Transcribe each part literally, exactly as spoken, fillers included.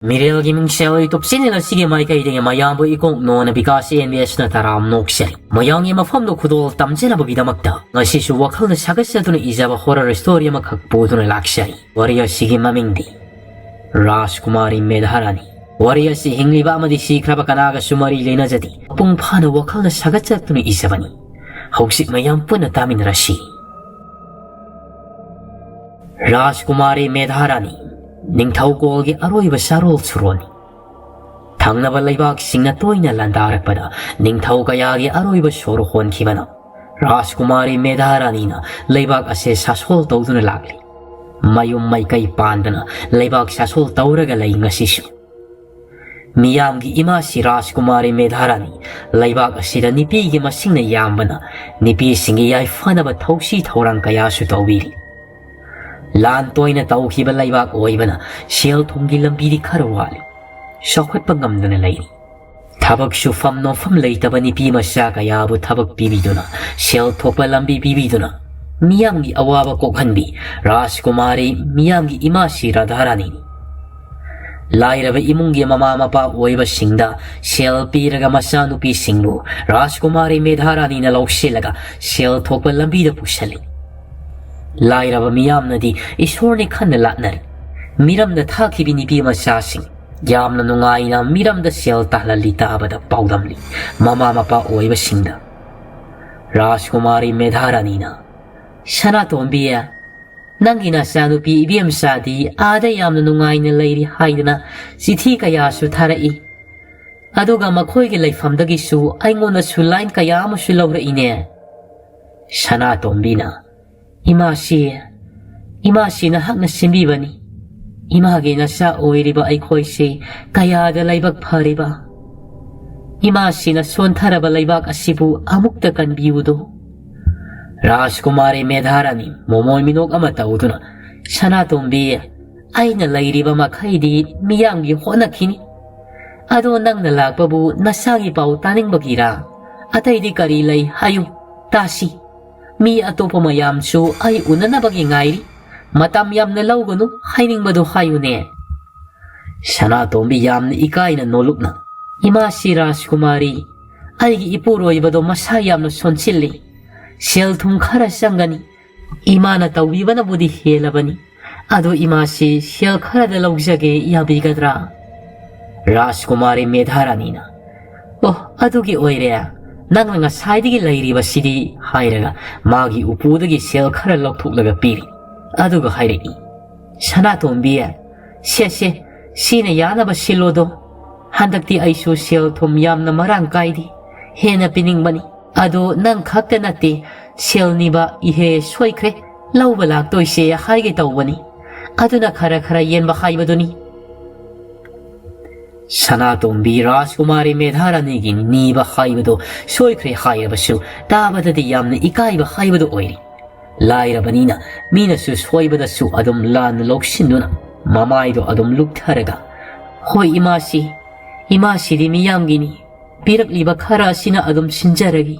ꯃꯤꯔꯦꯜꯒꯤ ꯃꯤꯡꯁꯦꯜ YouTube channel ꯑꯁꯤꯒꯤ ꯃꯥꯏꯀꯩꯗꯒꯤ ꯃꯌꯥꯝꯕꯨ ꯏꯀꯣꯛ ꯅꯣꯟꯅ ꯕꯤꯀꯥꯁ ꯑꯦꯟ ꯕꯤ ꯑꯦꯁꯅ ꯇꯔꯥꯝ ꯅꯣꯛꯆꯔꯤ꯫ ꯃꯌꯥꯝꯒꯤ ꯃꯐꯝꯗ ꯈꯨꯗꯣꯜ ꯇꯝꯖꯅꯕꯒꯤꯗꯃꯛꯇ ꯉꯁꯤꯁꯨ ꯋꯥꯈꯜꯅ ꯁꯥꯒꯠꯆꯗꯨꯅ ꯏꯖꯕ horror story ꯑꯃꯈꯛ ꯄꯨꯗꯨꯅ ꯂꯥꯛꯆꯔꯤ꯫ ꯋꯥꯔꯤ ꯑꯁꯤꯒꯤ ꯃꯃꯤꯡꯗꯤ ꯔꯥꯖꯀꯨꯃꯥꯔꯤ ꯃꯦꯙꯥꯔꯥꯅꯤ꯫ ꯋꯥꯔꯤ ꯑꯁꯤ ꯍꯤꯡꯂꯤꯕ ꯑꯃꯗꯤ ꯁꯤꯈ꯭ꯔꯕ ꯀꯅꯥꯒꯁꯨ ꯃꯔꯤ ꯂꯩꯅꯖꯗꯦ꯫ ꯃꯄꯨꯡ ꯐꯥꯅ ꯋꯥꯈꯜꯅ ꯁꯥꯒꯠꯆꯗꯨꯅ ꯏꯖꯕꯅꯤ꯫ ꯍꯧꯖꯤꯛ ꯃꯌꯥꯝ ꯄꯨꯟꯅ ꯇꯥꯃꯤꯟꯅꯔꯁꯤ꯫ ꯔꯥꯖꯀꯨꯃꯥꯔꯤ ꯃꯦꯙꯥꯔꯥꯅꯤ, ꯅꯤꯡꯊꯧꯀꯣꯜꯒꯤ ꯑꯔꯣꯏꯕ ꯆꯥꯔꯣꯜ ꯁꯨꯔꯣꯜꯅꯤ꯫ ꯊꯪꯅꯕ ꯂꯩꯕꯥꯛꯁꯤꯡꯅ ꯇꯣꯏꯅ ꯂꯥꯟꯗꯥꯔꯛꯄꯗ ꯅꯤꯡꯊꯧ ꯀꯌꯥꯒꯤ ꯑꯔꯣꯏꯕ ꯁꯣꯔ ꯍꯣꯟꯈꯤꯕꯅ ꯔꯥꯖꯀꯨꯃꯥꯔꯤ ꯃꯦꯙꯥꯔꯥꯅꯤꯅ ꯂꯩꯕꯥꯛ ꯑꯁꯦ ꯁꯥꯁꯣꯜ ꯇꯧꯗꯨꯅ ꯂꯥꯛꯂꯤ꯫ ꯃꯌꯨꯝ ꯃꯥꯏꯀꯩ ꯄꯥꯟꯗꯅ ꯂꯩꯕꯥꯛ ꯁꯥꯁꯣꯜ ꯇꯧꯔꯒ ꯂꯩ ꯉꯁꯤꯁꯨ꯫ ꯃꯤꯌꯥꯝꯒꯤ ꯏꯃꯥꯁꯤ ꯔꯥꯖꯀꯨꯃꯥꯔꯤ ꯃꯦꯙꯥꯔꯥꯅꯤ ꯂꯩꯕꯥꯛ ꯑꯁꯤꯗ ꯅꯨꯄꯤꯒꯤ ꯃꯁꯤꯡꯅ ꯌꯥꯝꯕꯅ ꯅꯨꯄꯤꯁꯤꯡꯒꯤ ꯌꯥꯏꯐꯅꯕ ꯊꯧꯁꯤ ꯊꯧꯔꯥꯡ ꯀꯌꯥꯁꯨ ꯇꯧꯕꯤꯔꯤ꯫ ꯂꯥꯟ ꯇꯣꯏꯅ ꯇꯧꯈꯤꯕ ꯂꯩꯕꯥꯛ ꯑꯣꯏꯕꯅ ꯁꯦꯜ ꯊꯨꯝꯒꯤ ꯂꯝꯕꯤꯗꯤ ꯈꯔ ꯋꯥꯠꯂꯤ꯫ ꯆꯥꯎꯈꯠꯄ ꯉꯝꯗꯅ ꯂꯩꯔꯤ꯫ ꯊꯕꯛ ꯁꯨꯐꯝ ꯅꯣꯝꯐꯝ ꯂꯩꯇꯕ ꯅꯨꯄꯤ ꯃꯆꯥ ꯀꯌꯥꯕꯨ ꯊꯕꯛ ꯄꯤꯕꯤꯗꯨꯅ, ꯁꯦꯜ ꯊꯣꯛꯄ ꯂꯝꯕꯤ ꯄꯤꯕꯤꯗꯨꯅ ꯃꯤꯌꯥꯝꯒꯤ ꯑꯋꯥꯕ ꯀꯣꯛꯍꯟꯕꯤ ꯔꯥꯖꯀꯨꯃꯥꯔꯤ, ꯃꯤꯌꯥꯝꯒꯤ ꯏꯃꯥꯁꯤ ꯔꯥꯙꯥꯔꯥꯅꯤꯅꯤ꯫ ꯂꯥꯏꯔꯕ ꯏꯃꯨꯡꯒꯤ ꯃꯃꯥ ꯃꯄꯥ ꯑꯣꯏꯕꯁꯤꯡꯗ ꯁꯦꯜ ꯄꯤꯔꯒ ꯃꯆꯥꯅꯨꯄꯤꯁꯤꯡꯕꯨ ꯔꯥꯖꯀꯨꯃꯥꯔꯤ ꯃꯦꯙꯥꯔꯥꯅꯤꯅ ꯂꯧꯁꯤꯜꯂꯒ ꯁꯦꯜ ꯊꯣꯛꯄ ꯂꯝꯕꯤꯗ ꯄꯨꯁꯜꯂꯤ꯫ ꯂꯥꯏꯔꯕ ꯃꯤꯌꯥꯝꯅꯗꯤ ꯏꯁꯣꯔꯅꯤ ꯈꯟꯅ ꯂꯥꯠꯅꯔꯤ꯫ ꯃꯤꯔꯝꯗ ꯊꯥꯈꯤꯕꯤ ꯅꯨꯄꯤ ꯃꯆꯥꯁꯤꯡ ꯌꯥꯝꯅ ꯅꯨꯡꯉꯥꯏꯅ ꯃꯤꯔꯝꯗ ꯁꯦꯜ ꯇꯥꯜꯍꯜꯂꯤ ꯇꯥꯕꯗ ꯄꯥꯎꯗꯝꯂꯤ ꯃꯃꯥ ꯃꯄꯥ ꯑꯣꯏꯕꯁꯤꯡꯗ꯫ ꯔꯥꯖꯀꯨꯃꯥꯔꯤ ꯃꯦꯙꯥꯔꯥꯅꯤꯅ, "ꯁꯅꯥꯇꯣꯝꯕꯤ, ꯅꯪꯒꯤ ꯅꯆꯥꯅꯨꯄꯤ ꯏꯕꯦꯝꯆꯥꯗꯤ ꯑꯥꯗ ꯌꯥꯝꯅ ꯅꯨꯡꯉꯥꯏꯅ ꯂꯩꯔꯤ ꯍꯥꯏꯗꯅ ꯆꯤꯊꯤ ꯀꯌꯥꯁꯨ ꯊꯥꯔꯛꯏ꯫ ꯑꯗꯨꯒ ꯃꯈꯣꯏꯒꯤ ꯂꯩꯐꯝꯗꯒꯤꯁꯨ ꯑꯩꯉꯣꯟꯗꯁꯨ line ꯀꯌꯥ ꯑꯃꯁꯨ ꯂꯧꯔꯛꯏꯅꯦ꯫" ꯁꯅꯥꯇꯣꯝꯕꯤꯅ, "ꯏꯃꯥꯁꯤ, ꯏꯃꯥꯁꯤ ꯅꯍꯥꯛꯅ ꯁꯤꯟꯕꯤꯕꯅꯤ꯫ ꯏꯃꯥꯒꯤ ꯅꯆꯥ ꯑꯣꯏꯔꯤꯕ ꯑꯩꯈꯣꯏꯁꯤ ꯀꯌꯥꯗ ꯂꯥꯏꯕꯛ ꯐꯔꯤꯕ꯫ ꯏꯃꯥꯁꯤꯅ ꯁꯣꯟꯊꯔꯕ ꯂꯩꯕꯥꯛ ꯑꯁꯤꯕꯨ ꯑꯃꯨꯛꯇ ꯀꯟꯕꯤꯌꯨꯗꯣ꯫" ꯔꯥꯖꯀꯨꯃꯥꯔꯤ ꯃꯦꯙꯥꯔꯥꯅꯤ ꯃꯣꯃꯣꯏ ꯃꯤꯅꯣꯛ ꯑꯃ ꯇꯧꯗꯨꯅ, "ꯁꯅꯥꯇꯣꯝꯕꯤ, ꯑꯩꯅ ꯂꯩꯔꯤꯕ ꯃꯈꯩꯗꯤ ꯃꯤꯌꯥꯝꯒꯤ ꯍꯣꯠꯅꯈꯤꯅꯤ꯫ ꯑꯗꯣ ꯅꯪꯅ ꯂꯥꯛꯄꯕꯨ ꯅꯁꯥꯒꯤ ꯄꯥꯎ ꯇꯥꯅꯤꯡꯕꯒꯤꯔꯥ? ꯑꯇꯩꯗꯤ ꯀꯔꯤ ꯂꯩ ꯍꯥꯏꯌꯨ ꯇꯥꯁꯤ꯫ ꯃꯤ ꯑꯇꯣꯞꯄ ꯃꯌꯥꯝꯁꯨ ꯑꯩ ꯎꯅꯅꯕꯒꯤ ꯉꯥꯏꯔꯤ꯫ ꯃꯇꯝ ꯌꯥꯝꯅ ꯂꯧꯒꯅꯨ, ꯍꯥꯏꯅꯤꯡꯕꯗꯨ ꯍꯥꯏꯌꯨꯅꯦ꯫" ꯁꯅꯥꯇꯣꯝꯕꯤ ꯌꯥꯝꯅ ꯏꯀꯥꯏꯅ ꯅꯣꯂꯨꯛꯅ, "ꯏꯃꯥꯁꯤ ꯔꯥꯖꯀꯨꯃꯥꯔꯤ, ꯑꯩꯒꯤ ꯏꯄꯨꯔꯣꯏꯕꯗꯣ ꯃꯁꯥ ꯌꯥꯝꯅ ꯁꯣꯟꯁꯤꯜꯂꯤ꯫ ꯁꯦꯜ ꯊꯨꯝ ꯈꯔ ꯆꯪꯒꯅꯤ꯫ ꯏꯃꯥꯅ ꯇꯧꯕꯤꯕꯅꯕꯨꯗꯤ ꯍꯦꯜꯂꯕꯅꯤ꯫ ꯑꯗꯣ ꯏꯃꯥꯁꯤ ꯁꯦꯜ ꯈꯔꯗ ꯂꯧꯖꯒꯦ, ꯌꯥꯕꯤꯒꯗ꯭ꯔꯥ?" ꯔꯥꯖꯀꯨꯃꯥꯔꯤ ꯃꯦꯙꯥꯔꯥꯅꯤꯅ, "ꯑꯣ, ꯑꯗꯨꯒꯤ ꯑꯣꯏꯔꯦ꯫ ꯅꯪꯅ ꯉꯁꯥꯏꯗꯒꯤ ꯂꯩꯔꯤꯕꯁꯤꯗꯤ?" ꯍꯥꯏꯔꯒ ꯃꯥꯒꯤ ꯎꯄꯨꯗꯒꯤ ꯁꯦꯜ ꯈꯔ ꯂꯧꯊꯣꯛꯂꯒ ꯄꯤꯔꯤ꯫ ꯑꯗꯨꯒ ꯍꯥꯏꯔꯛꯏ, "ꯁꯅꯥꯇꯣꯝꯕꯤ, ꯁꯦ, ꯁꯦ, ꯁꯤꯅ ꯌꯥꯅꯕ ꯁꯤꯜꯂꯣꯗꯣ꯫ ꯍꯟꯗꯛꯇꯤ ꯑꯩꯁꯨ ꯁꯦꯜ ꯊꯨꯝ ꯌꯥꯝꯅ ꯃꯔꯥꯡ ꯀꯥꯏꯗꯦ꯫ ꯍꯦꯟꯅ ꯄꯤꯅꯤꯡꯕꯅꯤ꯫ ꯑꯗꯣ ꯅꯪ ꯈꯛꯇ ꯅꯠꯇꯦ, ꯁꯦꯜ ꯅꯤꯕ ꯏꯍꯦ ꯁꯣꯏꯈ꯭ꯔꯦ, ꯂꯧꯕ ꯂꯥꯛꯇꯣꯏꯁꯦ ꯍꯥꯏꯒꯦ ꯇꯧꯕꯅꯤ꯫ ꯑꯗꯨꯅ ꯈꯔ ꯈꯔ ꯌꯦꯟꯕ ꯍꯥꯏꯕꯗꯨꯅꯤ꯫" ꯁꯅꯥꯇꯣꯝꯕꯤ ꯔꯥꯖꯀꯨꯃꯥꯔꯤ ꯃꯦꯙꯥꯔꯥꯅꯤꯒꯤ ꯅꯤꯕ ꯍꯥꯏꯕꯗꯣ ꯁꯣꯏꯈ꯭ꯔꯦ ꯍꯥꯏꯔꯕꯁꯨ, ꯇꯥꯕꯗꯗꯤ ꯌꯥꯝꯅ ꯏꯀꯥꯏꯕ ꯍꯥꯏꯕꯗꯨ ꯑꯣꯏꯔꯤ꯫ ꯂꯥꯏꯔꯕꯅꯤꯅ ꯃꯤꯅꯁꯨ ꯁꯣꯏꯕꯗꯁꯨ ꯑꯗꯨꯝ ꯂꯥꯟꯅ ꯂꯧꯁꯤꯟꯗꯨꯅ ꯃꯃꯥꯏꯗꯣ ꯑꯗꯨꯝ ꯂꯨꯞꯊꯔꯒ, "ꯍꯣꯏ ꯏꯃꯥꯁꯤ, ꯏꯃꯥꯁꯤꯗꯤ ꯃꯤꯌꯥꯝꯒꯤꯅꯤ, ꯄꯤꯔꯛꯂꯤꯕ ꯈꯔ ꯑꯁꯤꯅ ꯑꯗꯨꯝ ꯁꯤꯟꯖꯔꯒꯦ꯫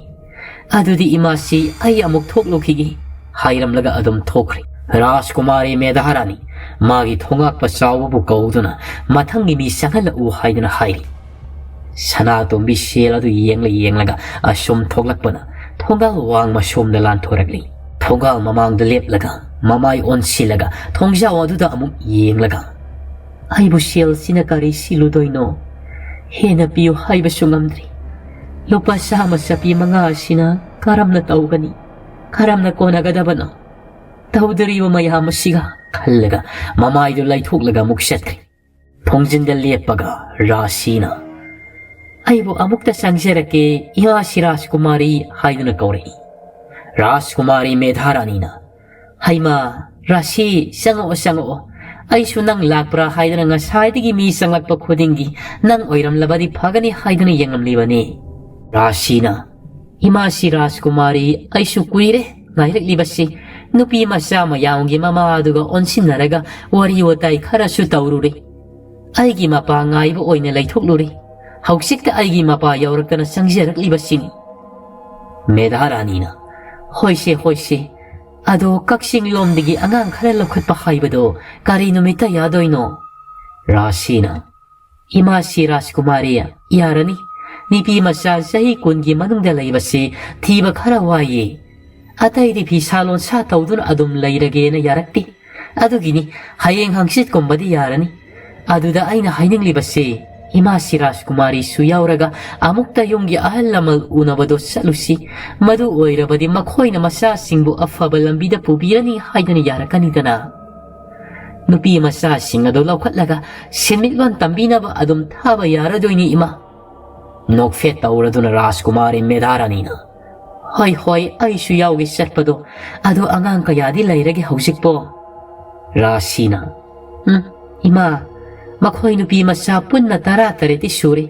ꯑꯗꯨꯗꯤ ꯏꯃꯥꯁꯤ, ꯑꯩ ꯑꯃꯨꯛ ꯊꯣꯛꯂꯨꯈꯤꯒꯦ," ꯍꯥꯏꯔꯝꯂꯒ ꯑꯗꯨꯝ ꯊꯣꯛꯈ꯭ꯔꯦ꯫ ꯔꯥꯖꯀꯨꯃꯥꯔꯤ ꯃꯦꯙꯥꯔꯥꯅꯤ ꯃꯥꯒꯤ ꯊꯣꯉꯥꯛꯄ ꯆꯥꯎꯕꯕꯨ ꯀꯧꯗꯨꯅ, "ꯃꯊꯪꯒꯤ ꯃꯤ ꯆꯪꯍꯜꯂꯛꯎ" ꯍꯥꯏꯗꯨꯅ ꯍꯥꯏꯔꯤ꯫ ꯁꯅꯥꯇꯣꯝꯕꯤ ꯁꯦꯜ ꯑꯗꯨ ꯌꯦꯡꯂ ꯌꯦꯡꯂꯒ ꯑꯁꯨꯝ ꯊꯣꯛꯂꯛꯄꯅ ꯊꯣꯡꯒꯥꯜ ꯋꯥꯡꯃ ꯁꯣꯝꯗ ꯂꯥꯟꯊꯣꯔꯛꯂꯤ꯫ ꯊꯣꯡꯒꯥꯜ ꯃꯃꯥꯡꯗ ꯂꯦꯞꯂꯒ ꯃꯃꯥꯏ ꯑꯣꯟꯁꯤꯜꯂꯒ ꯊꯣꯡꯖꯥꯎ ꯑꯗꯨꯗ ꯑꯃꯨꯛ ꯌꯦꯡꯂꯒ, "ꯑꯩꯕꯨ ꯁꯦꯜꯁꯤꯅ ꯀꯔꯤ ꯁꯤꯜꯂꯨꯗꯣꯏꯅꯣ? ꯍꯦꯟꯅ ꯄꯤꯌꯨ ꯍꯥꯏꯕꯁꯨ ꯉꯝꯗ꯭ꯔꯤ꯫ ꯂꯨꯄꯥ ꯆꯥꯝꯃ ꯆꯄꯤ ꯃꯉꯥ ꯑꯁꯤꯅ ꯀꯔꯝꯅ ꯇꯧꯒꯅꯤ? ꯀꯔꯝꯅ ꯀꯣꯟꯅꯒꯗꯕꯅꯣ? ꯇꯧꯗꯣꯔꯤꯕ ꯃꯌꯥꯝ ꯑꯁꯤꯒ?" ꯈꯜꯂꯒ ꯃꯃꯥꯏꯗꯨ ꯂꯩꯊꯣꯛꯂꯒ ꯑꯃꯨꯛ ꯆꯠꯈ꯭ꯔꯦ꯫ ꯊꯣꯡꯖꯤꯟꯗ ꯂꯦꯞꯄꯒ ꯔꯥꯁꯤꯅ, "ꯑꯩꯕꯨ ꯑꯃꯨꯛꯇ ꯆꯪꯖꯔꯛꯀꯦ, ꯏꯃꯥ ꯁꯤꯔꯥꯖꯀꯨꯃꯥꯔꯤ" ꯍꯥꯏꯗꯨꯅ ꯀꯧꯔꯛꯏ꯫ ꯔꯥꯖꯀꯨꯃꯥꯔꯤ ꯃꯦꯙꯥꯔꯥꯅꯤꯅ, "ꯍꯩꯃꯥ, ꯔꯥꯁꯤ, ꯆꯪꯉꯛꯑꯣ, ꯆꯪꯉꯛꯑꯣ꯫ ꯑꯩꯁꯨ ꯅꯪ ꯂꯥꯛꯄ꯭ꯔꯥ ꯍꯥꯏꯗꯅ ꯉꯁꯥꯏꯗꯒꯤ ꯃꯤ ꯆꯪꯂꯛꯄ ꯈꯨꯗꯤꯡꯒꯤ ꯅꯪ ꯑꯣꯏꯔꯝꯂꯕꯗꯤ ꯐꯒꯅꯤ ꯍꯥꯏꯗꯨꯅ ꯌꯦꯡꯂꯝꯂꯤꯕꯅꯤ꯫" ꯔꯥꯁꯤꯅ, "ꯏꯃꯥꯁꯤ ꯔꯥꯖꯀꯨꯃꯥꯔꯤ, ꯑꯩꯁꯨ ꯀꯨꯏꯔꯦ ꯉꯥꯏꯔꯛꯂꯤꯕꯁꯤ꯫ ꯅꯨꯄꯤ ꯃꯆꯥ ꯃꯌꯥꯝꯒꯤ ꯃꯃꯥ ꯑꯗꯨꯒ ꯑꯣꯟꯁꯤꯟꯅꯔꯒ ꯋꯥꯔꯤ ꯋꯥꯇꯥꯏ ꯈꯔꯁꯨ ꯇꯧꯔꯨꯔꯦ꯫ ꯑꯩꯒꯤ ꯃꯄꯥ ꯉꯥꯏꯕ ꯑꯣꯏꯅ ꯂꯩꯊꯣꯛꯂꯨꯔꯦ꯫ ꯍꯧꯖꯤꯛꯇ ꯑꯩꯒꯤ ꯃꯄꯥ ꯌꯧꯔꯛꯇꯅ ꯆꯪꯖꯔꯛꯂꯤꯕꯁꯤꯅꯤ꯫" ꯃꯦꯙꯥꯔꯥꯅꯤꯅ, "ꯍꯣꯏꯁꯦ, ꯍꯣꯏꯁꯦ꯫ ꯑꯗꯣ ꯀꯛꯆꯤꯡ ꯂꯣꯝꯗꯒꯤ ꯑꯉꯥꯡ ꯈꯔ ꯂꯧꯈꯠꯄ ꯍꯥꯏꯕꯗꯣ ꯀꯔꯤ ꯅꯨꯃꯤꯠꯇ ꯌꯥꯗꯣꯏꯅꯣ?" ꯔꯥꯁꯤꯅ, "ꯏꯃꯥꯁꯤ ꯔꯥꯖꯀꯨꯃꯥꯔꯤ, ꯌꯥꯔꯅꯤ꯫ ꯅꯨꯄꯤ ꯃꯆꯥ ꯆꯍꯤ ꯀꯨꯟꯒꯤ ꯃꯅꯨꯡꯗ ꯂꯩꯕꯁꯤ ꯊꯤꯕ ꯈꯔ ꯋꯥꯏꯌꯦ꯫ ꯑꯇꯩꯗꯤ ꯐꯤꯁꯥ ꯂꯣꯟꯁꯥ ꯇꯧꯗꯨꯅ ꯑꯗꯨꯝ ꯂꯩꯔꯒꯦꯅ ꯌꯥꯔꯛꯇꯦ꯫ ꯑꯗꯨꯒꯤꯅꯤ, ꯍꯌꯦꯡ ꯍꯪꯆꯤꯠꯀꯨꯝꯕꯗꯤ ꯌꯥꯔꯅꯤ꯫ ꯑꯗꯨꯗ ꯑꯩꯅ ꯍꯥꯏꯅꯤꯡꯂꯤꯕꯁꯤ, ꯏꯃꯥꯁꯤ ꯔꯥꯖꯀꯨꯃꯥꯔꯤꯁꯨ ꯌꯥꯎꯔꯒ ꯑꯃꯨꯛꯇ ꯌꯨꯝꯒꯤ ꯑꯍꯜ ꯂꯃꯟ ꯎꯅꯕꯗꯣ ꯆꯠꯂꯨꯁꯤ꯫ ꯃꯗꯨ ꯑꯣꯏꯔꯕꯗꯤ ꯃꯈꯣꯏꯅ ꯃꯆꯥꯁꯤꯡꯕꯨ ꯑꯐꯕ ꯂꯝꯕꯤꯗ ꯄꯨꯕꯤꯔꯅꯤ ꯍꯥꯏꯗꯨꯅ ꯌꯥꯔꯛꯀꯅꯤꯗꯅ꯫ ꯅꯨꯄꯤ ꯃꯆꯥꯁꯤꯡ ꯑꯗꯨ ꯂꯧꯈꯠꯂꯒ ꯁꯦꯟꯃꯤꯠꯂꯣꯟ ꯇꯝꯕꯤꯅꯕ ꯑꯗꯨꯝ ꯊꯥꯕ ꯌꯥꯔꯗꯣꯏꯅꯤ, ꯏꯃꯥ꯫" ꯅꯣꯛꯐꯦꯠ ꯇꯧꯔꯗꯨꯅ ꯔꯥꯖꯀꯨꯃꯥꯔꯤ ꯃꯦꯙꯥꯔꯥꯅꯤꯅ, "ꯍꯣꯏ, ꯍꯣꯏ, ꯑꯩꯁꯨ ꯌꯥꯎꯒꯦ ꯆꯠꯄꯗꯣ꯫ ꯑꯗꯣ ꯑꯉꯥꯡ ꯀꯌꯥꯗꯤ ꯂꯩꯔꯒꯦ ꯍꯧꯖꯤꯛꯄꯣ?" ꯔꯥꯁꯤꯅ, "ꯎꯝ, ꯏꯃꯥ, ꯃꯈꯣꯏ ꯅꯨꯄꯤ ꯃꯆꯥ ꯄꯨꯟꯅ ꯇꯔꯥ ꯇꯔꯦꯠꯇꯤ ꯁꯨꯔꯦ꯫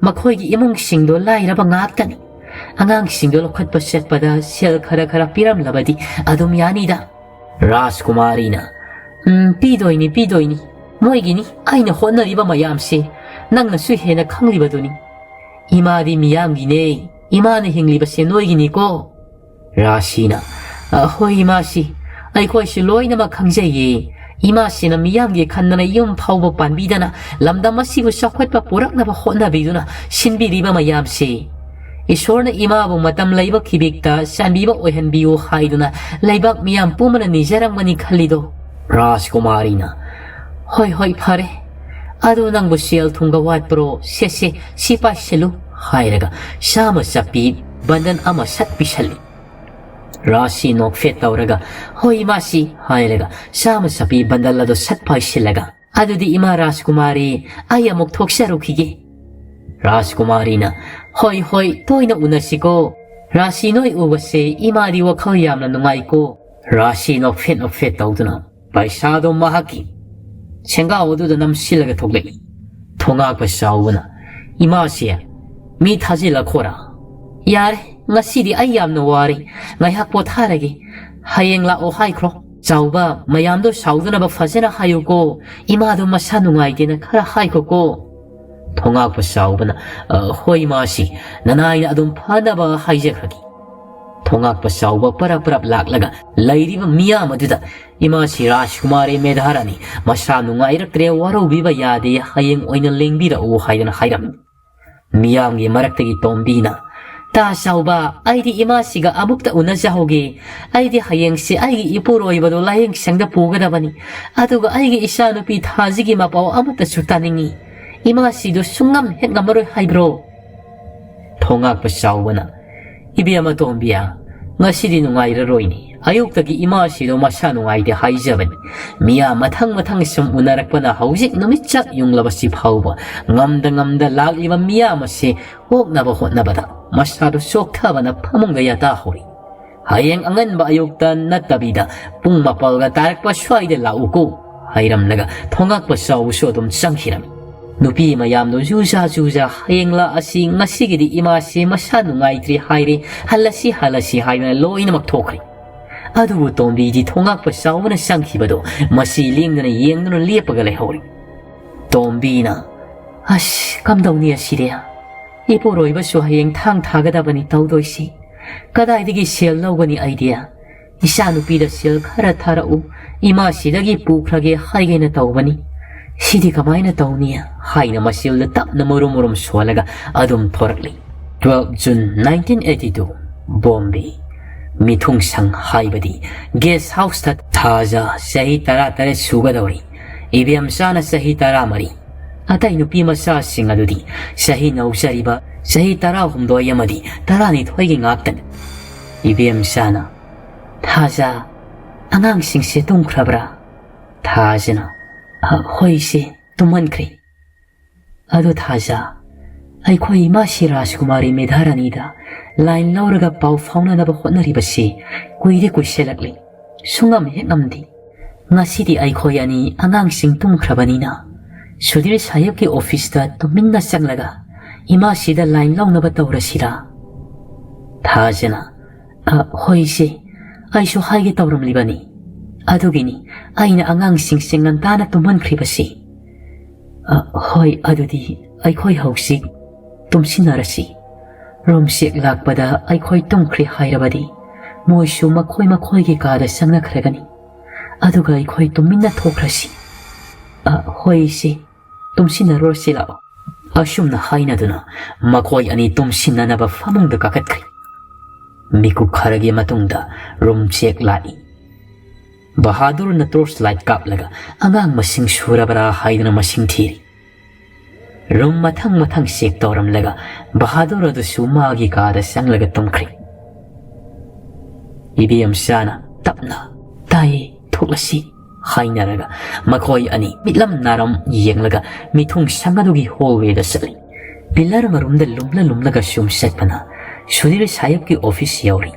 ꯃꯈꯣꯏꯒꯤ ꯏꯃꯨꯡꯁꯤꯡꯗꯣ ꯂꯥꯏꯔꯕ ꯉꯥꯛꯇꯅꯤ꯫ ꯑꯉꯥꯡꯁꯤꯡꯗꯣ ꯂꯧꯈꯠꯄ ꯆꯠꯄꯗ ꯁꯦꯜ ꯈꯔ ꯈꯔ ꯄꯤꯔꯝꯂꯕꯗꯤ ꯑꯗꯨꯝ ꯌꯥꯅꯤꯗ꯫" ꯔꯥꯖꯀꯨꯃꯥꯔꯤꯅ, "ꯎꯝ, ꯄꯤꯗꯣꯏꯅꯤ, ꯄꯤꯗꯣꯏꯅꯤ꯫ ꯃꯣꯏꯒꯤꯅꯤ ꯑꯩꯅ ꯍꯣꯠꯅꯔꯤꯕ ꯃꯌꯥꯝꯁꯦ꯫ ꯅꯪꯅꯁꯨ ꯍꯦꯟꯅ ꯈꯪꯂꯤꯕꯗꯨꯅꯤ꯫ ꯏꯃꯥꯗꯤ ꯃꯤꯌꯥꯝꯒꯤꯅꯦ꯫ ꯏꯃꯥꯅ ꯍꯤꯡꯂꯤꯕꯁꯦ ꯅꯣꯏꯒꯤꯅꯤꯀꯣ꯫" ꯔꯥꯁꯤꯅ, "ꯑ, ꯍꯣꯏ ꯏꯃꯥꯁꯤ, ꯑꯩꯈꯣꯏꯁꯨ ꯂꯣꯏꯅꯃꯛ ꯈꯪꯖꯩꯌꯦ꯫ ꯏꯃꯥꯁꯤꯅ ꯃꯤꯌꯥꯝꯒꯤ ꯈꯟꯗꯅ ꯌꯨꯝ ꯐꯥꯎꯕ ꯄꯥꯟꯕꯤꯗꯅ ꯂꯝꯗꯝ ꯑꯁꯤꯕꯨ ꯆꯥꯎꯈꯠꯄ ꯄꯨꯔꯛꯅꯕ ꯍꯣꯠꯅꯕꯤꯗꯨꯅ ꯁꯤꯟꯕꯤꯔꯤꯕ ꯃꯌꯥꯝꯁꯤ꯫ ꯏꯁꯣꯔꯅ ꯏꯃꯥꯕꯨ ꯃꯇꯝ ꯂꯩꯕ ꯈꯤꯕꯤꯛꯇ ꯆꯥꯟꯕꯤꯕ ꯑꯣꯏꯍꯟꯕꯤꯌꯨ ꯍꯥꯏꯗꯨꯅ ꯂꯩꯕꯥꯛ ꯃꯤꯌꯥꯝ ꯄꯨꯝꯕꯅ ꯅꯤꯖꯔꯝꯒꯅꯤ ꯈꯜꯂꯤꯗꯣ꯫" ꯔꯥꯖꯀꯨꯃꯥꯔꯤꯅ, "ꯍꯣꯏ, ꯍꯣꯏ, ꯐꯔꯦ꯫ ꯑꯗꯨ ꯅꯪꯕꯨ ꯁꯦꯜ ꯊꯨꯝꯒ ꯋꯥꯠꯄ꯭ꯔꯣ? ꯁꯦ, ꯁꯦ, ꯁꯤ ꯄꯥꯏꯁꯤꯜꯂꯨ," ꯍꯥꯏꯔꯒ ꯆꯥꯝꯃ ꯆꯞꯄꯤ ꯕꯟꯗꯟ ꯑꯃ ꯁꯠ ꯄꯤꯁꯜꯂꯤ꯫ ꯔꯥꯁꯤ ꯅꯣꯛꯐꯦꯠ ꯇꯧꯔꯒ, "ꯍꯣꯏ, ꯏꯃꯥꯁꯤ," ꯍꯥꯏꯔꯒ ꯆꯥꯝꯃ ꯆꯞꯄꯤ ꯕꯟꯗꯜ ꯑꯗꯨ ꯁꯠ ꯄꯥꯏꯁꯤꯜꯂꯒ, "ꯑꯗꯨꯗꯤ ꯏꯃꯥ ꯔꯥꯖꯀꯨꯃꯥꯔꯤ, ꯑꯩ ꯑꯃꯨꯛ ꯊꯣꯛꯆꯔꯨꯈꯤꯒꯦ꯫" ꯔꯥꯖꯀꯨꯃꯥꯔꯤꯅ, "ꯍꯣꯏ, ꯍꯣꯏ, ꯇꯣꯏꯅ ꯎꯅꯁꯤꯀꯣ꯫ ꯔꯥꯁꯤ ꯅꯣꯏ ꯎꯕꯁꯦ ꯏꯃꯥꯗꯤ ꯋꯥꯈꯜ ꯌꯥꯝꯅ ꯅꯨꯡꯉꯥꯏꯀꯣ꯫" ꯔꯥꯁꯤ ꯅꯣꯛꯐꯦꯠ ꯅꯣꯛꯐꯦꯠ ꯇꯧꯗꯨꯅ ꯄꯩꯁꯥꯗꯣ ꯃꯍꯥꯛꯀꯤ ꯁꯦꯡꯒꯥꯎ ꯑꯗꯨꯗ ꯅꯝꯁꯤꯜꯂꯒ ꯊꯣꯛꯂꯛꯏ꯫ ꯊꯣꯉꯥꯛꯄ ꯆꯥꯎꯕꯅ, "ꯏꯃꯥꯁꯦ, ꯃꯤ ꯊꯥꯖꯤꯜꯂꯛꯈꯣꯔꯥ?" "ꯌꯥꯔꯦ, ꯉꯁꯤꯗꯤ ꯑꯩ ꯌꯥꯝꯅ ꯋꯥꯔꯦ꯫ ꯉꯥꯏꯍꯥꯛ ꯄꯣꯊꯥꯔꯒꯦ꯫ ꯍꯌꯦꯡ ꯂꯥꯛꯑꯣ ꯍꯥꯏꯈ꯭ꯔꯣ꯫" "ꯆꯥꯎꯕ, ꯃꯌꯥꯝꯗꯣ ꯁꯥꯎꯗꯅꯕ ꯐꯖꯅ ꯍꯥꯏꯌꯨꯀꯣ꯫ ꯏꯃꯥꯗꯣ ꯃꯁꯥ ꯅꯨꯡꯉꯥꯏꯇꯦꯅ ꯈꯔ ꯍꯥꯏꯈꯣꯀꯣ꯫" ꯊꯣꯉꯥꯛꯄ ꯆꯥꯎꯕꯅ, "ꯑ, ꯍꯣꯏ, ꯏꯃꯥꯁꯤ, ꯅꯅꯥꯏꯅ ꯑꯗꯨꯝ ꯐꯅꯕ ꯍꯥꯏꯖꯈ꯭ꯔꯒꯦ꯫" ꯊꯣꯉꯥꯛꯄ ꯆꯥꯎꯕ ꯄꯔꯞ ꯄꯔꯞ ꯂꯥꯛꯂꯒ ꯂꯩꯔꯤꯕ ꯃꯤꯌꯥꯝ ꯑꯗꯨꯗ, "ꯏꯃꯥꯁꯤ ꯔꯥꯖꯀꯨꯃꯥꯔꯤ ꯃꯦꯙꯥꯔꯥꯅꯤ, ꯃꯁꯥ ꯅꯨꯡꯉꯥꯏꯔꯛꯇ꯭ꯔꯦ, ꯋꯥꯔꯧꯕꯤꯕ ꯌꯥꯗꯦ, ꯍꯌꯦꯡ ꯑꯣꯏꯅ ꯂꯦꯡꯕꯤꯔꯛꯎ" ꯍꯥꯏꯗꯅ ꯍꯥꯏꯔꯝꯃꯤ꯫ ꯃꯤꯌꯥꯝꯒꯤ ꯃꯔꯛꯇꯒꯤ ꯇꯣꯝꯕꯤꯅ, "ꯇꯥ ꯆꯥꯎꯕ, ꯑꯩꯗꯤ ꯏꯃꯥꯁꯤꯒ ꯑꯃꯨꯛꯇ ꯎꯅꯖꯍꯧꯒꯦ꯫ ꯑꯩꯗꯤ ꯍꯌꯦꯡꯁꯦ ꯑꯩꯒꯤ ꯏꯄꯨꯔꯣꯏꯕꯗꯣ ꯂꯥꯌꯦꯡ ꯁꯪꯗ ꯄꯨꯒꯗꯕꯅꯤ꯫ ꯑꯗꯨꯒ ꯑꯩꯒꯤ ꯏꯆꯥꯅꯨꯄꯤ ꯊꯥꯖꯒꯤ ꯃꯄꯥꯎ ꯑꯃꯠꯇꯁꯨ ꯇꯥꯅꯤꯡꯏ꯫ ꯏꯃꯥꯁꯤꯗꯨ ꯁꯨꯡꯉꯝ ꯍꯦꯛ ꯉꯝꯃꯔꯣꯏ ꯍꯥꯏꯕ꯭ꯔꯣ?" ꯊꯣꯉꯥꯛꯄ ꯆꯥꯎꯕꯅ, "ꯏꯕꯦꯝꯃ ꯇꯣꯝꯕꯤ, ꯉꯁꯤꯗꯤ ꯅꯨꯡꯉꯥꯏꯔꯔꯣꯏꯅꯦ꯫ ꯑꯌꯨꯛꯇꯒꯤ ꯏꯃꯥꯁꯤꯗꯣ ꯃꯁꯥ ꯅꯨꯡꯉꯥꯏꯇꯦ ꯍꯥꯏꯖꯕꯅꯤ꯫ ꯃꯤꯌꯥꯝ ꯃꯊꯪ ꯃꯊꯪ ꯁꯨꯝ ꯎꯅꯔꯛꯄꯅ ꯍꯧꯖꯤꯛ ꯅꯨꯃꯤꯠ ꯆꯥꯛ ꯌꯨꯡꯂꯕꯁꯤ ꯐꯥꯎꯕ ꯉꯝꯗ ꯉꯝꯗ ꯂꯥꯛꯂꯤꯕ ꯃꯤꯌꯥꯝ ꯑꯁꯤ ꯑꯣꯛꯅꯕ ꯍꯣꯠꯅꯕꯗ ꯃꯁꯥꯗꯨ ꯆꯣꯛꯊꯕꯅ ꯐꯃꯨꯡꯗ ꯌꯥꯇꯥ ꯍꯧꯔꯤ꯫ ꯍꯌꯦꯡ ꯑꯉꯟꯕ ꯑꯌꯨꯛꯇ ꯅꯠꯇꯕꯤꯗ ꯄꯨꯡ ꯃꯥꯄꯜꯒ ꯇꯥꯔꯛꯄ ꯁ꯭ꯋꯥꯏꯗ ꯂꯥꯛꯎꯀꯣ" ꯍꯥꯏꯔꯝꯂꯒ ꯊꯣꯉꯥꯛꯄ ꯆꯥꯎꯕꯁꯨ ꯑꯗꯨꯝ ꯆꯪꯈꯤꯔꯝꯃꯤ꯫ ꯅꯨꯄꯤ ꯃꯌꯥꯝꯗꯣ ꯖꯨꯖꯥ ꯖꯨꯖꯥ ꯍꯌꯦꯡ ꯂꯥꯛꯑꯁꯤ, ꯉꯁꯤꯒꯤꯗꯤ ꯏꯃꯥꯁꯤ ꯃꯁꯥ ꯅꯨꯡꯉꯥꯏꯇ꯭ꯔꯤ ꯍꯥꯏꯔꯦ, ꯍꯜꯂꯁꯤ ꯍꯜꯂꯁꯤ ꯍꯥꯏꯗꯨꯅ ꯂꯣꯏꯅꯃꯛ ꯊꯣꯛꯈ꯭ꯔꯦ꯫ ꯑꯗꯨꯕꯨ ꯇꯣꯝꯕꯤꯗꯤ ꯊꯣꯉꯥꯛꯄ ꯆꯥꯎꯕꯅ ꯆꯪꯈꯤꯕꯗꯣ ꯃꯁꯤ ꯂꯦꯡꯗꯅ ꯌꯦꯡꯗꯨꯅ ꯂꯦꯞꯄꯒ ꯂꯩꯍꯧꯔꯦ꯫ ꯇꯣꯝꯕꯤꯅ, "ꯑꯁ, ꯀꯝꯗꯧꯅꯤ ꯑꯁꯤꯗꯤ? ꯏꯄꯨꯔꯣꯏꯕꯁꯨ ꯍꯌꯦꯡ ꯊꯥꯡ ꯊꯥꯒꯗꯕꯅꯤ ꯇꯧꯗꯣꯏꯁꯤ꯫ ꯀꯗꯥꯏꯗꯒꯤ ꯁꯦꯜ ꯂꯧꯒꯅꯤ ꯑꯩꯗꯤ? ꯏꯆꯥꯅꯨꯄꯤꯗ ꯁꯦꯜ ꯈꯔ ꯊꯥꯔꯛꯎ, ꯏꯃꯥꯁꯤꯗꯒꯤ ꯄꯨꯈ꯭ꯔꯒꯦ ꯍꯥꯏꯒꯦꯅ ꯇꯧꯕꯅꯤ꯫ ꯁꯤꯗꯤ ꯀꯃꯥꯏꯅ ꯇꯧꯅꯤ?" ꯍꯥꯏꯅ ꯃꯆꯤꯜꯗ ꯇꯞꯅ ꯃꯔꯨꯝ ꯃꯔꯨꯝ ꯁꯣꯜꯂꯒ ꯑꯗꯨꯝ ꯊꯣꯔꯛꯂꯤ꯫ Twelve June nineteen eighty two, Bombay. ꯃꯤꯊꯨꯡꯁꯪ ꯍꯥꯏꯕꯗꯤ ꯒꯦꯁ ꯍꯥꯎꯁꯇ ꯊꯥꯖ ꯆꯍꯤ ꯇꯔꯥꯇꯔꯦꯠ ꯁꯨꯒꯗꯧꯔꯤ꯫ ꯏꯕꯦꯝꯆꯥꯅ ꯆꯍꯤ ꯇꯔꯥꯃꯔꯤ꯫ ꯑꯇꯩ ꯅꯨꯄꯤ ꯃꯆꯥꯁꯤꯡ ꯑꯗꯨꯗꯤ ꯆꯍꯤ ꯅꯧꯖꯔꯤꯕ ꯆꯍꯤ ꯇꯔꯥꯍꯨꯝꯗꯣꯏ ꯑꯃꯗꯤ ꯇꯔꯥꯅꯤꯊꯣꯏꯒꯤ ꯉꯥꯛꯇꯅꯤ꯫ ꯏꯕꯦꯝꯆꯥꯅ, "ꯊꯥꯖ, ꯑꯉꯥꯡꯁꯤꯡꯁꯦ ꯇꯨꯝꯈ꯭ꯔꯕ꯭ꯔꯥ?" ꯊꯥꯖꯅ, "ꯑ, ꯍꯣꯏ ꯏꯆꯦ, ꯇꯨꯝꯍꯟꯈ꯭ꯔꯦ꯫ ꯑꯗꯣ ꯊꯥꯖ, ꯑꯩꯈꯣꯏ ꯏꯃꯥꯁꯤ ꯔꯥꯖꯀꯨꯃꯥꯔꯤ ꯃꯦꯙꯥꯔꯥꯅꯤꯗ ꯂꯥꯏꯟ ꯂꯧꯔꯒ ꯄꯥꯎ ꯐꯥꯎꯅꯅꯕ ꯍꯣꯠꯅꯔꯤꯕꯁꯤ ꯀꯨꯏꯗꯤ ꯀꯨꯏꯁꯤꯜꯂꯛꯂꯦ꯫ ꯁꯨꯡꯉꯝ ꯍꯦꯛ ꯉꯝꯗꯦ꯫ ꯉꯁꯤꯗꯤ ꯑꯩꯈꯣꯏ ꯑꯅꯤ ꯑꯉꯥꯡꯁꯤꯡ ꯇꯨꯝꯈ꯭ꯔꯕꯅꯤꯅ ꯁꯨꯙꯤꯔ ꯁꯥꯍꯦꯕꯀꯤ ꯑꯣꯐꯤꯁꯇ ꯇꯨꯃꯤꯟꯅ ꯆꯪꯂꯒ ꯏꯃꯥꯁꯤꯗ ꯂꯥꯏꯟ ꯂꯧꯅꯕ ꯇꯧꯔꯁꯤꯔꯥ?" ꯊꯥꯖꯅ, "ꯑ, ꯍꯣꯏ ꯏꯆꯦ, ꯑꯩꯁꯨ ꯍꯥꯏꯒꯦ ꯇꯧꯔꯝꯂꯤꯕꯅꯤ꯫ ꯑꯗꯨꯒꯤꯅꯤ ꯑꯩꯅ ꯑꯉꯥꯡꯁꯤꯡꯁꯦ ꯉꯟꯇꯥꯅ ꯇꯨꯝꯍꯟꯈ꯭ꯔꯤꯕꯁꯤ꯫ ꯑ, ꯍꯣꯏ, ꯑꯗꯨꯗꯤ ꯑꯩꯈꯣꯏ ꯍꯧꯖꯤꯛ ꯇꯨꯝꯁꯤꯟꯅꯔꯁꯤ꯫" ꯔꯨꯝ ꯆꯦꯛ ꯂꯥꯛꯄꯗ ꯑꯩꯈꯣꯏ ꯇꯨꯝꯈ꯭ꯔꯦ ꯍꯥꯏꯔꯕꯗꯤ ꯃꯣꯏꯁꯨ ꯃꯈꯣꯏ ꯃꯈꯣꯏꯒꯤ ꯀꯥꯗ ꯆꯪꯅꯈ꯭ꯔꯒꯅꯤ꯫ ꯑꯗꯨꯒ ꯑꯩꯈꯣꯏ ꯇꯨꯃꯤꯟꯅ ꯊꯣꯛꯈ꯭ꯔꯁꯤ꯫ "ꯑ, ꯍꯣꯏ ꯏꯆꯦ, ꯇꯨꯝꯁꯤꯟꯅꯔꯨꯔꯁꯤ ꯂꯥꯛꯑꯣ"꯫ ꯑꯁꯨꯝꯅ ꯍꯥꯏꯅꯗꯨꯅ ꯃꯈꯣꯏ ꯑꯅꯤ ꯇꯨꯝꯁꯤꯟꯅꯅꯕ ꯐꯃꯨꯡꯗ ꯀꯥꯈꯠꯈ꯭ꯔꯦ꯫ ꯃꯤꯀꯨꯞ ꯈꯔꯒꯤ ꯃꯇꯨꯡꯗ ꯔꯨꯝ ꯆꯦꯛ ꯂꯥꯛꯏ꯫ ꯕꯍꯥꯗꯨꯔꯅ ꯇꯣꯔꯆ ꯂꯥꯏꯠ ꯀꯥꯞꯂꯒ ꯑꯉꯥꯡ ꯃꯁꯤꯡ ꯁꯨꯔꯕ꯭ꯔꯥ ꯍꯥꯏꯗꯨꯅ ꯃꯁꯤꯡ ꯊꯤꯔꯤ꯫ ꯔꯨꯝ ꯃꯊꯪ ꯃꯊꯪ ꯆꯦꯛ ꯇꯧꯔꯝꯂꯒ ꯕꯍꯥꯗꯨꯔ ꯑꯗꯨꯁꯨ ꯃꯥꯒꯤ ꯀꯥꯗ ꯆꯪꯂꯒ ꯇꯨꯝꯈ꯭ꯔꯦ꯫ ꯏꯕꯦꯝꯆꯥꯅ ꯇꯞꯅ, "ꯇꯥꯏꯌꯦ, ꯊꯣꯛꯂꯁꯤ" ꯍꯥꯏꯅꯔꯒ ꯃꯈꯣꯏ ꯑꯅꯤ ꯃꯤꯠꯂꯝ ꯅꯥꯔꯝ ꯌꯦꯡꯂꯒ ꯃꯤꯊꯨꯡ ꯁꯪ ꯑꯗꯨꯒꯤ ꯍꯣꯜꯋꯦꯗ ꯆꯠꯂꯤ꯫ ꯄꯤꯂꯔ ꯃꯔꯨꯝꯗ ꯂꯨꯝꯂ ꯂꯨꯝꯂꯒ ꯁꯨꯝ ꯆꯠꯄꯅ ꯁꯨꯅꯤꯜ ꯁꯥꯍꯦꯕꯀꯤ ꯑꯣꯐꯤꯁ ꯌꯧꯔꯤ꯫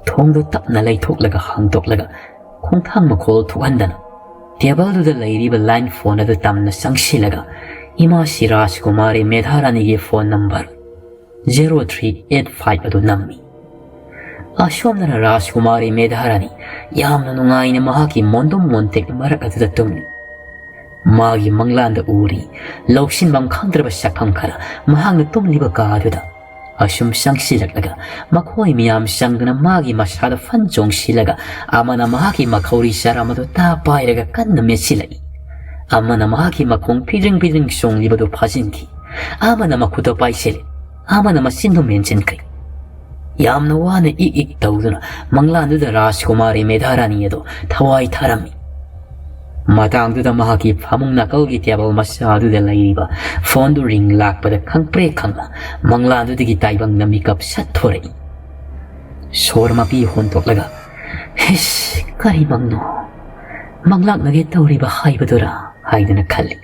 ꯊꯣꯡꯗꯨ ꯇꯞꯅ ꯂꯩꯊꯣꯛꯂꯒ ꯍꯥꯡꯗꯣꯛꯂꯒ ꯈꯣꯡꯊꯥꯡ ꯃꯈꯣꯜ ꯊꯣꯛꯍꯟꯗꯅ ꯇꯦꯕꯜꯗꯨꯗ ꯂꯩꯔꯤꯕ ꯂꯥꯏꯟ ꯐꯣꯟ ꯑꯗꯨ ꯇꯝꯅ ꯆꯪꯁꯤꯜꯂꯒ ꯏꯃꯥꯁꯤ ꯔꯥꯖꯀꯨꯃꯥꯔꯤ ꯃꯦꯙꯥꯔꯥꯅꯤꯒꯤ phone number zero three eight five ꯑꯗꯨ ꯅꯝꯃꯤ꯫ ꯑꯁꯣꯝꯗꯅ ꯔꯥꯖꯀꯨꯃꯥꯔꯤ ꯃꯦꯙꯥꯔꯥꯅꯤ ꯌꯥꯝꯅ ꯅꯨꯡꯉꯥꯏꯅ ꯃꯍꯥꯛꯀꯤ ꯃꯣꯟꯗꯨꯝ ꯃꯣꯟꯇꯦꯛ ꯃꯔꯛ ꯑꯗꯨꯗ ꯇꯨꯝꯂꯤ꯫ ꯃꯥꯒꯤ ꯃꯪꯂꯥꯟꯗ ꯎꯔꯤ ꯂꯧꯁꯤꯟꯐꯝ ꯈꯪꯗ꯭ꯔꯕ ꯁꯛꯐꯝ ꯈꯔ ꯃꯍꯥꯛꯅ ꯇꯨꯝꯂꯤꯕ ꯀꯥ ꯑꯗꯨꯗ꯫ ꯑꯁꯨꯝ ꯆꯪꯁꯤꯜꯂꯛꯂꯒ ꯃꯈꯣꯏ ꯃꯌꯥꯝ ꯆꯪꯗꯨꯅ ꯃꯥꯒꯤ ꯃꯁꯥꯗ ꯐꯟ ꯆꯣꯡꯁꯤꯜꯂꯒ ꯑꯃꯅ ꯃꯍꯥꯛꯀꯤ ꯃꯈꯧꯔꯤ ꯆꯔꯝ ꯑꯗꯨ ꯇꯥ ꯄꯥꯏꯔꯒ ꯀꯟꯅ ꯃꯦꯠꯁꯤꯜꯂꯛꯏ꯫ ꯑꯃꯅ ꯃꯍꯥꯛꯀꯤ ꯃꯈꯣꯡ ꯐꯤꯗ꯭ꯔꯤꯡ ꯐꯤꯗ꯭ꯔꯤꯡ ꯆꯣꯡꯂꯤꯕꯗꯨ ꯐꯥꯖꯤꯟꯈꯤ꯫ ꯑꯃꯅ ꯃꯈꯨꯠꯇ ꯄꯥꯏꯁꯤꯜꯂꯤ꯫ ꯑꯃꯅ ꯃꯆꯤꯟꯗꯨ ꯃꯦꯟꯁꯤꯟꯈ꯭ꯔꯦ꯫ ꯌꯥꯝꯅ ꯋꯥꯅ ꯏꯛ ꯏꯛ ꯇꯧꯗꯨꯅ ꯃꯪꯂꯥꯟꯗꯨꯗ ꯔꯥꯖꯀꯨꯃꯥꯔꯤ ꯃꯦꯙꯥꯔꯥꯅꯤ ꯑꯗꯨ ꯊꯋꯥꯏ ꯊꯥꯔꯝꯃꯤ꯫ ꯃꯇꯥꯡꯗꯨꯗ ꯃꯍꯥꯛꯀꯤ ꯐꯃꯨꯡ ꯅꯥꯀꯜꯒꯤ ꯇꯦꯕꯜ ꯃꯆꯥ ꯑꯗꯨꯗ ꯂꯩꯔꯤꯕ ꯐꯣꯟꯗꯨ ꯔꯤꯡ ꯂꯥꯛꯄꯗ ꯈꯪꯄ꯭ꯔꯦꯛ ꯈꯪꯅ ꯃꯪꯂꯥꯟꯗꯨꯗꯒꯤ ꯇꯥꯏꯕꯪꯅ ꯃꯤꯀꯞ ꯁꯠ ꯊꯣꯔꯛꯏ꯫ ꯁꯣꯔ ꯃꯄꯤ ꯍꯣꯟꯗꯣꯛꯂꯒ, "ꯍꯤꯁ, ꯀꯔꯤ ꯃꯪꯅꯣ? ꯃꯪꯂꯥꯛꯅꯒꯦ ꯇꯧꯔꯤꯕ ꯍꯥꯏꯕꯗꯨꯔꯥ?" ꯍꯥꯏꯗꯨꯅ ꯈꯜꯂꯤ꯫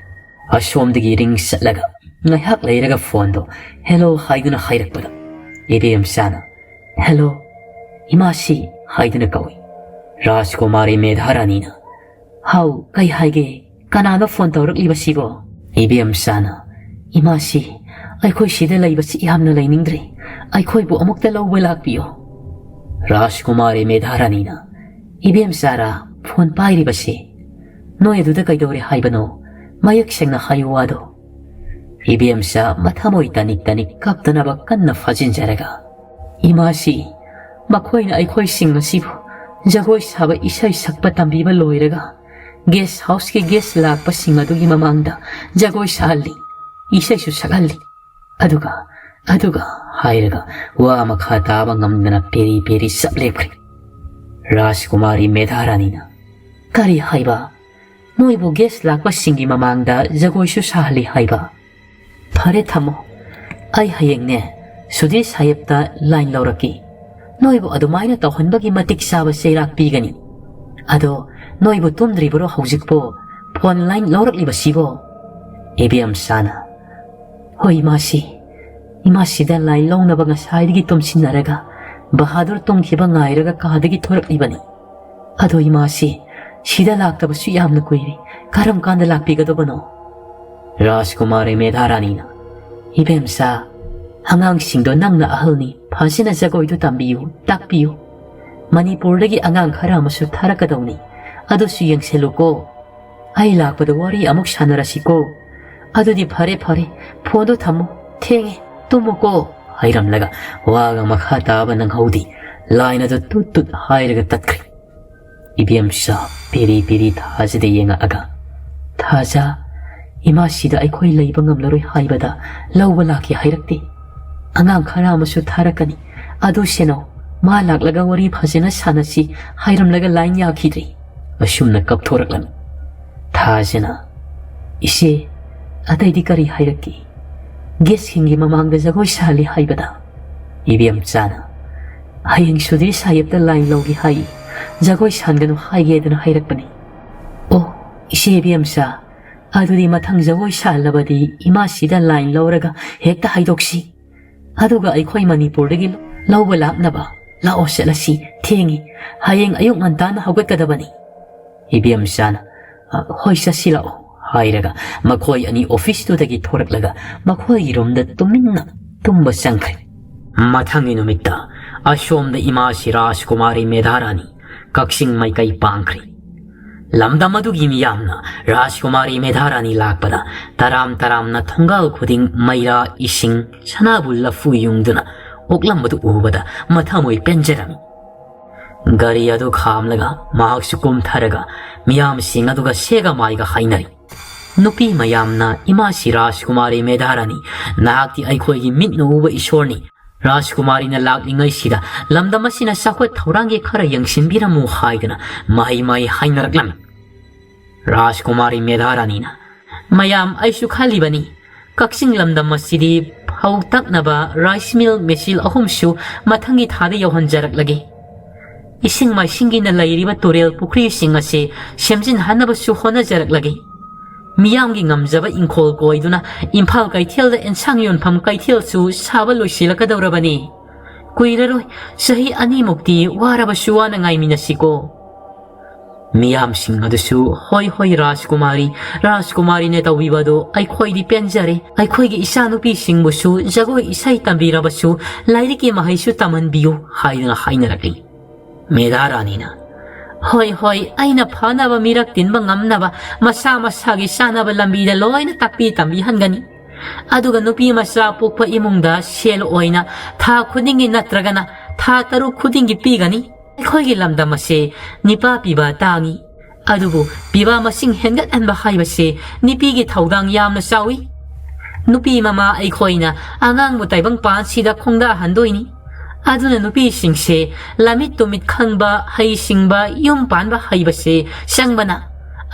ꯑꯁꯣꯝꯗꯒꯤ ꯔꯤꯡ ꯆꯠꯂꯒ ꯉꯥꯏꯍꯥꯛ ꯂꯩꯔꯒ ꯐꯣꯟꯗꯣ "ꯍꯦꯂꯣ" ꯍꯥꯏꯗꯨꯅ ꯍꯥꯏꯔꯛꯄꯗ ꯏꯕꯦꯝꯆꯥꯅ, "ꯍꯦꯂꯣ, ꯏꯃꯥꯁꯤ?" ꯍꯥꯏꯗꯨꯅ ꯀꯧꯏ꯫ ꯔꯥꯖꯀꯨꯃꯥꯔꯤ ꯃꯦꯙꯥꯔꯥꯅꯤꯅ, "ꯍꯥꯎ, ꯀꯩ ꯍꯥꯏꯒꯦ? ꯀꯅꯥꯅꯣ ꯐꯣꯟ ꯇꯧꯔꯛꯂꯤꯕꯁꯤꯕꯣ?" ꯏꯕꯦꯝꯆꯥꯅ, "ꯏꯃꯥꯁꯤ, ꯑꯩꯈꯣꯏ ꯁꯤꯗ ꯂꯩꯕꯁꯤ ꯌꯥꯝꯅ ꯂꯩꯅꯤꯡꯗ꯭ꯔꯦ꯫ ꯑꯩꯈꯣꯏꯕꯨ ꯑꯃꯨꯛꯇ ꯂꯧꯕ ꯂꯥꯛꯄꯤꯌꯣ"꯫ ꯔꯥꯖꯀꯨꯃꯥꯔꯤ ꯃꯦꯙꯥꯔꯥꯅꯤꯅ, "ꯏꯕꯦꯝꯆꯥꯔꯥ ꯐꯣꯟ ꯄꯥꯏꯔꯤꯕꯁꯤ? ꯅꯣꯏ ꯑꯗꯨꯗ ꯀꯩꯗꯧꯔꯦ ꯍꯥꯏꯕꯅꯣ? ꯃꯌꯦꯛ ꯁꯦꯡꯅ ꯍꯥꯏꯌꯨ ꯋꯥꯗꯣ"꯫ ꯏꯕꯦꯝꯆꯥ ꯃꯊꯃꯣꯏ ꯇꯅꯤꯛ ꯇꯅꯤꯛ ꯀꯞꯇꯅꯕ ꯀꯟꯅ ꯐꯥꯖꯤꯟꯖꯔꯒ, "ꯏꯃꯥꯁꯤ, ꯃꯈꯣꯏꯅ ꯑꯩꯈꯣꯏꯁꯤꯡ ꯑꯁꯤꯕꯨ ꯖꯒꯣꯏ ꯁꯥꯕ, ꯏꯁꯩ ꯁꯛꯄ ꯇꯝꯕꯤꯕ ꯂꯣꯏꯔꯒ ꯒꯦꯁ ꯍꯥꯎꯁꯀꯤ ꯒꯦꯁ ꯂꯥꯛꯄꯁꯤꯡ ꯑꯗꯨꯒꯤ ꯃꯃꯥꯡꯗ ꯖꯒꯣꯏ ꯁꯥꯍꯜꯂꯤ, ꯏꯁꯩꯁꯨ ꯁꯛꯍꯜꯂꯤ꯫ ꯑꯗꯨꯒ, ꯑꯗꯨꯒ" ꯍꯥꯏꯔꯒ ꯋꯥ ꯃꯈꯥ ꯇꯥꯕ ꯉꯝꯗꯅ ꯄꯦꯔꯤ ꯄꯦꯔꯤ ꯆꯞ ꯂꯦꯞꯈ꯭ꯔꯦ꯫ ꯔꯥꯖꯀꯨꯃꯥꯔꯤ ꯃꯦꯙꯥꯔꯥꯅꯤꯅ, "ꯀꯔꯤ ꯍꯥꯏꯕ? ꯅꯣꯏꯕꯨ ꯒꯦꯁ ꯂꯥꯛꯄꯁꯤꯡꯒꯤ ꯃꯃꯥꯡꯗ ꯖꯒꯣꯏꯁꯨ ꯁꯥꯍꯜꯂꯤ ꯍꯥꯏꯕ? ꯐꯔꯦ, ꯊꯝꯃꯣ꯫ ꯑꯩ ꯍꯌꯦꯡꯅꯦ ꯁꯨꯗꯤ ꯁꯥꯍꯦꯕꯇ ꯂꯥꯏꯟ ꯂꯧꯔꯛꯀꯦ꯫ ꯅꯣꯏꯕꯨ ꯑꯗꯨꯃꯥꯏꯅ ꯇꯧꯍꯟꯕꯒꯤ ꯃꯇꯤꯛ ꯆꯥꯕ ꯆꯩꯔꯥꯛ ꯄꯤꯒꯅꯤ꯫ ꯑꯗꯣ ꯅꯣꯏꯕꯨ ꯇꯨꯝꯗ꯭ꯔꯤꯕꯔꯣ ꯍꯧꯖꯤꯛꯄꯣ? Phone line ꯂꯧꯔꯛꯂꯤꯕꯁꯤꯕꯣ?" ꯏꯕꯦꯝꯆꯥꯅ, "ꯍꯣꯏ, ꯏꯃꯥꯁꯤ, ꯏꯃꯥꯁꯤꯗ ꯂꯥꯏꯟ ꯂꯧꯅꯕ ꯉꯁꯥꯏꯗꯒꯤ ꯇꯨꯝꯁꯤꯟꯅꯔꯒ ꯕꯍꯥꯗꯨꯔ ꯇꯨꯝꯈꯤꯕ ꯉꯥꯏꯔꯒ ꯀꯥꯗꯒꯤ ꯊꯣꯔꯛꯂꯤꯕꯅꯤ꯫ ꯑꯗꯣ ꯏꯃꯥꯁꯤ, ꯁꯤꯗ ꯂꯥꯛꯇꯕꯁꯨ ꯌꯥꯝꯅ ꯀꯨꯏꯔꯦ꯫ ꯀꯔꯝ ꯀꯥꯟꯗ ꯂꯥꯛꯄꯤꯒꯗꯕꯅꯣ?" ꯔꯥꯖꯀꯨꯃꯥꯔꯤ ꯃꯦꯙꯥꯔꯥꯅꯤꯅ, "ꯏꯕꯦꯝꯆꯥ, ꯑꯉꯥꯡꯁꯤꯡꯗꯣ ꯅꯪꯅ ꯑꯍꯜꯅꯤ, ꯐꯖꯅ ꯖꯒꯣꯏꯗꯨ ꯇꯝꯕꯤꯌꯨ, ꯇꯥꯛꯄꯤꯌꯨ꯫ ꯃꯅꯤꯄꯨꯔꯗꯒꯤ ꯑꯉꯥꯡ ꯈꯔ ꯑꯃꯁꯨ ꯊꯥꯔꯛꯀꯗꯧꯅꯤ, ꯑꯗꯨꯁꯨ ꯌꯦꯡꯁꯤꯜꯂꯨꯀꯣ꯫ ꯑꯩ ꯂꯥꯛꯄꯗ ꯋꯥꯔꯤ ꯑꯃꯨꯛ ꯁꯥꯟꯅꯔꯁꯤꯀꯣ꯫ ꯑꯗꯨꯗꯤ ꯐꯔꯦ, ꯐꯔꯦ, ꯐꯣꯟꯗꯣ ꯊꯝꯃꯣ, ꯊꯦꯡꯉꯦ, ꯇꯨꯝꯃꯨꯀꯣ" ꯍꯥꯏꯔꯝꯂꯒ ꯋꯥꯒ ꯃꯈꯥ ꯇꯥꯕ ꯅꯪꯍꯧꯗꯦ꯫ ꯂꯥꯏꯟ ꯑꯗꯨ ꯇꯨꯠ ꯇꯨꯠ ꯍꯥꯏꯔꯒ ꯇꯠꯈ꯭ꯔꯦ꯫ ꯏꯕꯦꯝꯆꯥ ꯄꯦꯔꯤ ꯄꯦꯔꯤ ꯊꯥꯖꯗ ꯌꯦꯡꯉꯛꯑꯒ, "ꯊꯥꯖ, ꯏꯃꯥꯁꯤꯗ ꯑꯩꯈꯣꯏ ꯂꯩꯕ ꯉꯝꯂꯔꯣꯏ ꯍꯥꯏꯕꯗ ꯂꯧꯕ ꯂꯥꯛꯀꯦ ꯍꯥꯏꯔꯛꯇꯦ꯫ ꯑꯉꯥꯡ ꯈꯔ ꯑꯃꯁꯨ ꯊꯥꯔꯛꯀꯅꯤ, ꯑꯗꯨ ꯁꯦꯟꯅꯧ, ꯃꯥ ꯂꯥꯛꯂꯒ ꯋꯥꯔꯤ ꯐꯖꯅ ꯁꯥꯟꯅꯁꯤ" ꯍꯥꯏꯔꯝꯂꯒ ꯂꯥꯏꯟ ꯌꯥꯈꯤꯗ꯭ꯔꯦ꯫ ꯑꯁꯨꯝꯅ ꯀꯞꯊꯣꯔꯛꯂꯝꯃꯤ꯫ ꯊꯥꯖꯅ, "ꯏꯆꯦ, ꯑꯇꯩꯗꯤ ꯀꯔꯤ ꯍꯥꯏꯔꯛꯀꯦ? ꯒꯦꯁꯁꯤꯡꯒꯤ ꯃꯃꯥꯡꯗ ꯖꯒꯣꯏ ꯁꯥꯍꯜꯂꯤ ꯍꯥꯏꯕꯗ?" ꯏꯕꯦꯝꯆꯥꯅ, "ꯍꯌꯦꯡ ꯁꯨꯗꯤ ꯁꯥꯍꯦꯕꯇ ꯂꯥꯏꯟ ꯂꯧꯒꯦ ꯍꯥꯏ, ꯖꯒꯣꯏ ꯁꯥꯟꯒꯅꯨ ꯍꯥꯏꯒꯦꯗꯅ ꯍꯥꯏꯔꯛꯄꯅꯤ꯫" "ꯑꯣ, ꯏꯆꯦ ꯏꯕꯦꯝꯆꯥ, ꯑꯗꯨꯗꯤ ꯃꯊꯪ ꯖꯒꯣꯏ ꯁꯥꯍꯜꯂꯕꯗꯤ ꯏꯃꯥꯁꯤꯗ ꯂꯥꯏꯟ ꯂꯧꯔꯒ ꯍꯦꯛꯇ ꯍꯥꯏꯗꯣꯛꯁꯤ꯫ ꯑꯗꯨꯒ ꯑꯩꯈꯣꯏ ꯃꯅꯤꯄꯨꯔꯗꯒꯤ ꯂꯧꯕ ꯂꯥꯛꯅꯕ ꯂꯥꯛꯑꯣ, ꯆꯠꯂꯁꯤ꯫ ꯊꯦꯡꯉꯤ, ꯍꯌꯦꯡ ꯑꯌꯨꯛ ꯉꯟꯇꯥꯅ ꯍꯧꯒꯠꯀꯗꯕꯅꯤ꯫" ꯏꯕꯦꯝꯆꯥꯅ, "ꯑ, ꯍꯣꯏ, ꯆꯠꯁꯤ ꯂꯥꯛꯑꯣ" ꯍꯥꯏꯔꯒ ꯃꯈꯣꯏ ꯑꯅꯤ ꯑꯣꯐꯤꯁꯇꯨꯗꯒꯤ ꯊꯣꯔꯛꯂꯒ ꯃꯈꯣꯏꯒꯤ ꯔꯨꯝꯗ ꯇꯨꯃꯤꯟꯅ ꯇꯨꯝꯕ ꯆꯪꯈ꯭ꯔꯦ꯫ ꯃꯊꯪꯒꯤ ꯅꯨꯃꯤꯠꯇ ꯑꯁꯣꯝꯗ ꯏꯃꯥꯁꯤ ꯔꯥꯖꯀꯨꯃꯥꯔꯤ ꯃꯦꯙꯥꯔꯥꯅꯤ ꯀꯛꯆꯤꯡ ꯃꯥꯏꯀꯩ ꯄꯥꯡꯈ꯭ꯔꯦ꯫ ꯂꯝꯗꯝ ꯑꯗꯨꯒꯤ ꯃꯤꯌꯥꯝꯅ ꯔꯥꯖꯀꯨꯃꯥꯔꯤ ꯃꯦꯙꯥꯔꯥꯅꯤ ꯂꯥꯛꯄꯗ ꯇꯔꯥꯝ ꯇꯔꯥꯝꯅ ꯊꯣꯡꯒꯥꯜ ꯈꯨꯗꯤꯡ ꯃꯩꯔꯥ, ꯏꯁꯤꯡ, ꯁꯅꯥꯕꯨꯜ ꯂꯐꯨ ꯌꯨꯡꯗꯨꯅ ꯑꯣꯛꯂꯝꯕꯗꯨ ꯎꯕꯗ ꯃꯊꯃꯣꯏ ꯄꯦꯟꯖꯔꯝꯃꯤ꯫ ꯒꯥꯔꯤ ꯑꯗꯨ ꯈꯥꯝꯂꯒ ꯃꯍꯥꯛꯁꯨ ꯀꯨꯝꯊꯔꯒ ꯃꯤꯌꯥꯝꯁꯤꯡ ꯑꯗꯨꯒ ꯁꯦꯒ ꯃꯥꯏꯒ ꯍꯥꯏꯅꯔꯤ꯫ ꯅꯨꯄꯤ ꯃꯌꯥꯝꯅ ꯏꯃꯥꯁꯤ ꯔꯥꯖꯀꯨꯃꯥꯔꯤ ꯃꯦꯙꯥꯔꯥꯅꯤ, ꯅꯍꯥꯛꯇꯤ ꯑꯩꯈꯣꯏꯒꯤ ꯃꯤꯠꯅ ꯎꯕ ꯏꯁꯣꯔꯅꯤ꯫ ꯔꯥꯖꯀꯨꯃꯥꯔꯤꯅ ꯂꯥꯛꯂꯤꯉꯩꯁꯤꯗ ꯂꯝꯗꯝ ꯑꯁꯤꯅ ꯆꯥꯎꯈꯠ ꯊꯧꯔꯥꯡꯒꯤ ꯈꯔ ꯌꯦꯡꯁꯤꯟꯕꯤꯔꯝꯃꯨ ꯍꯥꯏꯗꯨꯅ ꯃꯍꯩ ꯃꯍꯩ ꯍꯥꯏꯅꯔꯛꯂꯝꯃꯤ꯫ ꯔꯥꯖꯀꯨꯃꯥꯔꯤ ꯃꯦꯙꯥꯔꯥꯅꯤꯅ, "ꯃꯌꯥꯝ, ꯑꯩꯁꯨ ꯈꯜꯂꯤꯕꯅꯤ, ꯀꯛꯆꯤꯡ ꯂꯝꯗꯝ ꯑꯁꯤꯗꯤ ꯐꯧ ꯇꯛꯅꯕ rice mill machine ꯑꯍꯨꯝꯁꯨ ꯃꯊꯪꯒꯤ ꯊꯥꯗ ꯌꯧꯍꯟꯖꯔꯛꯂꯒꯦ꯫ ꯏꯁꯤꯡ ꯃꯥꯏꯁꯤꯡꯒꯤꯅ ꯂꯩꯔꯤꯕ ꯇꯨꯔꯦꯜ ꯄꯨꯈ꯭ꯔꯤꯁꯤꯡ ꯑꯁꯤ ꯁꯦꯝꯖꯤꯟꯍꯟꯅꯕꯁꯨ ꯍꯣꯠꯅꯖꯔꯛꯂꯒꯦ꯫ ꯃꯤꯌꯥꯝꯒꯤ ꯉꯝꯖꯕ ꯏꯪꯈꯣꯜ ꯀꯣꯏꯗꯨꯅ ꯏꯝꯐꯥꯜ ꯀꯩꯊꯦꯜꯗ ꯑꯦꯟꯁꯥꯡ ꯌꯣꯟꯐꯝ ꯀꯩꯊꯦꯜꯁꯨ ꯁꯥꯕ ꯂꯣꯏꯁꯤꯜꯂꯛꯀꯗꯧꯔꯕꯅꯤ꯫ ꯀꯨꯏꯔꯔꯣꯏ, ꯆꯍꯤ ꯑꯅꯤꯃꯨꯛꯇꯤ ꯋꯥꯔꯕꯁꯨ ꯋꯥꯅ ꯉꯥꯏꯃꯤꯟꯅꯁꯤꯀꯣ꯫" ꯃꯤꯌꯥꯝꯁꯤꯡ ꯑꯗꯨꯁꯨ, "ꯍꯣꯏ, ꯍꯣꯏ, ꯔꯥꯖꯀꯨꯃꯥꯔꯤ, ꯔꯥꯖꯀꯨꯃꯥꯔꯤꯅ ꯇꯧꯕꯤꯕꯗꯨ ꯑꯩꯈꯣꯏꯗꯤ ꯄꯦꯟꯖꯔꯦ꯫ ꯑꯩꯈꯣꯏꯒꯤ ꯏꯆꯥꯅꯨꯄꯤꯁꯤꯡꯕꯨꯁꯨ ꯖꯒꯣꯏ ꯏꯁꯩ ꯇꯝꯕꯤꯔꯕꯁꯨ ꯂꯥꯏꯔꯤꯛꯀꯤ ꯃꯍꯩꯁꯨ ꯇꯝꯍꯟꯕꯤꯌꯨ" ꯍꯥꯏꯗꯨꯅ ꯍꯥꯏꯅꯔꯛꯂꯤ꯫ ꯃꯦꯙꯥ ꯔꯥꯅꯤꯅ, "ꯍꯣꯏ, ꯍꯣꯏ, ꯑꯩꯅ ꯐꯅꯕ ꯃꯤꯔꯛ ꯇꯤꯟꯕ ꯉꯝꯅꯕ ꯃꯁꯥ ꯃꯁꯥꯒꯤ ꯆꯥꯅꯕ ꯂꯝꯕꯤꯗ ꯂꯣꯏꯅ ꯇꯥꯛꯄꯤ ꯇꯝꯕꯤꯍꯟꯒꯅꯤ꯫ ꯑꯗꯨꯒ ꯅꯨꯄꯤ ꯃꯆꯥ ꯄꯣꯛꯄ ꯏꯃꯨꯡꯗ ꯁꯦꯜ ꯑꯣꯏꯅ ꯊꯥ ꯈꯨꯗꯤꯡꯒꯤ ꯅꯠꯇ꯭ꯔꯒꯅ ꯊꯥ ꯇꯔꯨꯛ ꯈꯨꯗꯤꯡꯒꯤ ꯄꯤꯒꯅꯤ꯫ ꯑꯩꯈꯣꯏꯒꯤ ꯂꯝꯗꯝ ꯑꯁꯦ ꯅꯤꯄꯥ ꯄꯤꯕ ꯇꯥꯡꯏ꯫ ꯑꯗꯨꯕꯨ ꯄꯤꯕ ꯃꯁꯤꯡ ꯍꯦꯟꯒꯠꯍꯟꯕ ꯍꯥꯏꯕꯁꯦ ꯅꯨꯄꯤꯒꯤ ꯊꯧꯗꯥꯡ ꯌꯥꯝꯅ ꯆꯥꯎꯏ꯫ ꯅꯨꯄꯤ ꯃꯃꯥ ꯑꯩꯈꯣꯏꯅ ꯑꯉꯥꯡꯕꯨ ꯇꯥꯏꯕꯪꯄꯥꯟꯁꯤꯗ ꯈꯣꯡꯗꯥꯍꯟꯗꯣꯏꯅꯤ꯫ ꯑꯗꯨꯅ ꯅꯨꯄꯤꯁꯤꯡꯁꯦ ꯂꯝꯃꯤꯠ ꯇꯨꯃꯤꯠ ꯈꯪꯕ, ꯍꯩꯁꯤꯡꯕ, ꯌꯨꯝ ꯄꯥꯟꯕ ꯍꯩꯕꯁꯦ ꯆꯪꯕꯅ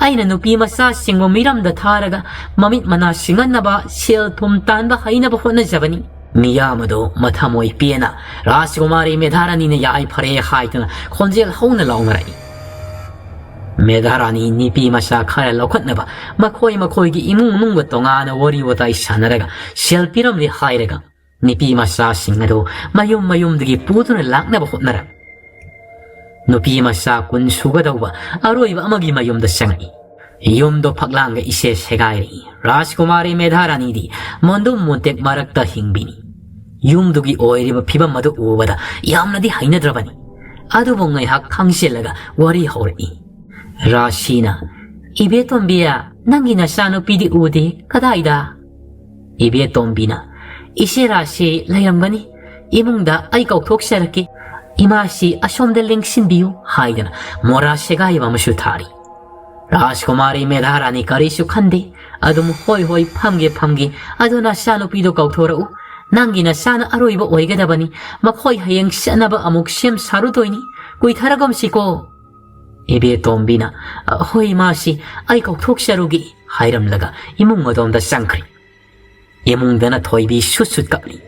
ꯑꯩꯅ ꯅꯨꯄꯤ ꯃꯆꯥꯁꯤꯡꯕꯨ ꯃꯤꯔꯝꯗ ꯊꯥꯔꯒ ꯃꯃꯤꯠ ꯃꯅꯥ ꯁꯤꯡꯍꯟꯅꯕ ꯁꯦꯜ ꯊꯨꯝ ꯇꯥꯟꯕ ꯍꯩꯅꯕ ꯍꯣꯠꯅꯖꯕꯅꯤ꯫" ꯃꯤꯌꯥꯝ ꯑꯗꯨ ꯃꯊꯃꯣꯏ ꯄꯦꯟꯅ ꯔꯥꯖꯀꯨꯃꯥꯔꯤ ꯃꯦꯙꯥꯔꯥꯅꯤꯅ ꯌꯥꯏꯐꯔꯦ ꯍꯥꯏꯗꯨꯅ ꯈꯣꯟꯖꯦꯜ ꯍꯧꯅ ꯂꯥꯎꯅꯔꯛꯏ꯫ ꯃꯦꯙꯥꯔꯥꯅꯤ ꯅꯨꯄꯤ ꯃꯆꯥ ꯈꯔ ꯂꯧꯈꯠꯅꯕ ꯃꯈꯣꯏ ꯃꯈꯣꯏꯒꯤ ꯏꯃꯨꯡ ꯃꯅꯨꯡꯒ ꯇꯣꯉꯥꯟꯅ ꯋꯥꯔꯤ ꯋꯥꯇꯥꯏ ꯁꯥꯟꯅꯔꯒ ꯁꯦꯜ ꯄꯤꯔꯝꯂꯦ ꯍꯥꯏꯔꯒ ꯅꯨꯄꯤ ꯃꯆꯥꯁꯤꯡ ꯑꯗꯨ ꯃꯌꯨꯝ ꯃꯌꯨꯝꯗꯒꯤ ꯄꯨꯗꯨꯅ ꯂꯥꯛꯅꯕ ꯍꯣꯠꯅꯔꯝꯃꯤ꯫ ꯅꯨꯄꯤ ꯃꯆꯥ ꯀꯨꯟ ꯁꯨꯒꯗꯧꯕ ꯑꯔꯣꯏꯕ ꯑꯃꯒꯤ ꯃꯌꯨꯝꯗ ꯆꯪꯉꯛꯏ꯫ ꯌꯨꯝꯗꯣ ꯐꯛꯂꯥꯡꯒ ꯏꯁꯦ ꯁꯦꯒꯥꯏꯔꯛꯏ꯫ ꯔꯥꯖꯀꯨꯃꯥꯔꯤ ꯃꯦꯙꯥꯔꯥꯅꯤꯗꯤ ꯃꯣꯟꯗꯨꯝ ꯃꯣꯟꯇꯦꯛ ꯃꯔꯛꯇ ꯍꯤꯡꯕꯤꯅꯤ꯫ ꯌꯨꯝꯗꯨꯒꯤ ꯑꯣꯏꯔꯤꯕ ꯐꯤꯕꯝ ꯑꯗꯨ ꯎꯕꯗ ꯌꯥꯝꯅꯗꯤ ꯍꯩꯅꯗ꯭ꯔꯕꯅꯤ꯫ ꯑꯗꯨꯕꯨ ꯉꯥꯏꯍꯥꯛ ꯈꯪꯁꯤꯜꯂꯒ ꯋꯥꯔꯤ ꯍꯧꯔꯛꯏ꯫ ꯔꯥꯁꯤꯅ, "ꯏꯕꯦꯇꯣꯝꯕꯤ, ꯅꯪꯒꯤ ꯅꯆꯥꯅꯨꯄꯤꯗꯤ ꯎꯗꯦ, ꯀꯗꯥꯏꯗ?" ꯏꯕꯦꯇꯣꯝꯕꯤꯅ, "ꯏꯆꯦ ꯔꯥꯁꯤ ꯂꯩꯔꯝꯒꯅꯤ, ꯏꯃꯨꯡꯗ ꯑꯩ ꯀꯧꯊꯣꯛꯆꯔꯛꯀꯦ, ꯏꯃꯥꯁꯤ ꯑꯁꯣꯝꯗ ꯂꯦꯡꯁꯤꯟꯕꯤꯌꯨ" ꯍꯥꯏꯗꯅ ꯃꯣꯔꯥ ꯁꯦꯒꯥꯏꯕ ꯑꯃꯁꯨ ꯊꯥꯔꯤ꯫ ꯔꯥꯖꯀꯨꯃꯥꯔꯤ ꯃꯦꯙꯥꯔꯥꯅꯤ ꯀꯔꯤꯁꯨ ꯈꯟꯗꯦ, ꯑꯗꯨꯝ ꯍꯣꯏ ꯍꯣꯏ ꯐꯝꯒꯦ ꯐꯝꯒꯦ, ꯑꯗꯨ ꯅꯆꯥꯅꯨꯄꯤꯗꯣ ꯀꯧꯊꯣꯔꯛꯎ, ꯅꯪꯒꯤ ꯅꯆꯥꯅ ꯑꯔꯣꯏꯕ ꯑꯣꯏꯒꯗꯕꯅꯤ, ꯃꯈꯣꯏ ꯍꯌꯦꯡ ꯆꯠꯅꯕ ꯑꯃꯨꯛ ꯁꯦꯝ ꯁꯥꯔꯨꯗꯣꯏꯅꯤ, ꯀꯨꯏꯊꯔꯒꯨꯝꯁꯤꯀꯣ꯫ ꯏꯕꯦꯇꯣꯝꯕꯤꯅ, "ꯍꯣꯏ ꯏꯃꯥꯁꯤ, ꯑꯩ ꯀꯧꯊꯣꯛꯆꯔꯨꯒꯦ" ꯍꯥꯏꯔꯝꯂꯒ ꯏꯃꯨꯡ ꯑꯗꯣꯝꯗ ꯆꯪꯈ꯭ꯔꯦ꯫ ꯏꯃꯨꯡꯗꯅ ꯊꯣꯏꯕꯤ ꯁꯨꯠ ꯁꯨꯠ ꯀꯞꯂꯤ꯫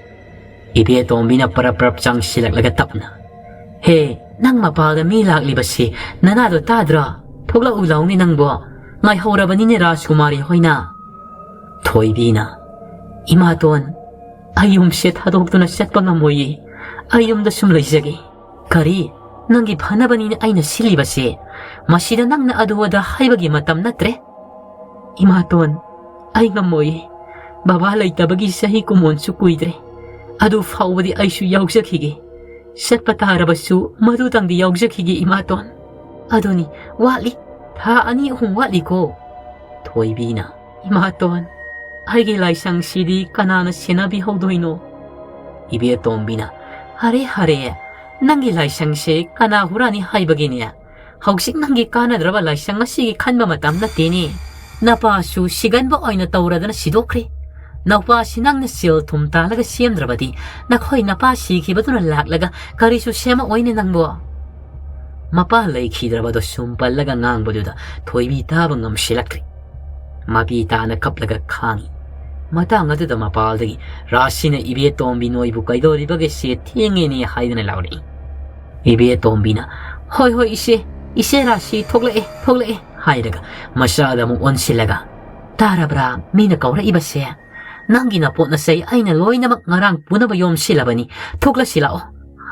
ꯏꯕꯦꯇꯣꯝꯕꯤꯅ ꯄꯔꯞ ꯄꯔꯞ ꯆꯪꯁꯤꯜꯂꯛꯂꯒ ꯇꯞꯅ, "ꯍꯦ, ꯅꯪ ꯃꯄꯥꯜꯗ ꯃꯤ ꯂꯥꯛꯂꯤꯕꯁꯤ ꯅꯅꯥꯗꯣ ꯇꯥꯗ꯭ꯔꯣ? ꯊꯣꯛꯂꯛꯎ ꯂꯥꯎꯅꯦ ꯅꯪꯕꯣ, ꯉꯥꯏꯍꯧꯔꯕꯅꯤꯅꯦ ꯔꯥꯖꯀꯨꯃꯥꯔꯤ ꯍꯣꯏꯅ"꯫ ꯊꯣꯏꯕꯤꯅ, "ꯏꯃꯥꯇꯣꯟ, ꯑꯩ ꯌꯨꯝꯁꯦ ꯊꯥꯗꯣꯛꯇꯨꯅ ꯆꯠꯄ ꯉꯝꯃꯣꯏꯌꯦ, ꯑꯩ ꯌꯨꯝꯗ ꯁꯨꯝ ꯂꯩꯖꯒꯦ"꯫ "ꯀꯔꯤ? ꯅꯪꯒꯤ ꯐꯅꯕꯅꯤꯅꯦ ꯑꯩꯅ ꯁꯤꯜꯂꯤꯕꯁꯦ꯫ ꯃꯁꯤꯗ ꯅꯪꯅ ꯑꯗꯨ ꯑꯗꯥ ꯍꯥꯏꯕꯒꯤ ꯃꯇꯝ ꯅꯠꯇ꯭ꯔꯦ"꯫ "ꯏꯃꯥꯇꯣꯟ, ꯑꯩ ꯉꯝꯃꯣꯏꯌꯦ꯫ ꯕꯕꯥ ꯂꯩꯇꯕꯒꯤ ꯆꯍꯤ ꯀꯨꯝꯑꯣꯟꯁꯨ ꯀꯨꯏꯗ꯭ꯔꯦ꯫ ꯑꯗꯨ ꯐꯥꯎꯕꯗꯤ ꯑꯩꯁꯨ ꯌꯥꯎꯖꯈꯤꯒꯦ꯫ ꯆꯠꯄ ꯇꯥꯔꯕꯁꯨ ꯃꯗꯨꯇꯪꯗꯤ ꯌꯥꯎꯖꯈꯤꯒꯦ ꯏꯃꯥꯇꯣꯟ"꯫ "ꯑꯗꯨꯅꯤ, ꯋꯥꯠꯂꯤ꯫ ꯊꯥ ꯑꯅꯤ ꯑꯍꯨꯝ ꯋꯥꯠꯂꯤꯀꯣ"꯫ ꯊꯣꯏꯕꯤꯅ, "ꯏꯃꯥꯇꯣꯟ, ꯑꯩꯒꯤ ꯂꯥꯏꯁꯪꯁꯤꯗꯤ ꯀꯅꯥꯅ ꯁꯦꯟꯅꯕꯤꯍꯧꯗꯣꯏꯅꯣ?" ꯏꯕꯦꯇꯣꯝꯕꯤꯅ, "ꯍꯔꯦ, ꯍꯔꯦ, ꯅꯪꯒꯤ ꯂꯥꯏꯁꯪꯁꯦ ꯀꯅꯥ ꯍꯨꯔꯥꯅꯤ ꯍꯥꯏꯕꯒꯤꯅꯦ? ꯍꯧꯖꯤꯛ ꯅꯪꯒꯤ ꯀꯥꯟꯅꯗ꯭ꯔꯕ ꯂꯥꯏꯁꯪ ꯑꯁꯤꯒꯤ ꯈꯟꯕ ꯃꯇꯝ ꯅꯠꯇꯦꯅꯦ꯫ ꯅꯄꯥꯁꯨ ꯁꯤꯒꯟꯕ ꯑꯣꯏꯅ ꯇꯧꯔꯗꯅ ꯁꯤꯗꯣꯛꯈ꯭ꯔꯦ꯫ ꯅꯧꯄꯥꯁꯤ ꯅꯪꯅ ꯁꯦꯜ ꯊꯨꯝ ꯇꯥꯜꯂꯒ ꯁꯦꯝꯗ꯭ꯔꯕꯗꯤ ꯅꯈꯣꯏ ꯅꯄꯥ ꯁꯤꯈꯤꯕꯗꯨꯅ ꯂꯥꯛꯂꯒ ꯀꯔꯤꯁꯨ ꯁꯦꯝꯃꯛꯑꯣꯏꯅꯦ ꯅꯪꯕꯣ"꯫ ꯃꯄꯥ ꯂꯩꯈꯤꯗ꯭ꯔꯕꯗꯣ ꯁꯨꯝ ꯄꯜꯂꯒ ꯉꯥꯡꯕꯗꯨꯗ ꯊꯣꯏꯕꯤ ꯇꯥꯕ ꯉꯝꯁꯤꯜꯂꯛꯇ꯭ꯔꯦ꯫ ꯃꯄꯤ ꯇꯥꯅ ꯀꯞꯂꯒ ꯈꯥꯡꯏ꯫ ꯃꯇꯥꯡ ꯑꯗꯨꯗ ꯃꯄꯥꯜꯗꯒꯤ ꯔꯥꯁꯤꯅ, "ꯏꯕꯦꯇꯣꯝꯕꯤ, ꯅꯣꯏꯕꯨ ꯀꯩꯗꯧꯔꯤꯕꯒꯦ? ꯁꯦ ꯊꯦꯡꯉꯦꯅꯦ" ꯍꯥꯏꯗꯅ ꯂꯥꯎꯔꯛꯏ꯫ ꯏꯕꯦꯇꯣꯝꯕꯤꯅ, "ꯍꯣꯏ, ꯍꯣꯏ, ꯏꯆꯦ, ꯏꯆꯦ ꯔꯥꯁꯤ ꯊꯣꯛꯂꯛꯑꯦ, ꯊꯣꯛꯂꯛꯑꯦ" ꯍꯥꯏꯔꯒ ꯃꯆꯥꯗ ꯑꯃꯨꯛ ꯑꯣꯟꯁꯤꯜꯂꯒ, "ꯇꯥꯔꯕ꯭ꯔꯥ ꯃꯤꯅ ꯀꯧꯔꯛꯏꯕꯁꯦ? ꯅꯪꯒꯤ ꯅꯄꯣꯠ ꯅꯆꯩ ꯑꯩꯅ ꯂꯣꯏꯅꯃꯛ ꯉꯔꯥꯡ ꯄꯨꯅꯕ ꯌꯣꯝꯁꯤꯜꯂꯕꯅꯤ, ꯊꯣꯛꯂꯁꯤ ꯂꯥꯛꯑꯣ"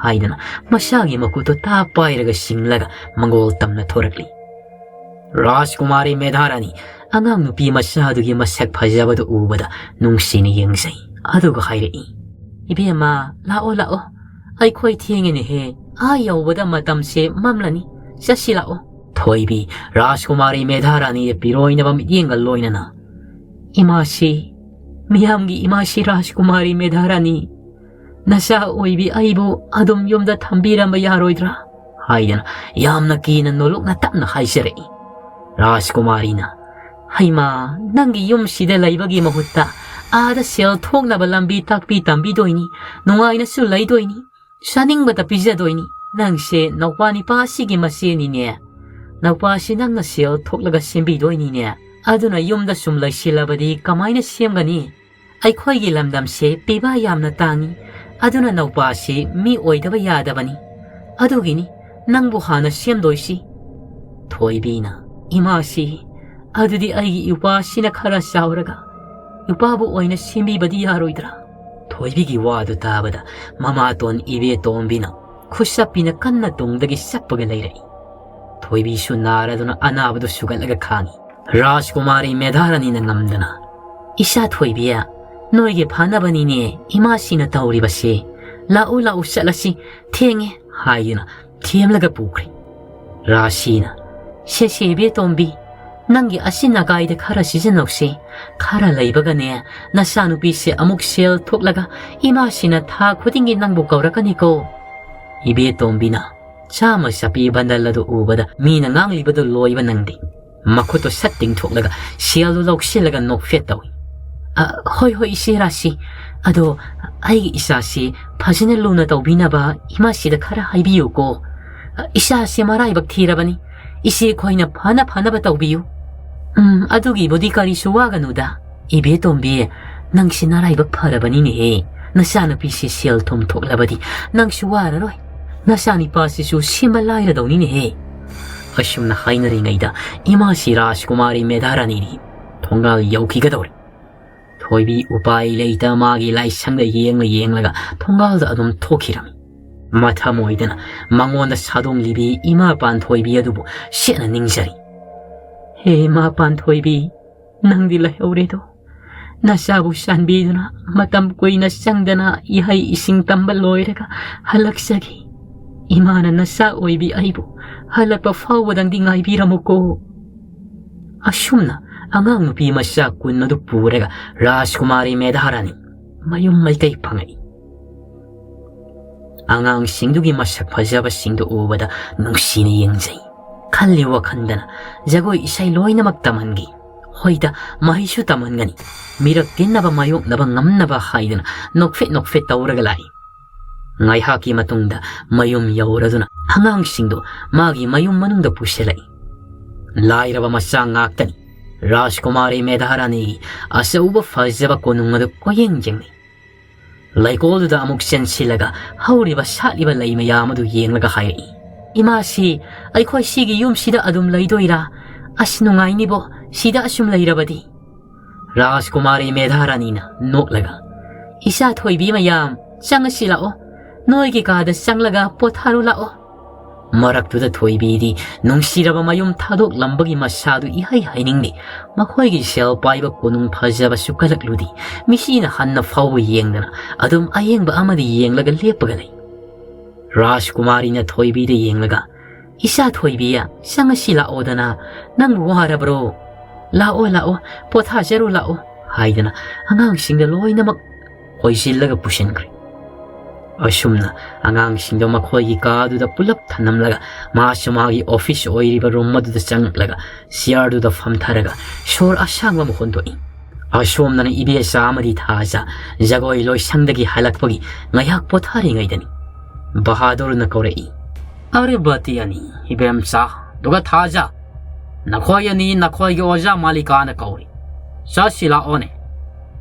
ꯍꯥꯏꯗꯅ ꯃꯆꯥꯒꯤ ꯃꯈꯨꯠꯇꯨ ꯇꯥ ꯄꯥꯏꯔꯒ ꯆꯤꯡꯂꯒ ꯃꯪꯒꯣꯜ ꯇꯝꯅ ꯊꯣꯔꯛꯂꯤ꯫ ꯔꯥꯖꯀꯨꯃꯥꯔꯤ ꯃꯦꯙꯥꯔꯥꯅꯤ ꯑꯉꯥꯡ ꯅꯨꯄꯤ ꯃꯆꯥꯗꯨꯒꯤ ꯃꯁꯛ ꯐꯖꯕꯗꯨ ꯎꯕꯗ ꯅꯨꯡꯁꯤꯅ ꯌꯦꯡꯖꯩ꯫ ꯑꯗꯨꯒ ꯍꯥꯏꯔꯛꯏ, "ꯏꯕꯦꯝꯃ, ꯂꯥꯛꯑꯣ, ꯂꯥꯛꯑꯣ꯫ ꯑꯩꯈꯣꯏ ꯊꯦꯡꯉꯦꯅꯦꯍꯦ꯫ ꯑꯥ ꯌꯧꯕꯗ ꯃꯇꯝꯁꯦ ꯃꯝꯂꯅꯤ꯫ ꯆꯠꯁꯤ ꯂꯥꯛꯑꯣ"꯫ ꯊꯣꯏꯕꯤ, ꯔꯥꯖꯀꯨꯃꯥꯔꯤ ꯃꯦꯙꯥꯔꯥꯅꯤꯗ ꯄꯤꯔꯣꯏꯅꯕ ꯃꯤꯠꯌꯦꯡꯒ ꯂꯣꯏꯅꯅ, "ꯏꯃꯥꯁꯤ, ꯃꯤꯌꯥꯝꯒꯤ ꯏꯃꯥꯁꯤ ꯔꯥꯖꯀꯨꯃꯥꯔꯤ ꯃꯦꯙꯥꯔꯥꯅꯤ, ꯅꯆꯥ ꯑꯣꯏꯕꯤ ꯑꯩꯕꯨ ꯑꯗꯨꯝ ꯌꯨꯝꯗ ꯊꯝꯕꯤꯔꯝꯕ ꯌꯥꯔꯣꯏꯗ꯭ꯔꯥ?" ꯍꯥꯏꯗꯅ ꯌꯥꯝꯅ ꯀꯤꯅ ꯅꯣꯂꯨꯛꯅ ꯇꯞꯅ ꯍꯥꯏꯖꯔꯛꯏ꯫ ꯔꯥꯖꯀꯨꯃꯥꯔꯤꯅ, "ꯍꯩꯃꯥ, ꯅꯪꯒꯤ ꯌꯨꯝꯁꯤꯗ ꯂꯩꯕꯒꯤ ꯃꯍꯨꯠꯇ ꯑꯥꯗ ꯁꯦꯜ ꯊꯣꯛꯅꯕ ꯂꯝꯕꯤ ꯇꯥꯛꯄꯤ ꯇꯝꯕꯤꯗꯣꯏꯅꯤ, ꯅꯨꯡꯉꯥꯏꯅꯁꯨ ꯂꯩꯗꯣꯏꯅꯤ, ꯆꯥꯅꯤꯡꯕꯇ ꯄꯤꯖꯗꯣꯏꯅꯤ꯫ ꯅꯪꯁꯦ ꯅꯧꯄꯥ ꯅꯤꯄꯥ ꯑꯁꯤꯒꯤ ꯃꯆꯦꯅꯤꯅꯦ꯫ ꯅꯧꯄꯥꯁꯤ ꯅꯪꯅ ꯁꯦꯜ ꯊꯣꯛꯂꯒ ꯁꯦꯝꯕꯤꯗꯣꯏꯅꯤꯅꯦ꯫ ꯑꯗꯨꯅ ꯌꯨꯝꯗ ꯁꯨꯝ ꯂꯩꯁꯤꯜꯂꯕꯗꯤ ꯀꯃꯥꯏꯅ ꯁꯦꯝꯒꯅꯤ? ꯑꯩꯈꯣꯏꯒꯤ ꯂꯝꯗꯝꯁꯦ ꯄꯤꯕ ꯌꯥꯝꯅ ꯇꯥꯡꯏ꯫ ꯑꯗꯨꯅ ꯅꯧꯄꯥꯁꯤ ꯃꯤ ꯑꯣꯏꯗꯕ ꯌꯥꯗꯕꯅꯤ꯫ ꯑꯗꯨꯒꯤꯅꯤ ꯅꯪꯕꯨ ꯍꯥꯟꯅ ꯁꯦꯝꯗꯣꯏꯁꯤ꯫" ꯊꯣꯏꯕꯤꯅ, "ꯏꯃꯥꯁꯤ, ꯑꯗꯨꯗꯤ ꯑꯩꯒꯤ ꯏꯄꯥꯁꯤꯅ ꯈꯔ ꯆꯥꯎꯔꯒ ꯏꯄꯥꯕꯨ ꯑꯣꯏꯅ ꯁꯦꯝꯕꯤꯕꯗꯤ ꯌꯥꯔꯣꯏꯗ꯭ꯔꯥ?" ꯊꯣꯏꯕꯤꯒꯤ ꯋꯥꯗꯨ ꯇꯥꯕꯗ ꯃꯃꯥꯇꯣꯟ ꯏꯕꯦꯇꯣꯝꯕꯤꯅ ꯈꯨꯠꯁꯞꯄꯤꯅ ꯀꯟꯅ ꯇꯨꯡꯗꯒꯤ ꯆꯞꯄꯒ ꯂꯩꯔꯛꯏ꯫ ꯊꯣꯏꯕꯤꯁꯨ ꯅꯥꯔꯗꯨꯅ ꯑꯅꯥꯕꯗꯨ ꯁꯨꯒꯠꯂꯒ ꯈꯥꯡꯉꯤ꯫ ꯔꯥꯖꯀꯨꯃꯥꯔꯤ ꯃꯦꯙꯥꯔꯥꯅꯤꯅ ꯉꯝꯗꯅ, "ꯏꯆꯥ ꯊꯣꯏꯕꯤ, ꯅꯣꯏꯒꯤ ꯐꯥꯅꯕꯅꯤꯅꯦ ꯏꯃꯥꯁꯤꯅ ꯇꯧꯔꯤꯕꯁꯦ꯫ ꯂꯥꯛꯎ, ꯂꯥꯛꯎ, ꯆꯠꯂꯁꯤ, ꯊꯦꯡꯉꯦ" ꯍꯥꯏꯗꯨꯅ ꯊꯦꯝꯂꯒ ꯄꯨꯈ꯭ꯔꯦ꯫ ꯔꯥꯁꯤꯅ, "ꯁꯦ, ꯁꯦ, ꯏꯕꯦꯇꯣꯝꯕꯤ, ꯅꯪꯒꯤ ꯑꯁꯤꯟ ꯑꯀꯥꯏꯗ ꯈꯔ ꯁꯤꯖꯤꯟꯅꯧꯁꯦ꯫ ꯈꯔ ꯂꯩꯕꯒꯅꯦ, ꯅꯆꯥꯅꯨꯄꯤꯁꯦ ꯑꯃꯨꯛ ꯁꯦꯜ ꯊꯣꯛꯂꯒ ꯏꯃꯥꯁꯤꯅ ꯊꯥ ꯈꯨꯗꯤꯡꯒꯤ ꯅꯪꯕꯨ ꯀꯧꯔꯛꯀꯅꯤꯀꯣ꯫" ꯏꯕꯦꯇꯣꯝꯕꯤꯅ ꯆꯥꯝꯃ ꯆꯞꯄꯤ ꯕꯟꯗꯜ ꯑꯗꯨ ꯎꯕꯗ ꯃꯤꯅ ꯉꯥꯡꯂꯤꯕꯗꯨ ꯂꯣꯏꯕ ꯅꯪꯗꯦ꯫ ꯃꯈꯨꯠꯇꯨ ꯁꯠ ꯇꯤꯡꯊꯣꯛꯂꯒ ꯁꯦꯜꯗꯨ ꯂꯧꯁꯤꯜꯂꯒ ꯅꯣꯛꯐꯦꯠ ꯇꯧꯏ꯫ "ꯑ, ꯍꯣꯏ, ꯍꯣꯏ, ꯏꯆꯦ ꯔꯥꯁꯤ꯫ ꯑꯗꯣ ꯑꯩꯒꯤ ꯏꯆꯥꯁꯤ ꯐꯖꯅ ꯂꯨꯅ ꯇꯧꯕꯤꯅꯕ ꯏꯃꯥꯁꯤꯗ ꯈꯔ ꯍꯥꯏꯕꯤꯌꯨꯀꯣ꯫ ꯑ, ꯏꯆꯥꯁꯤ ꯃꯔꯥꯏꯕꯛ ꯊꯤꯔꯕꯅꯤ꯫ ꯏꯆꯦ ꯈꯣꯏꯅ ꯐꯅ ꯐꯅꯕ ꯇꯧꯕꯤꯌꯨ꯫" "ꯎꯝ, ꯑꯗꯨꯒꯤꯕꯨꯗꯤ ꯀꯔꯤꯁꯨ ꯋꯥꯒꯅꯨꯗ, ꯏꯕꯦꯇꯣꯝꯕꯤ꯫ ꯅꯪꯁꯤ ꯅꯔꯥꯏꯕꯛ ꯐꯔꯕꯅꯤꯅꯦꯍꯦ꯫ ꯅꯆꯥꯅꯨꯄꯤꯁꯤ ꯁꯦꯜ ꯊꯨꯝ ꯊꯣꯛꯂꯕꯗꯤ ꯅꯪꯁꯨ ꯋꯥꯔꯔꯣꯏ꯫ ꯅꯆꯥꯅꯤꯄꯥꯁꯤꯁꯨ ꯁꯦꯝꯕ ꯂꯥꯏꯔꯗꯧꯅꯤꯅꯦꯍꯦ꯫" ꯑꯁꯨꯝꯅ ꯍꯥꯏꯅꯔꯤꯉꯩꯗ ꯏꯃꯥꯁꯤ ꯔꯥꯖꯀꯨꯃꯥꯔꯤ ꯃꯦꯙꯥꯔꯥꯅꯤꯗꯤ ꯊꯣꯡꯒꯥꯜ ꯌꯧꯈꯤꯒꯗꯧꯔꯦ꯫ ꯊꯣꯏꯕꯤ ꯎꯄꯥꯏ ꯂꯩꯇ ꯃꯥꯒꯤ ꯂꯥꯏꯁꯪꯗ ꯌꯦꯡꯂ ꯌꯦꯡꯂꯒ ꯊꯣꯡꯒꯥꯜꯗ ꯑꯗꯨꯝ ꯊꯣꯛꯈꯤꯔꯝꯃꯤ꯫ ꯃꯊꯃꯣꯏꯗꯅ ꯃꯉꯣꯟꯗ ꯁꯥꯗꯣꯡꯂꯤꯕꯤ ꯏꯃꯥ ꯄꯥꯟꯊꯣꯏꯕꯤ ꯑꯗꯨꯕꯨ ꯁꯦꯠꯅ ꯅꯤꯡꯖꯔꯤ꯫ "ꯍꯦ ꯏꯃꯥ ꯄꯥꯟꯊꯣꯏꯕꯤ, ꯅꯪꯗꯤ ꯂꯩꯍꯧꯔꯦꯗꯣ꯫ ꯅꯆꯥꯕꯨ ꯆꯥꯟꯕꯤꯗꯨꯅ ꯃꯇꯝ ꯀꯨꯏꯅ ꯆꯪꯗꯅ ꯏꯍꯩ ꯏꯁꯤꯡ ꯇꯝꯕ ꯂꯣꯏꯔꯒ ꯍꯜꯂꯛꯆꯈꯤ꯫ "ꯏꯃꯥꯅ ꯅꯆꯥ ꯑꯣꯏꯕꯤ ꯑꯩꯕꯨ ꯍꯜꯂꯛꯄ ꯐꯥꯎꯕꯗꯪꯗꯤ ꯉꯥꯏꯕꯤꯔꯝꯃꯨꯀꯣ"꯫ ꯑꯁꯨꯝꯅ ꯑꯉꯥꯡ ꯅꯨꯄꯤ ꯃꯆꯥ ꯀꯨꯟ ꯑꯗꯨ ꯄꯨꯔꯒ ꯔꯥꯖꯀꯨꯃꯥꯔꯤ ꯃꯦꯙꯥꯔꯥꯅꯤ ꯃꯌꯨꯝ ꯃꯥꯏꯀꯩ ꯐꯪꯉꯛꯏ꯫ ꯑꯉꯥꯡꯁꯤꯡꯗꯨꯒꯤ ꯃꯁꯛ ꯐꯖꯕꯁꯤꯡꯗꯨ ꯎꯕꯗ ꯅꯨꯡꯁꯤꯅ ꯌꯦꯡꯖꯩ꯫ ꯈꯜꯂꯤ ꯋꯥꯈꯟꯗꯅ ꯖꯒꯣꯏ ꯏꯁꯩ ꯂꯣꯏꯅꯃꯛ ꯇꯝꯍꯟꯈꯤ꯫ ꯍꯣꯏꯗ, ꯃꯍꯩꯁꯨ ꯇꯝꯍꯟꯒꯅꯤ꯫ ꯃꯤꯔꯛ ꯇꯤꯟꯅꯕ ꯃꯥꯌꯣꯛꯅꯕ ꯉꯝꯅꯕ ꯍꯥꯏꯗꯨꯅ ꯅꯣꯛꯐꯦꯠ ꯅꯣꯛꯐꯦꯠ ꯇꯧꯔꯒ ꯂꯥꯛꯏ꯫ ꯉꯥꯏꯍꯥꯛꯀꯤ ꯃꯇꯨꯡꯗ ꯃꯌꯨꯝ ꯌꯧꯔꯗꯨꯅ ꯑꯉꯥꯡꯁꯤꯡꯗꯨ ꯃꯥꯒꯤ ꯃꯌꯨꯝ ꯃꯅꯨꯡꯗ ꯄꯨꯁꯤꯜꯂꯛꯏ꯫ ꯂꯥꯏꯔꯕ ꯃꯆꯥ ꯉꯥꯛꯇꯅꯤ꯫ ꯔꯥꯖꯀꯨꯃꯥꯔꯤ ꯃꯦꯙꯥꯔꯥꯅꯤꯒꯤ ꯑꯆꯧꯕ ꯐꯖꯕ ꯀꯣꯅꯨꯡ ꯑꯗꯨ ꯀꯣꯏꯌꯦꯡ ꯌꯦꯡꯂꯤ꯫ ꯂꯩꯀꯣꯜꯗꯨꯗ ꯑꯃꯨꯛ ꯆꯦꯟꯁꯤꯜꯂꯒ ꯍꯧꯔꯤꯕ ꯁꯥꯠꯂꯤꯕ ꯂꯩ ꯃꯌꯥꯝ ꯑꯗꯨ ꯌꯦꯡꯂꯒ ꯍꯥꯏꯔꯛꯏ, "ꯏꯃꯥꯁꯤ, ꯑꯩꯈꯣꯏ ꯁꯤꯒꯤ ꯌꯨꯝꯁꯤꯗ ꯑꯗꯨꯝ ꯂꯩꯗꯣꯏꯔꯥ? ꯑꯁ, ꯅꯨꯡꯉꯥꯏꯅꯤꯕꯣ, ꯁꯤꯗ ꯑꯁꯨꯝ ꯂꯩꯔꯕꯗꯤ"꯫ ꯔꯥꯖꯀꯨꯃꯥꯔꯤ ꯃꯦꯙꯥꯔꯥꯅꯤꯅ ꯅꯣꯛꯂꯒ, "ꯏꯆꯥ ꯊꯣꯏꯕꯤ ꯃꯌꯥꯝ, ꯆꯪꯉꯁꯤ ꯂꯥꯛꯑꯣ꯫ ꯅꯣꯏꯒꯤ ꯀꯥꯗ ꯆꯪꯂꯒ ꯄꯣꯊꯥꯔꯨ ꯂꯥꯛꯑꯣ"꯫ ꯃꯔꯛꯇꯨꯗ ꯊꯣꯏꯕꯤꯗꯤ ꯅꯨꯡꯁꯤꯔꯕ ꯃꯌꯨꯝ ꯊꯥꯗꯣꯛꯂꯝꯕꯒꯤ ꯃꯁꯥꯗꯨ ꯏꯍꯩ ꯍꯩꯅꯤꯡꯗꯦ꯫ ꯃꯈꯣꯏꯒꯤ ꯁꯦꯜ ꯄꯥꯏꯕ ꯀꯣꯅꯨꯡ ꯐꯖꯕꯁꯨ ꯀꯜꯂꯛꯂꯨꯗꯦ꯫ ꯃꯤꯁꯤꯅ ꯍꯟꯅ ꯐꯥꯎꯕ ꯌꯦꯡꯗꯅ ꯑꯗꯨꯝ ꯑꯌꯦꯡꯕ ꯑꯃꯗ ꯌꯦꯡꯂꯒ ꯂꯦꯞꯄꯒ ꯂꯩ꯫ ꯔꯥꯖꯀꯨꯃꯥꯔꯤꯅ ꯊꯣꯏꯕꯤꯗ ꯌꯦꯡꯂꯒ, "ꯏꯆꯥ ꯊꯣꯏꯕꯤ, ꯆꯪꯉꯁꯤ ꯂꯥꯛꯑꯣꯗꯅ, ꯅꯪꯕꯨ ꯋꯥꯔꯕ꯭ꯔꯣ? ꯂꯥꯛꯑꯣ, ꯂꯥꯛꯑꯣ, ꯄꯣꯊꯥꯖꯔꯨ ꯂꯥꯛꯑꯣ" ꯍꯥꯏꯗꯅ ꯑꯉꯥꯡꯁꯤꯡꯗ ꯂꯣꯏꯅꯃꯛ ꯍꯣꯏꯁꯤꯜꯂꯒ ꯄꯨꯁꯤꯟꯈ꯭ꯔꯦ꯫ ꯑꯁꯨꯝꯅ ꯑꯉꯥꯡꯁꯤꯡꯗꯣ ꯃꯈꯣꯏꯒꯤ ꯀꯥꯗꯨꯗ ꯄꯨꯂꯞ ꯊꯅꯝꯂꯒ ꯃꯥꯁꯨ ꯃꯥꯒꯤ ꯑꯣꯐꯤꯁ ꯑꯣꯏꯔꯤꯕ ꯔꯨꯝ ꯑꯗꯨꯗ ꯆꯪꯂꯛꯂꯒ ꯆꯤꯌꯔꯗꯨꯗ ꯐꯝꯊꯔꯒ ꯁꯣꯔ ꯑꯁꯥꯡꯕ ꯑꯃ ꯍꯣꯟꯗꯣꯛꯏ꯫ ꯑꯁꯣꯝꯗꯅ ꯏꯕꯦꯆꯥ ꯑꯃꯗꯤ ꯊꯥꯖ ꯖꯒꯣꯏ ꯂꯣꯏꯁꯪꯗꯒꯤ ꯍꯜꯂꯛꯄꯒꯤ ꯉꯥꯏꯍꯥꯛ ꯄꯣꯊꯥꯔꯤꯉꯩꯗꯅꯤ ꯕꯍꯥꯗꯨꯔꯅ ꯀꯧꯔꯛꯏ꯫ "ꯑꯔꯦ ꯕꯇꯤ ꯑꯅꯤ, ꯏꯕꯦꯝꯆꯥ, ꯑꯗꯨꯒ ꯊꯥꯖ, ꯅꯈꯣꯏ ꯑꯅꯤ ꯅꯈꯣꯏꯒꯤ ꯑꯣꯖꯥ ꯃꯥꯂꯤꯀꯥꯅ ꯀꯧꯔꯤ꯫ ꯆꯠꯁꯤ ꯂꯥꯛꯑꯣꯅꯦ"꯫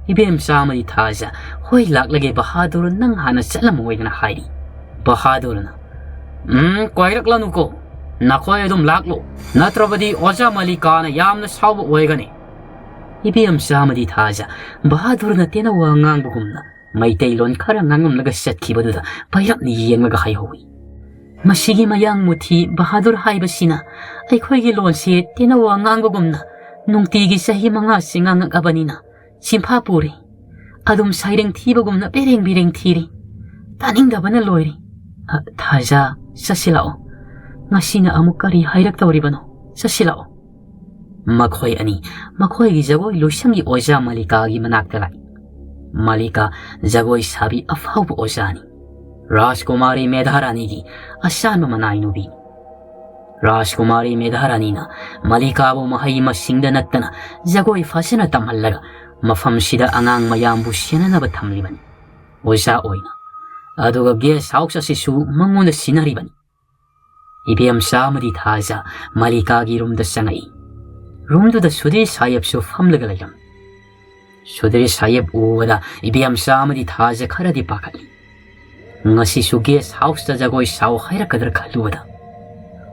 ꯏꯕꯦꯝꯆꯥ ꯑꯃꯗꯤ ꯊꯥꯖ, "ꯍꯣꯏ ꯂꯥꯛꯂꯒꯦ ꯕꯍꯥꯗꯨꯔ, ꯅꯪ ꯍꯥꯟꯅ ꯆꯠꯂꯝꯃꯣꯏꯗꯅ" ꯍꯥꯏꯔꯤ꯫ ꯕꯍꯥꯗꯨꯔꯅ, "ꯎꯝ, ꯀꯣꯏꯔꯛꯂꯅꯨꯀꯣ, ꯅꯈꯣꯏ ꯑꯗꯨꯝ ꯂꯥꯛꯂꯣ, ꯅꯠꯇ꯭ꯔꯕꯗꯤ ꯑꯣꯖꯥ ꯃꯥꯂꯤꯀꯥꯅ ꯌꯥꯝꯅ ꯁꯥꯎꯕ ꯑꯣꯏꯒꯅꯤ"꯫ ꯏꯕꯦꯝꯆꯥ ꯑꯃꯗꯤ ꯊꯥꯖ ꯕꯍꯥꯗꯨꯔꯅ ꯇꯦꯅ ꯋꯥ ꯉꯥꯡꯕꯒꯨꯝꯅ ꯃꯩꯇꯩꯂꯣꯟ ꯈꯔ ꯉꯥꯡꯉꯝꯂꯒ ꯆꯠꯈꯤꯕꯗꯨꯗ ꯄꯩꯔꯞꯅ ꯌꯦꯡꯂꯒ ꯍꯥꯏꯍꯧꯏ, "ꯃꯁꯤꯒꯤ ꯃꯌꯥꯡ ꯃꯨꯊꯤ ꯕꯍꯥꯗꯨꯔ ꯍꯥꯏꯕꯁꯤꯅ ꯑꯩꯈꯣꯏꯒꯤ ꯂꯣꯟꯁꯦ ꯇꯦꯅ ꯋꯥ ꯉꯥꯡꯕꯒꯨꯝꯅ ꯅꯨꯡꯇꯤꯒꯤ ꯆꯍꯤ ꯃꯉꯥꯁꯤ ꯉꯥꯡꯉꯛꯑꯕꯅꯤꯅ ꯆꯤꯟꯐꯥ ꯄꯨꯔꯦ꯫ ꯑꯗꯨꯝ ꯁꯩꯔꯦꯡ ꯊꯤꯕꯒꯨꯝꯅ ꯕꯦꯔꯦꯡ ꯕꯦꯔꯦꯡ ꯊꯤꯔꯤ꯫ ꯇꯥꯅꯤꯡꯗꯕꯅ ꯂꯣꯏꯔꯦ"꯫ "ꯑ, ꯊꯥꯖ, "ꯆꯠꯁꯤ ꯂꯥꯛꯑꯣ꯫ ꯉꯁꯤꯅ ꯑꯃꯨꯛ ꯀꯔꯤ ꯍꯥꯏꯔꯛꯇꯧꯔꯤꯕꯅꯣ? ꯆꯠꯁꯤ ꯂꯥꯛꯑꯣ꯫" ꯃꯈꯣꯏ ꯑꯅꯤ ꯃꯈꯣꯏꯒꯤ ꯖꯒꯣꯏ ꯂꯣꯏꯁꯪꯒꯤ ꯑꯣꯖꯥ ꯃꯂꯤꯀꯥꯒꯤ ꯃꯅꯥꯛꯇ ꯂꯥꯛꯏ꯫ ꯃꯂꯤꯀꯥ ꯖꯒꯣꯏ ꯁꯥꯕꯤ ꯑꯐꯥꯎꯕ ꯑꯣꯖꯥꯅꯤ꯫ ꯔꯥꯖꯀꯨꯃꯥꯔꯤ ꯃꯦꯙꯥꯔꯥꯅꯤꯒꯤ ꯑꯁꯥꯟꯕ ꯃꯅꯥꯏ ꯅꯨꯄꯤꯅꯤ꯫ ꯔꯥꯖꯀꯨꯃꯥꯔꯤ ꯃꯦꯙꯥꯔꯥꯅꯤꯅ ꯃꯂꯤꯀꯥꯕꯨ ꯃꯍꯩ ꯃꯁꯤꯡꯗ ꯅꯠꯇꯅ ꯖꯒꯣꯏ ꯐꯖꯅ ꯇꯝꯍꯜꯂꯒ ꯃꯐꯝꯁꯤꯗ ꯑꯉꯥꯡ ꯃꯌꯥꯝꯕꯨ ꯁꯦꯟꯅꯅꯕ ꯊꯝꯂꯤꯕꯅꯤ꯫ ꯑꯣꯖꯥ ꯑꯣꯏꯅ꯫ ꯑꯗꯨꯒ ꯒꯦꯁ ꯍꯥꯎꯁ ꯑꯁꯤꯁꯨ ꯃꯉꯣꯟꯗ ꯁꯤꯟꯅꯔꯤꯕꯅꯤ꯫ ꯏꯕꯦꯝꯆꯥ ꯑꯃꯗꯤ ꯊꯥꯖ ꯃꯂꯤꯀꯥꯒꯤ ꯔꯨꯝꯗ ꯆꯪꯉꯛꯏ꯫ ꯔꯨꯝꯗꯨꯗ ꯁꯨꯙꯤꯔ ꯁꯥꯍꯦꯕꯁꯨ ꯐꯝꯂꯒ ꯂꯩꯔꯝꯃꯤ꯫ ꯁꯨꯙꯤꯔ ꯁꯥꯍꯦꯕ ꯎꯕꯗ ꯏꯕꯦꯝꯆꯥ ꯑꯃꯗꯤ ꯊꯥꯖ ꯈꯔꯗꯤ ꯄꯥꯈꯠꯂꯤ꯫ ꯉꯁꯤꯁꯨ ꯒꯦꯁ ꯍꯥꯎꯁꯇ ꯖꯒꯣꯏ ꯁꯥꯎ ꯍꯥꯏꯔꯛꯀꯗ꯭ꯔꯥ ꯈꯜꯂꯨꯕꯗ꯫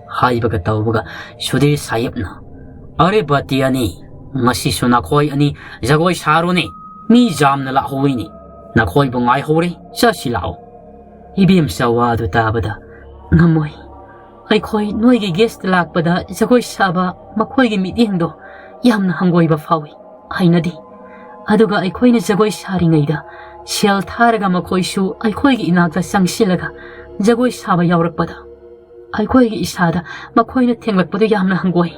ꯍꯥꯏꯕꯒ ꯇꯧꯕꯒ ꯁꯨꯙꯤꯔ ꯁꯥꯍꯦꯕꯅ, "ꯑꯔꯦ ꯕꯇꯤ ꯑꯅꯤ, ꯉꯁꯤꯁꯨ ꯅꯈꯣꯏ ꯑꯅꯤ ꯖꯒꯣꯏ ꯁꯥꯔꯣꯅꯦ꯫ ꯃꯤ ꯌꯥꯝꯅ ꯂꯥꯛꯍꯧꯋꯤꯅꯦ꯫ ꯅꯈꯣꯏꯕꯨ ꯉꯥꯏꯍꯧꯔꯦ, ꯆꯠꯁꯤ ꯂꯥꯛꯑꯣ꯫" ꯏꯕꯦꯝꯆꯥ ꯋꯥꯗꯨ ꯇꯥꯕꯗ, "ꯉꯝꯃꯣꯏ꯫ ꯑꯩꯈꯣꯏ ꯅꯣꯏꯒꯤ ꯒꯦꯁꯇ ꯂꯥꯛꯄꯗ ꯖꯒꯣꯏ ꯁꯥꯕ ꯃꯈꯣꯏꯒꯤ ꯃꯤꯠꯌꯦꯡꯗꯣ ꯌꯥꯝꯅ ꯍꯪꯒꯣꯏꯕ ꯐꯥꯎꯏ, ꯍꯩꯅꯗꯦ꯫ ꯑꯗꯨꯒ ꯑꯩꯈꯣꯏꯅ ꯖꯒꯣꯏ ꯁꯥꯔꯤꯉꯩꯗ ꯁꯦꯜ ꯊꯥꯔꯒ ꯃꯈꯣꯏꯁꯨ ꯑꯩꯈꯣꯏꯒꯤ ꯏꯅꯥꯛꯇ ꯆꯪꯁꯤꯜꯂꯒ ꯖꯒꯣꯏ ꯁꯥꯕ ꯌꯥꯎꯔꯛꯄꯗ ꯑꯩꯈꯣꯏꯒꯤ ꯏꯁꯥꯗ ꯃꯈꯣꯏꯅ ꯊꯦꯡꯂꯛꯄꯗꯨ ꯌꯥꯝꯅ ꯍꯪꯒꯣꯏ꯫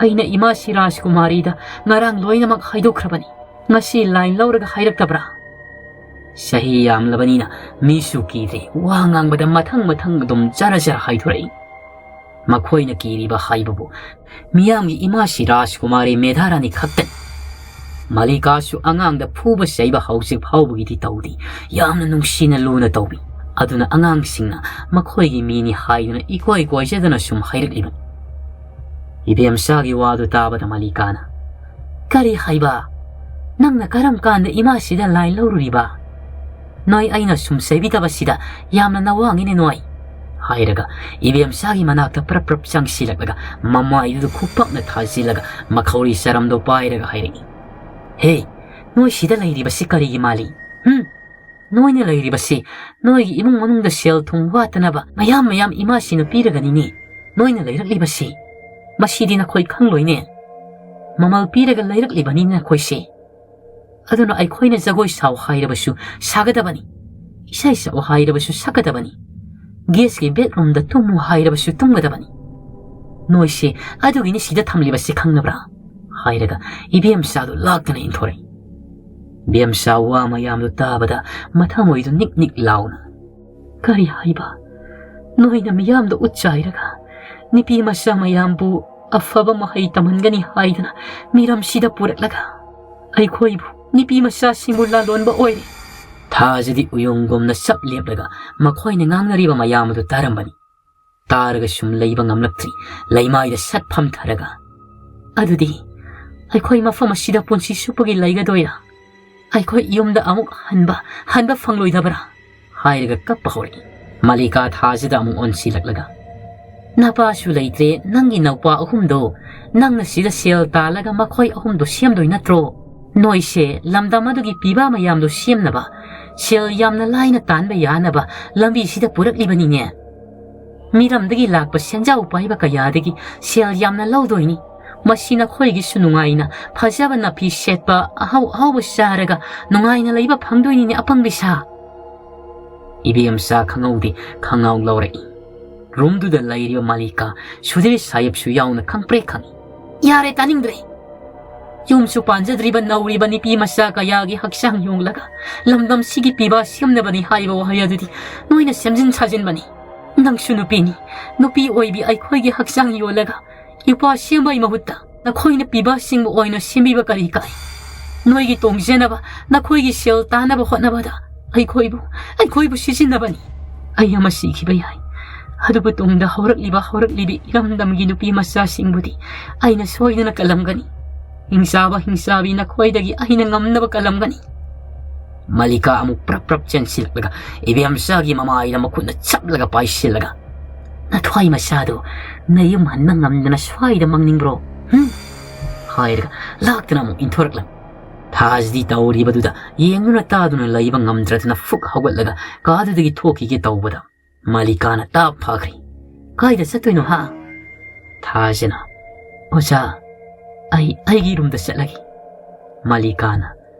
ꯑꯩꯅ ꯏꯃꯥꯁꯤ ꯔꯥꯖꯀꯨꯃꯥꯔꯤꯗ ꯉꯔꯥꯡ ꯂꯣꯏꯅꯃꯛ ꯍꯥꯏꯗꯣꯛꯈ꯭ꯔꯕꯅꯤ꯫ ꯉꯁꯤ ꯂꯥꯏꯟ ꯂꯧꯔꯒ ꯍꯥꯏꯔꯛꯇꯕ꯭ꯔꯥ?" ꯆꯍꯤ ꯌꯥꯝꯂꯕꯅꯤꯅ ꯃꯤꯁꯨ ꯀꯤꯗ꯭ꯔꯦ꯫ ꯋꯥ ꯉꯥꯡꯕꯗ ꯃꯊꯪ ꯃꯊꯪ ꯑꯗꯨꯝ ꯖꯔ ꯖꯔ ꯍꯥꯏꯗꯣꯔꯛꯏ꯫ ꯃꯈꯣꯏꯅ ꯀꯤꯔꯤꯕ ꯍꯥꯏꯕꯕꯨ ꯃꯤꯌꯥꯝꯒꯤ ꯏꯃꯥꯁꯤ ꯔꯥꯖꯀꯨꯃꯥꯔꯤ ꯃꯦꯙꯥꯔꯥꯅꯤ ꯈꯛꯇꯅꯤ꯫ ꯃꯂꯤꯀꯥꯁꯨ ꯑꯉꯥꯡꯗ ꯐꯨꯕ ꯆꯩꯕ ꯍꯧꯖꯤꯛ ꯐꯥꯎꯕꯒꯤꯗꯤ ꯇꯧꯗꯦ꯫ ꯌꯥꯝꯅ ꯅꯨꯡꯁꯤꯅ ꯂꯨꯅ ꯇꯧꯕꯤ꯫ ꯑꯗꯨꯅ ꯑꯉꯥꯡꯁꯤꯡꯅ ꯃꯈꯣꯏꯒꯤ ꯃꯤꯅꯤ ꯍꯥꯏꯗꯨꯅ ꯏꯀꯣꯏ ꯀꯣꯏꯖꯗꯅ ꯁꯨꯝ ꯍꯥꯏꯔꯛꯂꯤꯕꯅꯤ꯫ ꯏꯕꯦꯝꯆꯥꯒꯤ ꯋꯥꯗꯨ ꯇꯥꯕꯗ ꯃꯂꯤꯀꯥꯅ, "ꯀꯔꯤ ꯍꯥꯏꯕ? ꯅꯪꯅ ꯀꯔꯝ ꯀꯥꯟꯗ ꯏꯃꯥꯁꯤꯗ ꯂꯥꯏꯟ ꯂꯧꯔꯨꯔꯤꯕ? ꯅꯣꯏ, ꯑꯩꯅ ꯁꯨꯝ ꯆꯩꯕꯤꯗꯕꯁꯤꯗ ꯌꯥꯝꯅ ꯅꯋꯥꯡꯉꯤꯅꯦ ꯅꯣꯏ," ꯍꯥꯏꯔꯒ ꯏꯕꯦꯝꯆꯥꯒꯤ ꯃꯅꯥꯛꯇ ꯄ꯭ꯔꯞ ꯄ꯭ꯔꯞ ꯆꯪꯁꯤꯜꯂꯛꯂꯒ ꯃꯃꯥꯏꯗꯨꯗ ꯈꯨꯄꯥꯛꯅ ꯊꯥꯖꯤꯜꯂꯒ ꯃꯈꯧꯔꯤ ꯆꯔꯝꯗꯣ ꯄꯥꯏꯔꯒ ꯍꯥꯏꯔꯛꯏ, "ꯍꯦ, ꯅꯣꯏ ꯁꯤꯗ ꯂꯩꯔꯤꯕꯁꯤ ꯀꯔꯤꯒꯤ ꯃꯥꯜꯂꯤ? ꯍꯨꯝ? ꯅꯣꯏꯅ ꯂꯩꯔꯤꯕꯁꯤ ꯅꯣꯏꯒꯤ ꯏꯃꯨꯡ ꯃꯅꯨꯡꯗ ꯁꯦꯜ ꯊꯨꯝ ꯋꯥꯠꯇꯅꯕ ꯃꯌꯥꯝ ꯃꯌꯥꯝ ꯏꯃꯥꯁꯤꯅ ꯄꯤꯔꯒꯅꯤꯅꯦ ꯅꯣꯏꯅ ꯂꯩꯔꯛꯂꯤꯕꯁꯤ꯫ ꯃꯁꯤꯗꯤ ꯅꯈꯣꯏ ꯈꯪꯂꯣꯏꯅꯦ꯫ ꯃꯃꯜ ꯄꯤꯔꯒ ꯂꯩꯔꯛꯂꯤꯕꯅꯤ ꯅꯈꯣꯏꯁꯦ꯫ ꯑꯗꯨꯅ ꯑꯩꯈꯣꯏꯅ ꯖꯒꯣꯏ ꯁꯥꯎ ꯍꯥꯏꯔꯕꯁꯨ ꯁꯥꯒꯗꯕꯅꯤ, ꯏꯁꯩ ꯁꯛꯎ ꯍꯥꯏꯔꯕꯁꯨ ꯁꯛꯀꯗꯕꯅꯤ꯫ ꯒꯦꯁꯀꯤ ꯕꯦꯗꯔꯨꯝꯗ ꯇꯨꯝꯃꯨ ꯍꯥꯏꯔꯕꯁꯨ ꯇꯨꯝꯒꯗꯕꯅꯤ꯫ ꯅꯣꯏꯁꯦ ꯑꯗꯨꯒꯤꯅꯤ ꯁꯤꯗ ꯊꯝꯂꯤꯕꯁꯤ ꯈꯪꯅꯕ꯭ꯔꯥ?" ꯍꯥꯏꯔꯒ ꯏꯕꯦꯝꯆꯥꯗꯨ ꯂꯥꯛꯇꯅ ꯏꯟꯊꯣꯔꯛꯏ꯫ ꯏꯕꯦꯝꯆꯥ ꯋꯥ ꯃꯌꯥꯝꯗꯨ ꯇꯥꯕꯗ ꯃꯊꯃꯣꯏꯗꯨ ꯅꯤꯛ ꯅꯤꯛ ꯂꯥꯎꯅ, "ꯀꯔꯤ ꯍꯥꯏꯕ? ꯅꯣꯏꯅ ꯃꯤꯌꯥꯝꯗ ꯎꯠ ꯆꯥꯏꯔꯒ ꯅꯨꯄꯤ ꯃꯆꯥ ꯃꯌꯥꯝꯕꯨ ꯑꯐꯕ ꯃꯍꯩ ꯇꯝꯍꯟꯒꯅꯤ ꯍꯥꯏꯗꯨꯅ ꯃꯤꯔꯝꯁꯤꯗ ꯄꯨꯔꯛꯂꯒ ꯑꯩꯈꯣꯏꯕꯨ ꯅꯨꯄꯤ ꯃꯆꯥꯁꯤꯡꯕꯨ ꯂꯥꯂꯣꯟꯕ ꯑꯣꯏꯔꯦ?" ꯊꯥꯖꯗꯤ ꯎꯌꯣꯡꯒꯨꯝꯅ ꯆꯞ ꯂꯦꯞꯂꯒ ꯃꯈꯣꯏꯅ ꯉꯥꯡꯅꯔꯤꯕ ꯃꯌꯥꯝ ꯑꯗꯨ ꯇꯥꯔꯝꯕꯅꯤ꯫ ꯇꯥꯔꯒ ꯁꯨꯝ ꯂꯩꯕ ꯉꯝꯂꯛꯇ꯭ꯔꯤ꯫ ꯂꯩꯃꯥꯏꯗ ꯁꯠ ꯐꯝꯊꯔꯒ, "ꯑꯗꯨꯗꯤ ꯑꯩꯈꯣꯏ ꯃꯐꯝ ꯑꯁꯤꯗ ꯄꯨꯟꯁꯤ ꯆꯨꯞꯄꯒꯤ ꯂꯩꯒꯗꯣꯏꯔꯥ? ꯑꯩꯈꯣꯏ ꯌꯨꯝꯗ ꯑꯃꯨꯛ ꯍꯟꯕ, ꯍꯟꯕ ꯐꯪꯂꯣꯏꯗꯕ꯭ꯔꯥ?" ꯍꯥꯏꯔꯒ ꯀꯞꯄ ꯍꯧꯔꯛꯏ꯫ ꯃꯂꯤꯀꯥ ꯊꯥꯖꯗ ꯑꯃꯨꯛ ꯑꯣꯟꯁꯤꯜꯂꯛꯂꯒ, "ꯅꯄꯥꯁꯨ ꯂꯩꯇ꯭ꯔꯦ, ꯅꯪꯒꯤ ꯅꯧꯄꯥ ꯑꯍꯨꯝꯗꯣ ꯅꯪꯅ ꯁꯤꯗ ꯁꯦꯜ ꯇꯥꯜꯂꯒ ꯃꯈꯣꯏ ꯑꯍꯨꯝꯗꯣ ꯁꯦꯝꯗꯣꯏ ꯅꯠꯇ꯭ꯔꯣ? ꯅꯣꯏꯁꯦ ꯂꯝꯗꯝ ꯑꯗꯨꯒꯤ ꯄꯤꯕꯥ ꯃꯌꯥꯝꯗꯣ ꯁꯦꯝꯅꯕ ꯁꯦꯜ ꯌꯥꯝꯅ ꯂꯥꯏꯅ ꯇꯥꯟꯕ ꯌꯥꯅꯕ ꯂꯝꯕꯤꯁꯤꯗ ꯄꯨꯔꯛꯂꯤꯕꯅꯤꯅꯦ꯫ ꯃꯤꯔꯝꯗꯒꯤ ꯂꯥꯛꯄ ꯁꯦꯟꯖꯥꯎ ꯄꯥꯏꯕ ꯀꯌꯥꯗꯒꯤ ꯁꯦꯜ ꯌꯥꯝꯅ ꯂꯧꯗꯣꯏꯅꯤ꯫ ꯃꯁꯤ ꯅꯈꯣꯏꯒꯤꯁꯨ ꯅꯨꯡꯉꯥꯏꯅ ꯐꯖꯕ ꯅꯥꯄꯤ ꯁꯦꯠꯄ ꯑꯍꯥꯎ ꯑꯍꯥꯎꯕ ꯆꯥꯔꯒ ꯅꯨꯡꯉꯥꯏꯅ ꯂꯩꯕ ꯐꯪꯗꯣꯏꯅꯤꯅꯦ, ꯑꯄꯪꯕꯤ ꯁꯥ!" ꯏꯕꯦꯝꯆꯥ ꯈꯪꯍꯧꯗꯦ ꯈꯪꯉꯥꯎ ꯂꯧꯔꯛꯏ꯫ ꯔꯨꯝꯗꯨꯗ ꯂꯩꯔꯤꯕ ꯃꯥꯂꯤꯀꯥ, ꯁꯨꯙꯤꯔ ꯁꯥꯍꯦꯕꯁꯨ ꯌꯥꯎꯅ ꯈꯪꯄ꯭ꯔꯦꯛ ꯈꯪꯏ꯫ "ꯌꯥꯔꯦ, ꯇꯥꯅꯤꯡꯗ꯭ꯔꯦ꯫ ꯌꯨꯝꯁꯨ ꯄꯥꯟꯖꯗ꯭ꯔꯤꯕ ꯅꯧꯔꯤꯕ ꯅꯨꯄꯤ ꯃꯆꯥ ꯀꯌꯥꯒꯤ ꯍꯛꯆꯥꯡ ꯌꯣꯜꯂꯒ ꯂꯝꯗꯝꯁꯤꯒꯤ ꯄꯤꯕꯥ ꯁꯦꯝꯅꯕꯅꯤ ꯍꯥꯏꯕ ꯋꯥꯍꯩ ꯑꯗꯨꯗꯤ ꯅꯣꯏꯅ ꯁꯦꯝꯖꯤꯟ ꯁꯥꯖꯤꯟꯕꯅꯤ꯫ ꯅꯪꯁꯨ ꯅꯨꯄꯤꯅꯤ꯫ ꯅꯨꯄꯤ ꯑꯣꯏꯕꯤ ꯑꯩꯈꯣꯏꯒꯤ ꯍꯛꯆꯥꯡ ꯌꯣꯜꯂꯒ ꯌꯨꯄꯥ ꯁꯦꯝꯕꯒꯤ ꯃꯍꯨꯠꯇ ꯅꯈꯣꯏꯅ ꯄꯤꯕꯥꯁꯤꯡꯕꯨ ꯑꯣꯏꯅ ꯁꯦꯝꯕꯤꯕ ꯀꯔꯤ ꯀꯥꯏ? ꯅꯣꯏꯒꯤ ꯇꯣꯡꯖꯅꯕ, ꯅꯈꯣꯏꯒꯤ ꯁꯦꯜ ꯇꯥꯅꯕ ꯍꯣꯠꯅꯕꯗ ꯑꯩꯈꯣꯏꯕꯨ, ꯑꯩꯈꯣꯏꯕꯨ ꯁꯤꯖꯤꯟꯅꯕꯅꯤ꯫ ꯑꯩ ꯑꯃ ꯁꯤꯈꯤꯕ ꯌꯥꯏ, ꯑꯗꯨꯕꯨ ꯇꯨꯡꯗ ꯍꯧꯔꯛꯂꯤꯕ, ꯍꯧꯔꯛꯂꯤꯕꯤ ꯏꯔꯝꯗꯝꯒꯤ ꯅꯨꯄꯤ ꯃꯆꯥꯁꯤꯡꯕꯨꯗꯤ ꯑꯩꯅ ꯁꯣꯏꯗꯅ ꯀꯜꯂꯝꯒꯅꯤ꯫ ꯍꯤꯡꯆꯥꯕ ꯍꯤꯡꯆꯥꯕꯤ ꯅꯈꯣꯏꯗꯒꯤ ꯑꯩꯅ ꯉꯝꯅꯕ ꯀꯜꯂꯝꯒꯅꯤ꯫" ꯃꯂꯤꯀꯥ ꯑꯃꯨꯛ ꯄ꯭ꯔꯞ ꯄ꯭ꯔꯞ ꯆꯦꯟꯁꯤꯜꯂꯛꯂꯒ ꯏꯕꯦꯝꯆꯥꯒꯤ ꯃꯃꯥꯏꯗ ꯃꯈꯨꯠꯅ ꯆꯞꯂꯒ ꯄꯥꯏꯁꯤꯜꯂꯒ, "ꯅꯊ꯭ꯋꯥꯏ ꯃꯆꯥꯗꯣ ꯅꯌꯨꯝ ꯍꯟꯕ ꯉꯝꯗꯅ ꯁ꯭ꯋꯥꯏꯗ ꯃꯪꯅꯤꯡꯕ꯭ꯔꯣ? ꯍꯨꯝ?" ꯍꯥꯏꯔꯒ ꯂꯥꯛꯇꯅ ꯑꯃꯨꯛ ꯏꯟꯊꯣꯔꯛꯂꯝꯃꯤ꯫ ꯊꯥꯖꯗꯤ ꯇꯧꯔꯤꯕꯗꯨꯗ ꯌꯦꯡꯗꯨꯅ ꯇꯥꯗꯨꯅ ꯂꯩꯕ ꯉꯝꯗ꯭ꯔꯗꯅ ꯐꯨꯛ ꯍꯧꯒꯠꯂꯒ ꯀꯥꯗꯨꯗꯒꯤ ꯊꯣꯛꯈꯤꯒꯦ ꯇꯧꯕꯗ, ꯃꯥꯂꯤꯀꯥꯅ ꯇꯥꯞ ꯐꯥꯈ꯭ꯔꯦ꯫ "ꯀꯥꯏꯗ ꯆꯠꯇꯣꯏꯅꯣ, ꯍꯥ?" ꯊꯥꯖꯅ, "ꯑꯣꯖꯥ, ꯑꯩ ꯑꯩꯒꯤ ꯔꯨꯝꯗ ꯆꯠꯂꯒꯦ꯫" ꯃꯥꯂꯤꯀꯥꯅ,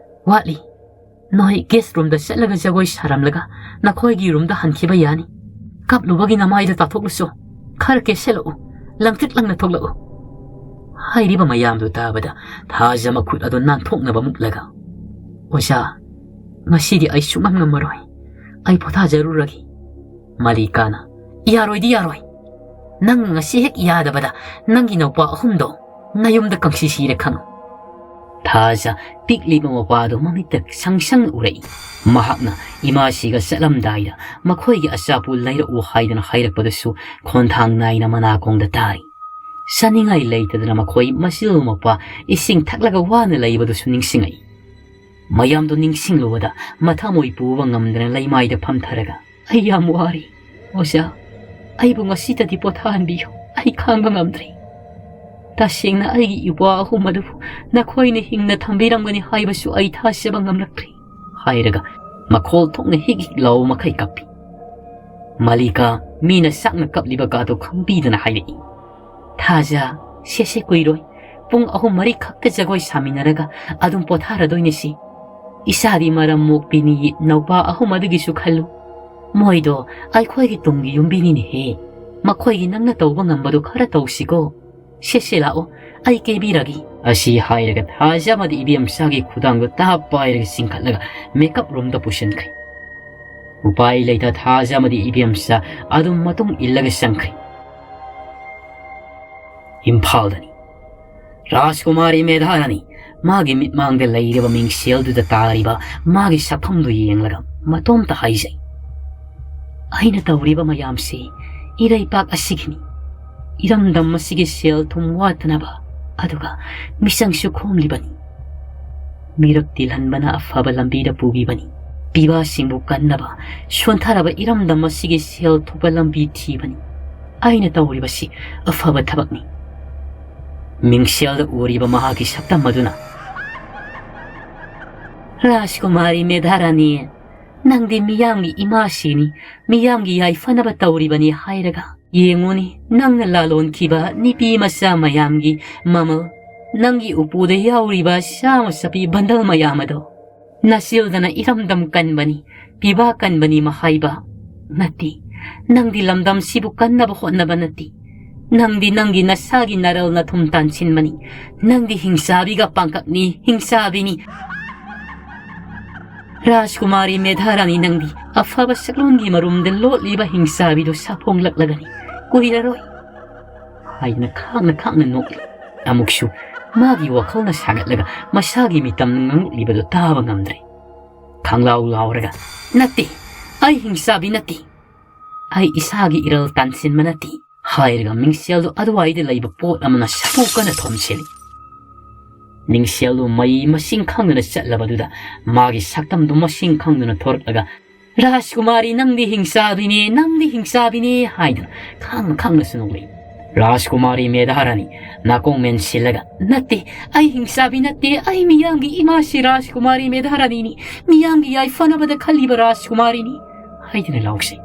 "ꯋꯥꯠꯂꯤ꯫ ꯅꯣꯏ ꯒꯦꯁ ꯔꯨꯝꯗ ꯆꯠꯂꯒ ꯖꯒꯣꯏ ꯁꯥꯔꯝꯂꯒ ꯅꯈꯣꯏꯒꯤ ꯔꯨꯝꯗ ꯍꯟꯈꯤꯕ ꯌꯥꯅꯤ꯫ ꯀꯞꯂꯨꯕꯒꯤ ꯅꯃꯥꯏꯗ ꯇꯥꯊꯣꯛꯂꯨꯁꯨ, ꯈꯔ ꯀꯦꯁꯜꯂꯛꯎ, ꯂꯪꯇ꯭ꯔꯤꯛ ꯂꯪꯅ ꯊꯣꯛꯂꯛꯎ꯫ ꯍꯥꯏꯔꯤꯕ ꯃꯌꯥꯝꯗꯨ ꯇꯥꯕꯗ ꯊꯥꯖ ꯃꯈꯨꯠ ꯑꯗꯨ ꯅꯥꯟꯊꯣꯛꯅꯕ ꯃꯨꯛꯂꯒ, "ꯑꯣꯖꯥ, ꯉꯁꯤꯗꯤ ꯑꯩ ꯁꯨꯛꯉꯝ ꯉꯝꯃꯔꯣꯏ꯫ ꯑꯩ ꯄꯣꯊꯥꯖꯔꯨꯔꯒꯦ꯫" ꯃꯂꯤꯀꯥꯅ, "ꯌꯥꯔꯣꯏꯗꯤ ꯌꯥꯔꯣꯏ꯫ ꯅꯪ ꯉꯁꯤ ꯍꯦꯛ ꯌꯥꯗꯕꯗ ꯅꯪꯒꯤ ꯅꯧꯄꯥ ꯑꯍꯨꯝꯗꯣ ꯅꯌꯨꯝꯗ ꯀꯪꯁꯤ ꯁꯤꯔꯦ ꯈꯪꯉꯨ꯫" ꯊꯥꯖ ꯄꯤꯛꯂꯤꯕ ꯃꯄꯥꯗꯨ ꯃꯃꯤꯠꯇ ꯁꯪ ꯁꯪ ꯎꯔꯛꯏ꯫ ꯃꯍꯥꯛꯅ ꯏꯃꯥꯁꯤꯒ ꯆꯠꯂꯝꯗꯥꯏꯗ ꯃꯈꯣꯏꯒꯤ ꯑꯆꯥꯄꯣꯠ ꯂꯩꯔꯛꯎ ꯍꯥꯏꯗꯨꯅ ꯍꯥꯏꯔꯛꯄꯗꯨꯁꯨ ꯈꯣꯟꯊꯥꯡ ꯅꯥꯏꯅ ꯃꯅꯥꯀꯣꯡꯗ ꯇꯥꯔꯤ꯫ ꯆꯥꯅꯤꯡꯉꯥꯏ ꯂꯩꯇꯗꯅ ꯃꯈꯣꯏ ꯃꯆꯤꯜ ꯃꯧꯄꯥ ꯏꯁꯤꯡ ꯊꯛꯂꯒ ꯋꯥꯅ ꯂꯩꯕꯗꯨꯁꯨ ꯅꯤꯡꯁꯤꯡꯉꯛꯏ꯫ ꯃꯌꯥꯝꯗꯨ ꯅꯤꯡꯁꯤꯡꯂꯨꯕꯗ ꯃꯊꯃꯣꯏ ꯄꯨꯕ ꯉꯝꯗꯅ ꯂꯩꯃꯥꯏꯗ ꯐꯝꯊꯔꯒ, "ꯑꯩ ꯌꯥꯝ ꯋꯥꯔꯤ꯫ ꯑꯣꯖꯥ, ꯑꯩꯕꯨ ꯉꯁꯤꯇꯗꯤ ꯄꯣꯊꯥꯍꯟꯕꯤꯌꯨ꯫ ꯑꯩ ꯈꯥꯡꯕ ꯉꯝꯗ꯭ꯔꯦ꯫ ꯇꯁꯦꯡꯅ ꯑꯩꯒꯤ ꯏꯄ꯭ꯋꯥ ꯑꯍꯨꯝ ꯑꯗꯨꯕꯨ ꯅꯈꯣꯏꯅ ꯍꯤꯡꯅ ꯊꯝꯕꯤꯔꯝꯒꯅꯤ ꯍꯥꯏꯕꯁꯨ ꯑꯩ ꯊꯥꯖꯕ ꯉꯝꯂꯛꯇ꯭ꯔꯦ꯫" ꯍꯥꯏꯔꯒ ꯃꯈꯣꯜ ꯊꯣꯛꯅ ꯍꯤꯛ ꯍꯤꯛ ꯂꯥꯎꯕ ꯃꯈꯩ ꯀꯞꯄꯤ꯫ ꯃꯂꯤꯀꯥ, ꯃꯤꯅ ꯁꯛꯅ ꯀꯞꯂꯤꯕ ꯀꯥꯗꯣ ꯈꯪꯕꯤꯗꯅ ꯍꯥꯏꯔꯛꯏ, "ꯊꯥꯖ, ꯁꯦꯁꯦ ꯀꯨꯏꯔꯣꯏ꯫ ꯄꯨꯡ ꯑꯍꯨꯝ ꯃꯔꯤ ꯈꯛꯇ ꯖꯒꯣꯏ ꯁꯥꯃꯤꯟꯅꯔꯒ ꯑꯗꯨꯝ ꯄꯣꯊꯥꯔꯗꯣꯏꯅꯦ ꯁꯤ꯫ ꯏꯁꯥꯗꯤ ꯃꯔꯝ ꯃꯣꯛꯄꯤꯅꯤ, ꯅꯧꯄꯥ ꯑꯍꯨꯝ ꯑꯗꯨꯒꯤꯁꯨ ꯈꯜꯂꯨ꯫ ꯃꯣꯏꯗꯣ ꯑꯩꯈꯣꯏꯒꯤ ꯇꯨꯡꯒꯤ ꯌꯨꯝꯕꯤꯅꯤꯅꯦꯍꯦ꯫ ꯃꯈꯣꯏꯒꯤ ꯅꯪꯅ ꯇꯧꯕ ꯉꯝꯕꯗꯣ ꯈꯔ ꯇꯧꯁꯤꯀꯣ꯫ ꯁꯦ, ꯁꯦ ꯂꯥꯛꯑꯣ, ꯑꯩ ꯀꯦꯕꯤꯔꯒꯦ꯫" ꯑꯁꯤ ꯍꯥꯏꯔꯒ ꯊꯥꯖ ꯑꯃꯗꯤ ꯏꯕꯦꯝꯆꯥꯒꯤ ꯈꯨꯗꯥꯡꯗꯣ ꯇꯥꯞ ꯄꯥꯏꯔꯒ ꯆꯤꯡꯈꯠꯂꯒ ꯃꯦꯀꯞ ꯔꯨꯝꯗ ꯄꯨꯁꯤꯟꯈ꯭ꯔꯦ꯫ ꯎꯄꯥꯏ ꯂꯩꯇ ꯊꯥꯖ ꯑꯃꯗꯤ ꯏꯕꯦꯝꯆꯥ ꯑꯗꯨꯝ ꯃꯇꯨꯡ ꯏꯜꯂꯒ ꯆꯪꯈ꯭ꯔꯦ꯫ ꯏꯝꯐꯥꯜꯗꯅꯤ꯫ ꯔꯥꯖꯀꯨꯃꯥꯔꯤ ꯃꯦꯙꯥꯔꯥꯅꯤ ꯃꯥꯒꯤ ꯃꯤꯠꯃꯥꯡꯗ ꯂꯩꯔꯤꯕ ꯃꯤꯡꯁꯦꯜꯗꯨꯗ ꯇꯥꯔꯤꯕ ꯃꯥꯒꯤ ꯁꯛꯐꯝꯗꯨ ꯌꯦꯡꯂꯒ ꯃꯇꯣꯝꯇ ꯍꯥꯏꯖꯩ, "ꯑꯩꯅ ꯇꯧꯔꯤꯕ ꯃꯌꯥꯝꯁꯤ ꯏꯔꯩꯄꯥꯛ ꯑꯁꯤꯒꯤꯅꯤ꯫ ꯏꯔꯝꯗꯝ ꯑꯁꯤꯒꯤ ꯁꯦꯜ ꯊꯨꯝ ꯋꯥꯠꯇꯅꯕ, ꯑꯗꯨꯒ ꯃꯤꯆꯪꯁꯨ ꯈꯣꯝꯂꯤꯕꯅꯤ꯫ ꯃꯤꯔꯛ ꯇꯤꯜꯍꯟꯕꯅ ꯑꯐꯕ ꯂꯝꯕꯤꯗ ꯄꯨꯕꯤꯕꯅꯤ꯫ ꯄꯤꯕꯥꯁꯤꯡꯕꯨ ꯀꯟꯅꯕ, ꯁꯣꯟꯊꯔꯕ ꯏꯔꯝꯗꯝ ꯑꯁꯤꯒꯤ ꯁꯦꯜ ꯊꯣꯛꯄ ꯂꯝꯕꯤ ꯊꯤꯕꯅꯤ꯫ ꯑꯩꯅ ꯇꯧꯔꯤꯕꯁꯤ ꯑꯐꯕ ꯊꯕꯛꯅꯤ꯫" ꯃꯤꯡꯁꯦꯜꯗ ꯎꯔꯤꯕ ꯃꯍꯥꯛꯀꯤ ꯁꯛꯇꯝ ꯑꯗꯨꯅ, "ꯔꯥꯖꯀꯨꯃꯥꯔꯤ ꯃꯦꯙꯥꯔꯥꯅꯤ, ꯅꯪꯗꯤ ꯃꯤꯌꯥꯝꯒꯤ ꯏꯃꯥꯁꯤꯅꯤ, ꯃꯤꯌꯥꯝꯒꯤ ꯌꯥꯏꯐꯅꯕ ꯇꯧꯔꯤꯕꯅꯤ ꯍꯥꯏꯔꯒ, ꯌꯦꯡꯉꯨꯅꯤ, ꯅꯪꯅ ꯂꯥꯂꯣꯟꯈꯤꯕ ꯅꯨꯄꯤ ꯃꯆꯥ ꯃꯌꯥꯝꯒꯤ ꯃꯃꯜ, ꯅꯪꯒꯤ ꯎꯄꯨꯗ ꯌꯥꯎꯔꯤꯕ ꯆꯥꯃ ꯆꯠꯄꯤ ꯕꯟꯗꯜ ꯃꯌꯥꯝ ꯑꯗꯣ꯫ ꯅꯆꯤꯜꯗꯅ ꯏꯔꯝꯗꯝ ꯀꯟꯕꯅꯤ, ꯄꯤꯕꯥ ꯀꯟꯕꯅꯤ ꯃꯍꯥꯏꯕ ꯅꯠꯇꯦ, ꯅꯪꯗꯤ ꯂꯝꯗꯝꯁꯤꯕꯨ ꯀꯟꯅꯕ ꯍꯣꯠꯅꯕ ꯅꯠꯇꯦ꯫ ꯅꯪꯗꯤ ꯅꯪꯒꯤ ꯅꯁꯥꯒꯤ ꯅꯔꯜ ꯅꯊꯨꯝ ꯇꯥꯟꯁꯤꯟꯕꯅꯤ꯫ ꯅꯪꯗꯤ ꯍꯤꯡꯆꯥꯕꯤꯒ ꯄꯥꯡꯀꯛꯅꯤ, ꯍꯤꯡꯆꯥꯕꯤꯅꯤ꯫ ꯔꯥꯖꯀꯨꯃꯥꯔꯤ ꯃꯦꯙꯥꯔꯥꯅꯤ, ꯅꯪꯗꯤ ꯑꯐꯕ ꯁꯛꯂꯣꯟꯒꯤ ꯃꯔꯨꯝꯗ ꯂꯣꯠꯂꯤꯕ ꯍꯤꯡꯆꯥꯕꯤꯗꯨ ꯁꯥꯐꯣꯡꯂꯛꯂꯒꯅꯤ꯫ ꯀꯨꯏꯔꯔꯣꯏ꯫ ꯍꯥꯏꯗꯨꯅ ꯈꯥꯡꯅ ꯈꯥꯡꯅ ꯅꯣꯛꯂꯤ꯫ ꯑꯃꯨꯛꯁꯨ ꯃꯥꯒꯤ ꯋꯥꯈꯜꯅ ꯁꯥꯒꯠꯂꯒ ꯃꯁꯥꯒꯤ ꯃꯤꯇꯝꯅ ꯉꯥꯡꯂꯛꯂꯤꯕꯗꯨ ꯇꯥꯕ ꯉꯝꯗ꯭ꯔꯦ꯫ ꯈꯪꯂꯥꯎ ꯂꯥꯎꯔꯒ, "ꯅꯠꯇꯦ, ꯑꯩ ꯍꯤꯡꯆꯥꯕꯤ ꯅꯠꯇꯦ꯫ ꯑꯩ ꯏꯁꯥꯒꯤ ꯏꯔꯜ ꯇꯥꯟꯁꯤꯟꯕ ꯅꯠꯇꯦ," ꯍꯥꯏꯔꯒ ꯃꯤꯡꯁꯦꯜꯗꯨ ꯑꯗꯨꯋꯥꯏꯗ ꯂꯩꯕ ꯄꯣꯠ ꯑꯃꯅ ꯁꯥꯐꯨ ꯀꯟꯅ ꯊꯣꯝꯁꯤꯜꯂꯤ꯫ ꯃꯤꯡꯁꯦꯜꯗꯨ ꯃꯩ ꯃꯁꯤꯡ ꯈꯪꯗꯅ ꯆꯠꯂꯕꯗꯨꯗ ꯃꯥꯒꯤ ꯁꯛꯇꯝꯗꯨ ꯃꯁꯤꯡ ꯈꯪꯗꯅ ꯊꯣꯔꯛꯂꯒ, "ꯔꯥꯖꯀꯨꯃꯥꯔꯤ, ꯅꯪꯗꯤ ꯍꯤꯡꯆꯥꯕꯤꯅꯦ, ꯅꯪꯗꯤ ꯍꯤꯡꯆꯥꯕꯤꯅꯦ," ꯍꯥꯏꯗꯨꯅ ꯈꯪꯅ ꯈꯪꯅꯁꯨ ꯅꯣꯛꯂꯛꯏ꯫ ꯔꯥꯖꯀꯨꯃꯥꯔꯤ ꯃꯦꯙꯥꯔꯥꯅꯤ ꯅꯥꯀꯣꯡ ꯃꯦꯟꯁꯤꯜꯂꯒ, "ꯅꯠꯇꯦ, ꯑꯩ ꯍꯤꯡꯆꯥꯕꯤ ꯅꯠꯇꯦ, ꯑꯩ ꯃꯤꯌꯥꯝꯒꯤ ꯏꯃꯥꯁꯤ ꯔꯥꯖꯀꯨꯃꯥꯔꯤ ꯃꯦꯙꯥꯔꯥꯅꯤꯅꯤ, ꯃꯤꯌꯥꯝꯒꯤ ꯌꯥꯏꯐꯅꯕꯗ ꯈꯜꯂꯤꯕ ꯔꯥꯖꯀꯨꯃꯥꯔꯤꯅꯤ," ꯍꯥꯏꯗꯨꯅ ꯂꯥꯎꯁꯤ꯫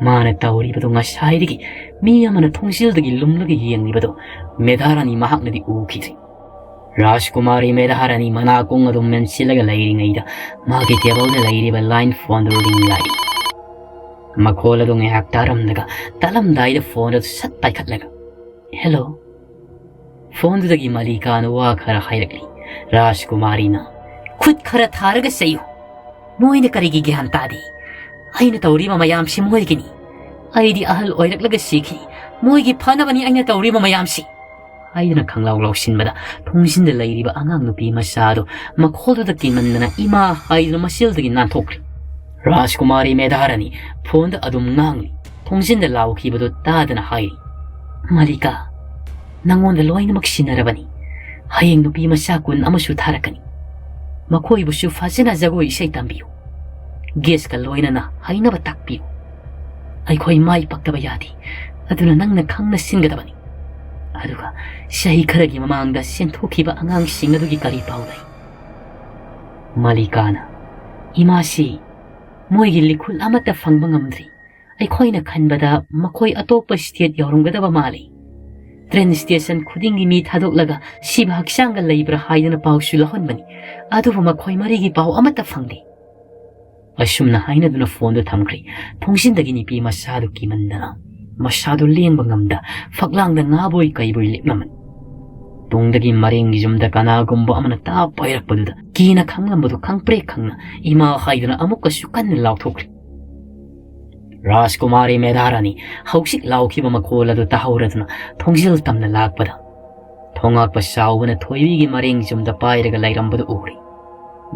ꯃꯥꯅ ꯇꯧꯔꯤꯕꯗꯨ ꯉꯁꯥꯏꯗꯒꯤ ꯃꯤ ꯑꯃꯅ ꯊꯣꯡꯖꯤꯜꯗꯒꯤ ꯂꯨꯝꯂꯒ ꯌꯦꯡꯂꯤꯕꯗꯨ ꯃꯦꯙꯥꯔꯥꯅꯤ ꯃꯍꯥꯛꯅꯗꯤ ꯎꯈꯤꯗ꯭ꯔꯤ꯫ ꯔꯥꯖꯀꯨꯃꯥꯔꯤ ꯃꯦꯙꯥꯔꯥꯅꯤ ꯃꯅꯥꯀꯣꯡ ꯑꯗꯨꯝ ꯃꯦꯟꯁꯤꯜꯂꯒ ꯂꯩꯔꯤꯉꯩꯗ ꯃꯥꯒꯤ ꯇꯦꯕꯜꯗ ꯂꯩꯔꯤꯕ ꯂꯥꯏꯟ ꯐꯣꯟꯗꯨ ꯔꯤꯡ ꯂꯥꯛꯏ꯫ ꯃꯈꯣꯜ ꯑꯗꯨ ꯉꯥꯏꯍꯥꯛ ꯇꯥꯔꯝꯂꯒ ꯇꯥꯂꯝꯗꯥꯏꯗ ꯐꯣꯟ ꯑꯗꯨ ꯁꯠ ꯄꯥꯏꯈꯠꯂꯒ, "ꯍꯦꯜꯂꯣ?" ꯐꯣꯟꯗꯨꯗꯒꯤ ꯃꯂꯤꯀꯥꯅ ꯋꯥ ꯈꯔ ꯍꯥꯏꯔꯛꯂꯤ꯫ ꯔꯥꯖꯀꯨꯃꯥꯔꯤꯅ, "ꯈꯨꯠ ꯈꯔ ꯊꯥꯔꯒ ꯆꯩꯌꯨ꯫ ꯃꯣꯏꯅ ꯀꯔꯤꯒꯤ ꯒ꯭ꯌꯥꯟ ꯇꯥꯗꯦ? ꯑꯩꯅ ꯇꯧꯔꯤꯕ ꯃꯌꯥꯝꯁꯤ ꯃꯣꯏꯒꯤꯅꯤ꯫ ꯑꯩꯗꯤ ꯑꯍꯜ ꯑꯣꯏꯔꯛꯂꯒ ꯁꯤꯈꯤ꯫ ꯃꯣꯏꯒꯤ ꯐꯅꯕꯅꯤ ꯑꯩꯅ ꯇꯧꯔꯤꯕ ꯃꯌꯥꯝꯁꯤ," ꯍꯥꯏꯗꯨꯅ ꯈꯪꯂꯥꯎ ꯂꯥꯎꯁꯤꯟꯕꯗ ꯊꯣꯡꯖꯤꯟꯗ ꯂꯩꯔꯤꯕ ꯑꯉꯥꯡ ꯅꯨꯄꯤ ꯃꯆꯥꯗꯨ ꯃꯈꯣꯜꯗꯨꯗ ꯀꯤꯃꯟꯗꯅ ꯏꯃꯥ ꯍꯥꯏꯗꯨꯅ ꯃꯁꯦꯜꯗꯒꯤ ꯅꯥꯟꯊꯣꯛꯈ꯭ꯔꯦ꯫ ꯔꯥꯖꯀꯨꯃꯥꯔꯤ ꯃꯦꯙꯥꯔꯥꯅꯤ ꯐꯣꯟꯗ ꯑꯗꯨꯝ ꯉꯥꯡꯂꯤ꯫ ꯊꯣꯡꯖꯤꯟꯗ ꯂꯥꯎꯈꯤꯕꯗꯨ ꯇꯥꯗꯅ ꯍꯥꯏꯔꯤ, "ꯃꯂꯤꯀꯥ, ꯅꯪꯉꯣꯟꯗ ꯂꯣꯏꯅꯃꯛ ꯁꯤꯟꯅꯔꯕꯅꯤ꯫ ꯍꯌꯦꯡ ꯅꯨꯄꯤ ꯃꯆꯥ ꯀꯨꯟ ꯑꯃꯁꯨ ꯊꯥꯔꯛꯀꯅꯤ꯫ ꯃꯈꯣꯏꯕꯨꯁꯨ ꯐꯖꯅ ꯖꯒꯣꯏ ꯏꯁꯩ ꯇꯝꯕꯤꯌꯨ꯫ ꯒꯦꯁꯀ ꯂꯣꯏꯅꯅ ꯍꯩꯅꯕ ꯇꯥꯛꯄꯤꯌꯨ꯫ ꯑꯩꯈꯣꯏ ꯃꯥꯏ ꯄꯥꯛꯇꯕ ꯌꯥꯗꯦ꯫ ꯑꯗꯨꯅ ꯅꯪꯅ ꯈꯪꯅ ꯁꯤꯟꯒꯗꯕꯅꯤ꯫ ꯑꯗꯨꯒ ꯆꯍꯤ ꯈꯔꯒꯤ ꯃꯃꯥꯡꯗ ꯆꯦꯟꯊꯣꯛꯈꯤꯕ ꯑꯉꯥꯡꯁꯤꯡ ꯑꯗꯨꯒꯤ ꯀꯔꯤ ꯄꯥꯎ ꯂꯩ?" ꯃꯂꯤꯀꯥꯅ, "ꯏꯃꯥꯁꯤ ꯃꯣꯏꯒꯤ ꯂꯤꯈꯨꯜ ꯑꯃꯠꯇ ꯐꯪꯕ ꯉꯝꯗ꯭ꯔꯤ꯫ ꯑꯩꯈꯣꯏꯅ ꯈꯟꯕꯗ ꯃꯈꯣꯏ ꯑꯇꯣꯞꯄ ꯁ꯭ꯇꯦꯠ ꯌꯧꯔꯝꯒꯗꯕ ꯃꯥꯜꯂꯤ꯫ ꯇ꯭ꯔꯦꯟ ꯁ꯭ꯇꯦꯁꯟ ꯈꯨꯗꯤꯡꯒꯤ ꯃꯤ ꯊꯥꯗꯣꯛꯂꯒ ꯁꯤꯕ ꯍꯛꯆꯥꯡꯒ ꯂꯩꯕ꯭ꯔꯥ ꯍꯥꯏꯗꯅ ꯄꯥꯎꯁꯨ ꯂꯧꯍꯟꯕꯅꯤ꯫ ꯑꯗꯨꯕꯨ ꯃꯈꯣꯏ ꯃꯔꯤꯒꯤ ꯄꯥꯎ ꯑꯃꯠꯇ ꯐꯪꯗꯦ꯫" ꯑꯁꯨꯝꯅ ꯍꯥꯏꯅꯗꯨꯅ ꯐꯣꯟꯗꯨ ꯊꯝꯈ꯭ꯔꯦ꯫ ꯊꯣꯡꯖꯤꯟꯗꯒꯤ ꯅꯨꯄꯤ ꯃꯆꯥꯗꯨ ꯀꯤꯃꯟꯗꯅ ꯃꯁꯥꯗꯨ ꯂꯦꯡꯕ ꯉꯝꯗ ꯐꯛꯂꯥꯡꯗ ꯉꯥꯕꯣꯏ ꯀꯩꯕꯣꯏ ꯂꯦꯞꯂꯝꯃꯤ꯫ ꯇꯨꯡꯗꯒꯤ ꯃꯔꯦꯡꯒꯤ ꯌꯨꯝꯗ ꯀꯅꯥꯒꯨꯝꯕ ꯑꯃꯅ ꯇꯥꯞ ꯄꯥꯏꯔꯛꯄꯗꯨꯗ ꯀꯤꯅ ꯈꯪꯂꯝꯕꯗꯨ ꯈꯪꯄ꯭ꯔꯦꯛ ꯈꯪꯅ ꯏꯃꯥ ꯍꯥꯏꯗꯨꯅ ꯑꯃꯨꯛꯀꯁꯨ ꯀꯟꯅ ꯂꯥꯎꯊꯣꯛꯈ꯭ꯔꯦ꯫ ꯔꯥꯖꯀꯨꯃꯥꯔꯤ ꯃꯦꯙꯥꯔꯥꯅꯤ ꯍꯧꯖꯤꯛ ꯂꯥꯎꯈꯤꯕ ꯃꯈꯣꯜ ꯑꯗꯨ ꯇꯥꯍꯧꯔꯗꯨꯅ ꯊꯣꯡꯖꯤꯜ ꯇꯝꯅ ꯂꯥꯛꯄꯗ ꯊꯣꯉꯥꯛꯄ ꯆꯥꯎꯕꯅ ꯊꯣꯏꯕꯤꯒꯤ ꯃꯔꯦꯡ ꯌꯨꯝꯗ ꯄꯥꯏꯔꯒ ꯂꯩꯔꯝꯕꯗꯨ ꯎꯔꯦ꯫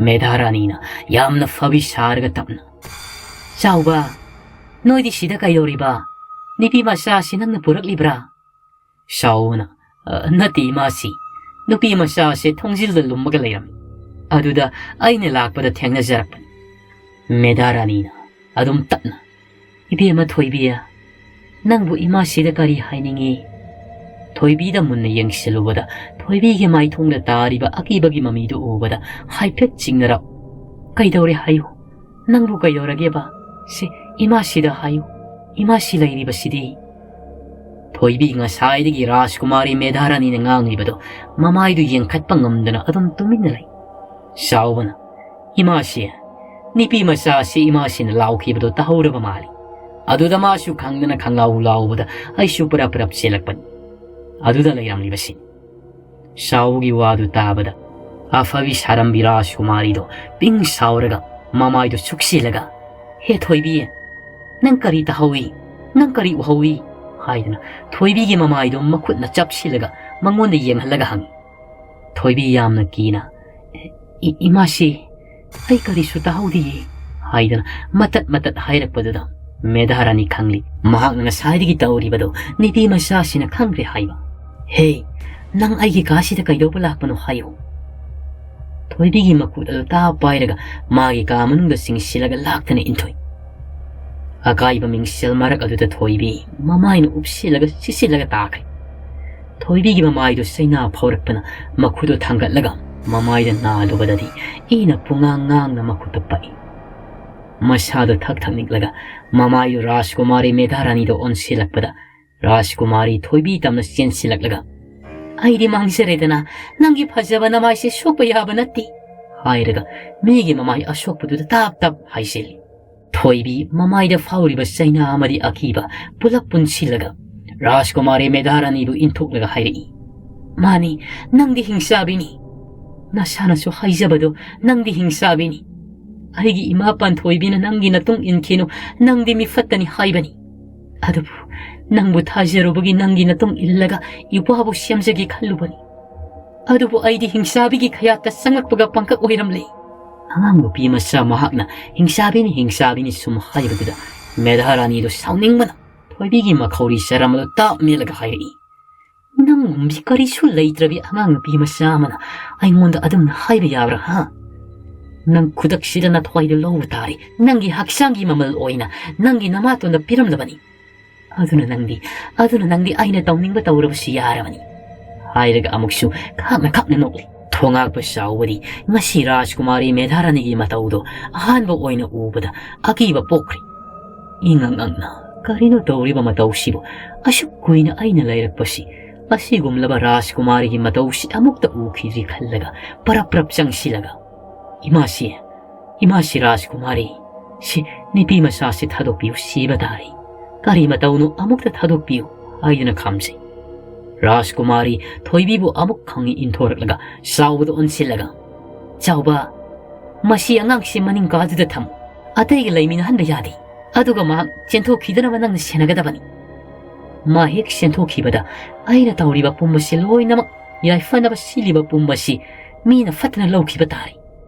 ꯃꯦꯙꯥꯔꯥꯅꯤꯅ ꯌꯥꯝꯅ ꯐꯕꯤ ꯁꯥꯔꯒ ꯇꯞꯅ, "ꯆꯥꯎꯕ, ꯅꯣꯏꯗꯤ ꯁꯤꯗ ꯀꯩꯗꯧꯔꯤꯕ? ꯅꯨꯄꯤ ꯃꯆꯥꯁꯤ ꯅꯪꯅ ꯄꯨꯔꯛꯂꯤꯕ꯭ꯔꯥ?" ꯆꯥꯎꯕꯅ, "ꯑ, ꯅꯠꯇꯦ ꯏꯃꯥꯁꯤ, ꯅꯨꯄꯤ ꯃꯆꯥꯁꯦ ꯊꯣꯡꯖꯤꯜꯗ ꯂꯨꯝꯃꯒ ꯂꯩꯔꯝꯃꯤ꯫ ꯑꯗꯨꯗ ꯑꯩꯅ ꯂꯥꯛꯄꯗ ꯊꯦꯡꯅꯖꯔꯛꯄꯅꯤ꯫" ꯃꯦꯙꯥꯔꯥꯅꯤꯅ ꯑꯗꯨꯝ ꯇꯞꯅ, "ꯏꯕꯦꯝꯃ ꯊꯣꯏꯕꯤ, ꯅꯪꯕꯨ ꯏꯃꯥꯁꯤꯗ ꯀꯔꯤ ꯍꯥꯏꯅꯤꯡꯉꯤ?" ꯊꯣꯏꯕꯤꯗ ꯃꯨꯟꯅ ꯌꯦꯡꯁꯤꯜꯂꯨꯕꯗ ꯊꯣꯏꯕꯤꯒꯤ ꯃꯥꯏꯊꯣꯡꯗ ꯇꯥꯔꯤꯕ ꯑꯀꯤꯕꯒꯤ ꯃꯃꯤꯗꯨ ꯎꯕꯗ ꯍꯥꯏꯐꯦꯠ ꯆꯤꯡꯅꯔꯞ, "ꯀꯩꯗꯧꯔꯦ ꯍꯥꯏꯌꯨ? ꯅꯪꯕꯨ ꯀꯩꯗꯧꯔꯒꯦꯕ? ꯁꯤ ꯏꯃꯥꯁꯤꯗ ꯍꯥꯏꯌꯨ꯫ ꯏꯃꯥꯁꯤ ꯂꯩꯔꯤꯕꯁꯤꯗꯤ꯫" ꯊꯣꯏꯕꯤ ꯉꯁꯥꯏꯗꯒꯤ ꯔꯥꯖꯀꯨꯃꯥꯔꯤ ꯃꯦꯙꯥꯔꯥꯅꯤꯅ ꯉꯥꯡꯂꯤꯕꯗꯣ ꯃꯃꯥꯏꯗꯨ ꯌꯦꯡꯈꯠꯄ ꯉꯝꯗꯅ ꯑꯗꯨꯝ ꯇꯨꯃꯤꯟꯅ ꯂꯩ꯫ ꯆꯥꯎꯕꯅ, "ꯏꯃꯥꯁꯤ, ꯅꯨꯄꯤ ꯃꯆꯥꯁꯤ ꯏꯃꯥꯁꯤꯅ ꯂꯥꯎꯈꯤꯕꯗꯣ ꯇꯥꯍꯧꯔꯕ ꯃꯥꯜꯂꯤ꯫" ꯑꯗꯨꯗ ꯃꯥꯁꯨ ꯈꯪꯗꯅ ꯈꯪꯂꯥꯎ ꯂꯥꯎꯕꯗ ꯑꯩꯁꯨ ꯄꯨꯔꯞ ꯄꯨꯔꯞ ꯆꯦꯜꯂꯛꯄꯅꯤ꯫ ꯑꯗꯨꯗ ꯂꯩꯔꯝꯂꯤꯕꯁꯤ꯫ ꯆꯥꯎꯒꯤ ꯋꯥꯗꯨ ꯇꯥꯕꯗ ꯑꯐꯕꯤ ꯁꯥꯔꯝꯕꯤ ꯔꯥꯖꯀꯨꯃꯥꯔꯤꯗꯣ ꯄꯤꯡ ꯁꯥꯎꯔꯒ ꯃꯃꯥꯏꯗꯨ ꯁꯨꯛꯁꯤꯜꯂꯒ, "ꯍꯦ ꯊꯣꯏꯕꯤ, ꯅꯪ ꯀꯔꯤ ꯇꯥꯍꯧꯏ? ꯅꯪ ꯀꯔꯤ ꯎꯍꯧꯏ?" ꯍꯥꯏꯗꯅ ꯊꯣꯏꯕꯤꯒꯤ ꯃꯃꯥꯏꯗꯨ ꯃꯈꯨꯠꯅ ꯆꯞꯁꯤꯜꯂꯒ ꯃꯉꯣꯟꯗ ꯌꯦꯡꯍꯜꯂꯒ ꯍꯪꯉꯤ꯫ ꯊꯣꯏꯕꯤ ꯌꯥꯝꯅ ꯀꯤꯅ, "ꯏ-, ꯏꯃꯥꯁꯤ, ꯑꯩ ꯀꯔꯤꯁꯨ ꯇꯥꯍꯧꯗꯤꯌꯦ" ꯍꯥꯏꯗꯅ ꯃꯇꯠ ꯃꯇꯠ ꯍꯥꯏꯔꯛꯄꯗꯨꯗ ꯃꯦꯙꯥꯔꯥꯅꯤ ꯈꯪꯂꯤ꯫ ꯃꯍꯥꯛꯅ ꯉꯁꯥꯏꯗꯒꯤ ꯇꯧꯔꯤꯕꯗꯣ ꯅꯨꯄꯤ ꯃꯆꯥꯁꯤꯅ ꯈꯪꯈ꯭ꯔꯦ ꯍꯥꯏꯕ꯫ "ꯍꯦ, ꯅꯪ ꯑꯩꯒꯤ ꯀꯥꯁꯤꯗ ꯀꯩꯗꯧꯕ ꯂꯥꯛꯄꯅꯣ ꯍꯥꯏꯌꯨ?" ꯊꯣꯏꯕꯤꯒꯤ ꯃꯈꯨꯠ ꯑꯗꯨ ꯇꯥ ꯄꯥꯏꯔꯒ ꯃꯥꯒꯤ ꯀꯥ ꯃꯅꯨꯡꯗ ꯆꯤꯡꯁꯤꯜꯂꯒ ꯂꯥꯛꯇꯅ ꯏꯟꯊꯣꯏ꯫ ꯑꯀꯥꯏꯕ ꯃꯤꯡꯁꯦꯜ ꯃꯔꯛ ꯑꯗꯨꯗ ꯊꯣꯏꯕꯤ ꯃꯃꯥꯏꯅ ꯎꯞꯁꯤꯜꯂꯒ ꯁꯤꯁꯤꯜꯂꯒ ꯇꯥꯈ꯭ꯔꯦ꯫ ꯊꯣꯏꯕꯤꯒꯤ ꯃꯃꯥꯏꯗꯨ ꯆꯩꯅꯥ ꯐꯧꯔꯛꯄꯅ ꯃꯈꯨꯠꯇꯨ ꯊꯥꯡꯒꯠꯂꯒ ꯃꯃꯥꯏꯗ ꯅꯥꯜꯂꯨꯕꯗꯗꯤ ꯏꯅ ꯄꯨꯡꯉꯥꯡ ꯉꯥꯡꯅ ꯃꯈꯨꯠꯇ ꯄꯛꯏ꯫ ꯃꯁꯥꯗꯨ ꯊꯛ ꯊꯛ ꯅꯤꯛꯂꯒ ꯃꯃꯥꯏꯗꯨ ꯔꯥꯖꯀꯨꯃꯥꯔꯤ ꯃꯦꯙꯥꯔꯥꯅꯤꯗ ꯑꯣꯟꯁꯤꯜꯂꯛꯄꯗ ꯔꯥꯖꯀꯨꯃꯥꯔꯤ ꯊꯣꯏꯕꯤ ꯇꯝꯅ ꯆꯦꯟꯁꯤꯜꯂꯛꯂꯒ, "ꯑꯩꯗꯤ ꯃꯥꯡꯖꯔꯦꯗꯅ, ꯅꯪꯒꯤ ꯐꯖꯕ ꯅꯃꯥꯏꯁꯦ ꯁꯣꯛꯄ ꯌꯥꯕ ꯅꯠꯇꯦ" ꯍꯥꯏꯔꯒ ꯃꯤꯒꯤ ꯃꯃꯥꯏ ꯑꯁꯣꯛꯄꯗꯨꯗ ꯇꯞ ꯇꯞ ꯍꯥꯏꯖꯤꯜꯂꯤ꯫ ꯊꯣꯏꯕꯤ ꯃꯃꯥꯏꯗ ꯐꯥꯎꯔꯤꯕ ꯆꯩꯅꯥ ꯑꯃꯗꯤ ꯑꯀꯤꯕ ꯄꯨꯂꯞ ꯄꯨꯟꯁꯤꯜꯂꯒ ꯔꯥꯖꯀꯨꯃꯥꯔꯤ ꯃꯦꯙꯥꯔꯥꯅꯤꯕꯨ ꯏꯟꯊꯣꯛꯂꯒ ꯍꯥꯏꯔꯛꯏ, "ꯃꯥꯅꯤ, ꯅꯪꯗꯤ ꯍꯤꯡꯆꯥꯕꯤꯅꯤ꯫ ꯅꯁꯥꯅꯁꯨ ꯍꯥꯏꯖꯕꯗꯣ, ꯅꯪꯗꯤ ꯍꯤꯡꯆꯥꯕꯤꯅꯤ꯫ ꯑꯩꯒꯤ ꯏꯃꯥ ꯄꯥꯟꯊꯣꯏꯕꯤꯅ ꯅꯪꯒꯤ ꯅꯇꯨꯡ ꯏꯟꯈꯤꯅꯨ, ꯅꯪꯗꯤ ꯃꯤꯐꯠꯇꯅꯤ ꯍꯥꯏꯕꯅꯤ꯫ ꯑꯗꯨꯕꯨ ꯅꯪꯕꯨ ꯊꯥꯖꯔꯨꯕꯒꯤ ꯅꯪꯒꯤ ꯅꯇꯨꯡ ꯏꯜꯂꯒ ꯏꯋꯥꯕꯨ ꯁꯦꯝꯖꯒꯦ ꯈꯜꯂꯨꯕꯅꯤ꯫ ꯑꯗꯨꯕꯨ ꯑꯩꯗꯤ ꯍꯤꯡꯆꯥꯕꯤꯒꯤ ꯈꯌꯥꯠꯇ ꯆꯪꯂꯛꯄꯒ ꯄꯥꯡꯀꯛ ꯑꯣꯏꯔꯝꯂꯦ꯫" ꯑꯉꯥꯡ ꯅꯨꯄꯤ ꯃꯆꯥ ꯃꯍꯥꯛꯅ "ꯍꯤꯡꯆꯥꯕꯤꯅꯤ, ꯍꯤꯡꯆꯥꯕꯤꯅꯤ" ꯁꯨꯝ ꯍꯥꯏꯕꯗꯨꯗ ꯃꯦꯙꯥꯔꯥꯅꯤꯗꯨ ꯁꯥꯎꯅꯤꯡꯕꯅ ꯊꯣꯏꯕꯤꯒꯤ ꯃꯈꯧꯔꯤ ꯆꯔꯝ ꯑꯗꯨ ꯇꯥꯞ ꯃꯦꯠꯂꯒ ꯍꯥꯏꯔꯛꯏ, "ꯅꯪꯒꯨꯝꯕꯤ ꯀꯔꯤꯁꯨ ꯂꯩꯇ꯭ꯔꯕꯤ ꯑꯉꯥꯡ ꯅꯨꯄꯤ ꯃꯆꯥ ꯑꯃꯅ ꯑꯩꯉꯣꯟꯗ ꯑꯗꯨꯝꯅ ꯍꯥꯏꯕ ꯌꯥꯕ꯭ꯔꯥ, ꯍꯥ? ꯅꯪ ꯈꯨꯗꯛꯁꯤꯗ ꯅꯊ꯭ꯋꯥꯏꯗ ꯂꯧꯕ ꯇꯥꯔꯦ꯫ ꯅꯪꯒꯤ ꯍꯛꯆꯥꯡꯒꯤ ꯃꯃꯜ ꯑꯣꯏꯅ ꯅꯪꯒꯤ ꯅꯃꯥꯇꯣꯟꯗ ꯄꯤꯔꯝꯂꯕꯅꯤ꯫ ꯑꯗꯨꯅ ꯅꯪꯗꯤ, ꯑꯗꯨꯅ ꯅꯪꯗꯤ ꯑꯩꯅ ꯇꯧꯅꯤꯡꯕ ꯇꯧꯔꯕꯁꯨ ꯌꯥꯔꯕꯅꯤ꯫" ꯍꯥꯏꯔꯒ ꯑꯃꯨꯛꯁꯨ ꯈꯥꯛꯅ ꯈꯥꯛꯅ ꯅꯣꯛꯂꯤ꯫ ꯊꯣꯉꯥꯛꯄ ꯆꯥꯎꯕꯗꯤ ꯉꯁꯤ ꯔꯥꯖꯀꯨꯃꯥꯔꯤ ꯃꯦꯙꯥꯔꯥꯅꯤꯒꯤ ꯃꯇꯧꯗꯣ ꯑꯍꯥꯟꯕ ꯑꯣꯏꯅ ꯎꯕꯗ ꯑꯀꯤꯕ ꯄꯣꯛꯈ꯭ꯔꯦ꯫ ꯏꯉꯛ ꯉꯛꯅ, "ꯀꯔꯤꯅꯣ ꯇꯧꯔꯤꯕ ꯃꯇꯧꯁꯤꯕꯨ? ꯑꯁꯨꯛ ꯀꯨꯏꯅ ꯑꯩꯅ ꯂꯩꯔꯛꯄꯁꯤ ꯑꯁꯤꯒꯨꯝꯂꯕ ꯔꯥꯖꯀꯨꯃꯥꯔꯤꯒꯤ ꯃꯇꯧꯁꯤ ꯑꯃꯨꯛꯇ ꯎꯈꯤꯗ꯭ꯔꯤ" ꯈꯜꯂꯒ ꯄꯔꯞ ꯄꯔꯞ ꯆꯪꯁꯤꯜꯂꯒ, "ꯏꯃꯥꯁꯤ, ꯏꯃꯥꯁꯤ ꯔꯥꯖꯀꯨꯃꯥꯔꯤ, ꯁꯤ ꯅꯨꯄꯤ ꯃꯆꯥꯁꯤ ꯊꯥꯗꯣꯛꯄꯤꯌꯨ, ꯁꯤꯕ ꯇꯥꯔꯦ꯫ ꯀꯔꯤ ꯃꯇꯧꯅꯣ, ꯑꯃꯨꯛꯇ ꯊꯥꯗꯣꯛꯄꯤꯌꯨ" ꯍꯥꯏꯗꯨꯅ ꯈꯥꯝꯖꯩ꯫ ꯔꯥꯖꯀꯨꯃꯥꯔꯤ ꯊꯣꯏꯕꯤꯕꯨ ꯑꯃꯨꯛ ꯈꯪꯏ ꯏꯟꯊꯣꯔꯛꯂꯒ ꯆꯥꯎꯕꯗ ꯑꯣꯟꯁꯤꯜꯂꯒ, "ꯆꯥꯎꯕ, ꯃꯁꯤ ꯑꯉꯥꯡꯁꯤ ꯃꯅꯤꯡ ꯀꯥꯗꯨꯗ ꯊꯝꯃꯨ꯫ ꯑꯇꯩꯒ ꯂꯩꯃꯤꯟꯅꯍꯟꯕ ꯌꯥꯗꯦ꯫ ꯑꯗꯨꯒ ꯃꯍꯥꯛ ꯆꯦꯟꯊꯣꯛꯈꯤꯗꯅꯕ ꯅꯪꯅ ꯁꯦꯟꯅꯒꯗꯕꯅꯤ꯫ ꯃꯥ ꯍꯦꯛ ꯆꯦꯟꯊꯣꯛꯈꯤꯕꯗ ꯑꯩꯅ ꯇꯧꯔꯤꯕ ꯄꯨꯝꯕꯁꯤ ꯂꯣꯏꯅꯃꯛ ꯌꯥꯏꯐꯅꯕ ꯁꯤꯜꯂꯤꯕ ꯄꯨꯝꯕꯁꯤ ꯃꯤꯅ ꯐꯠꯇꯅ ꯂꯧꯈꯤꯕ ꯇꯥꯔꯦ꯫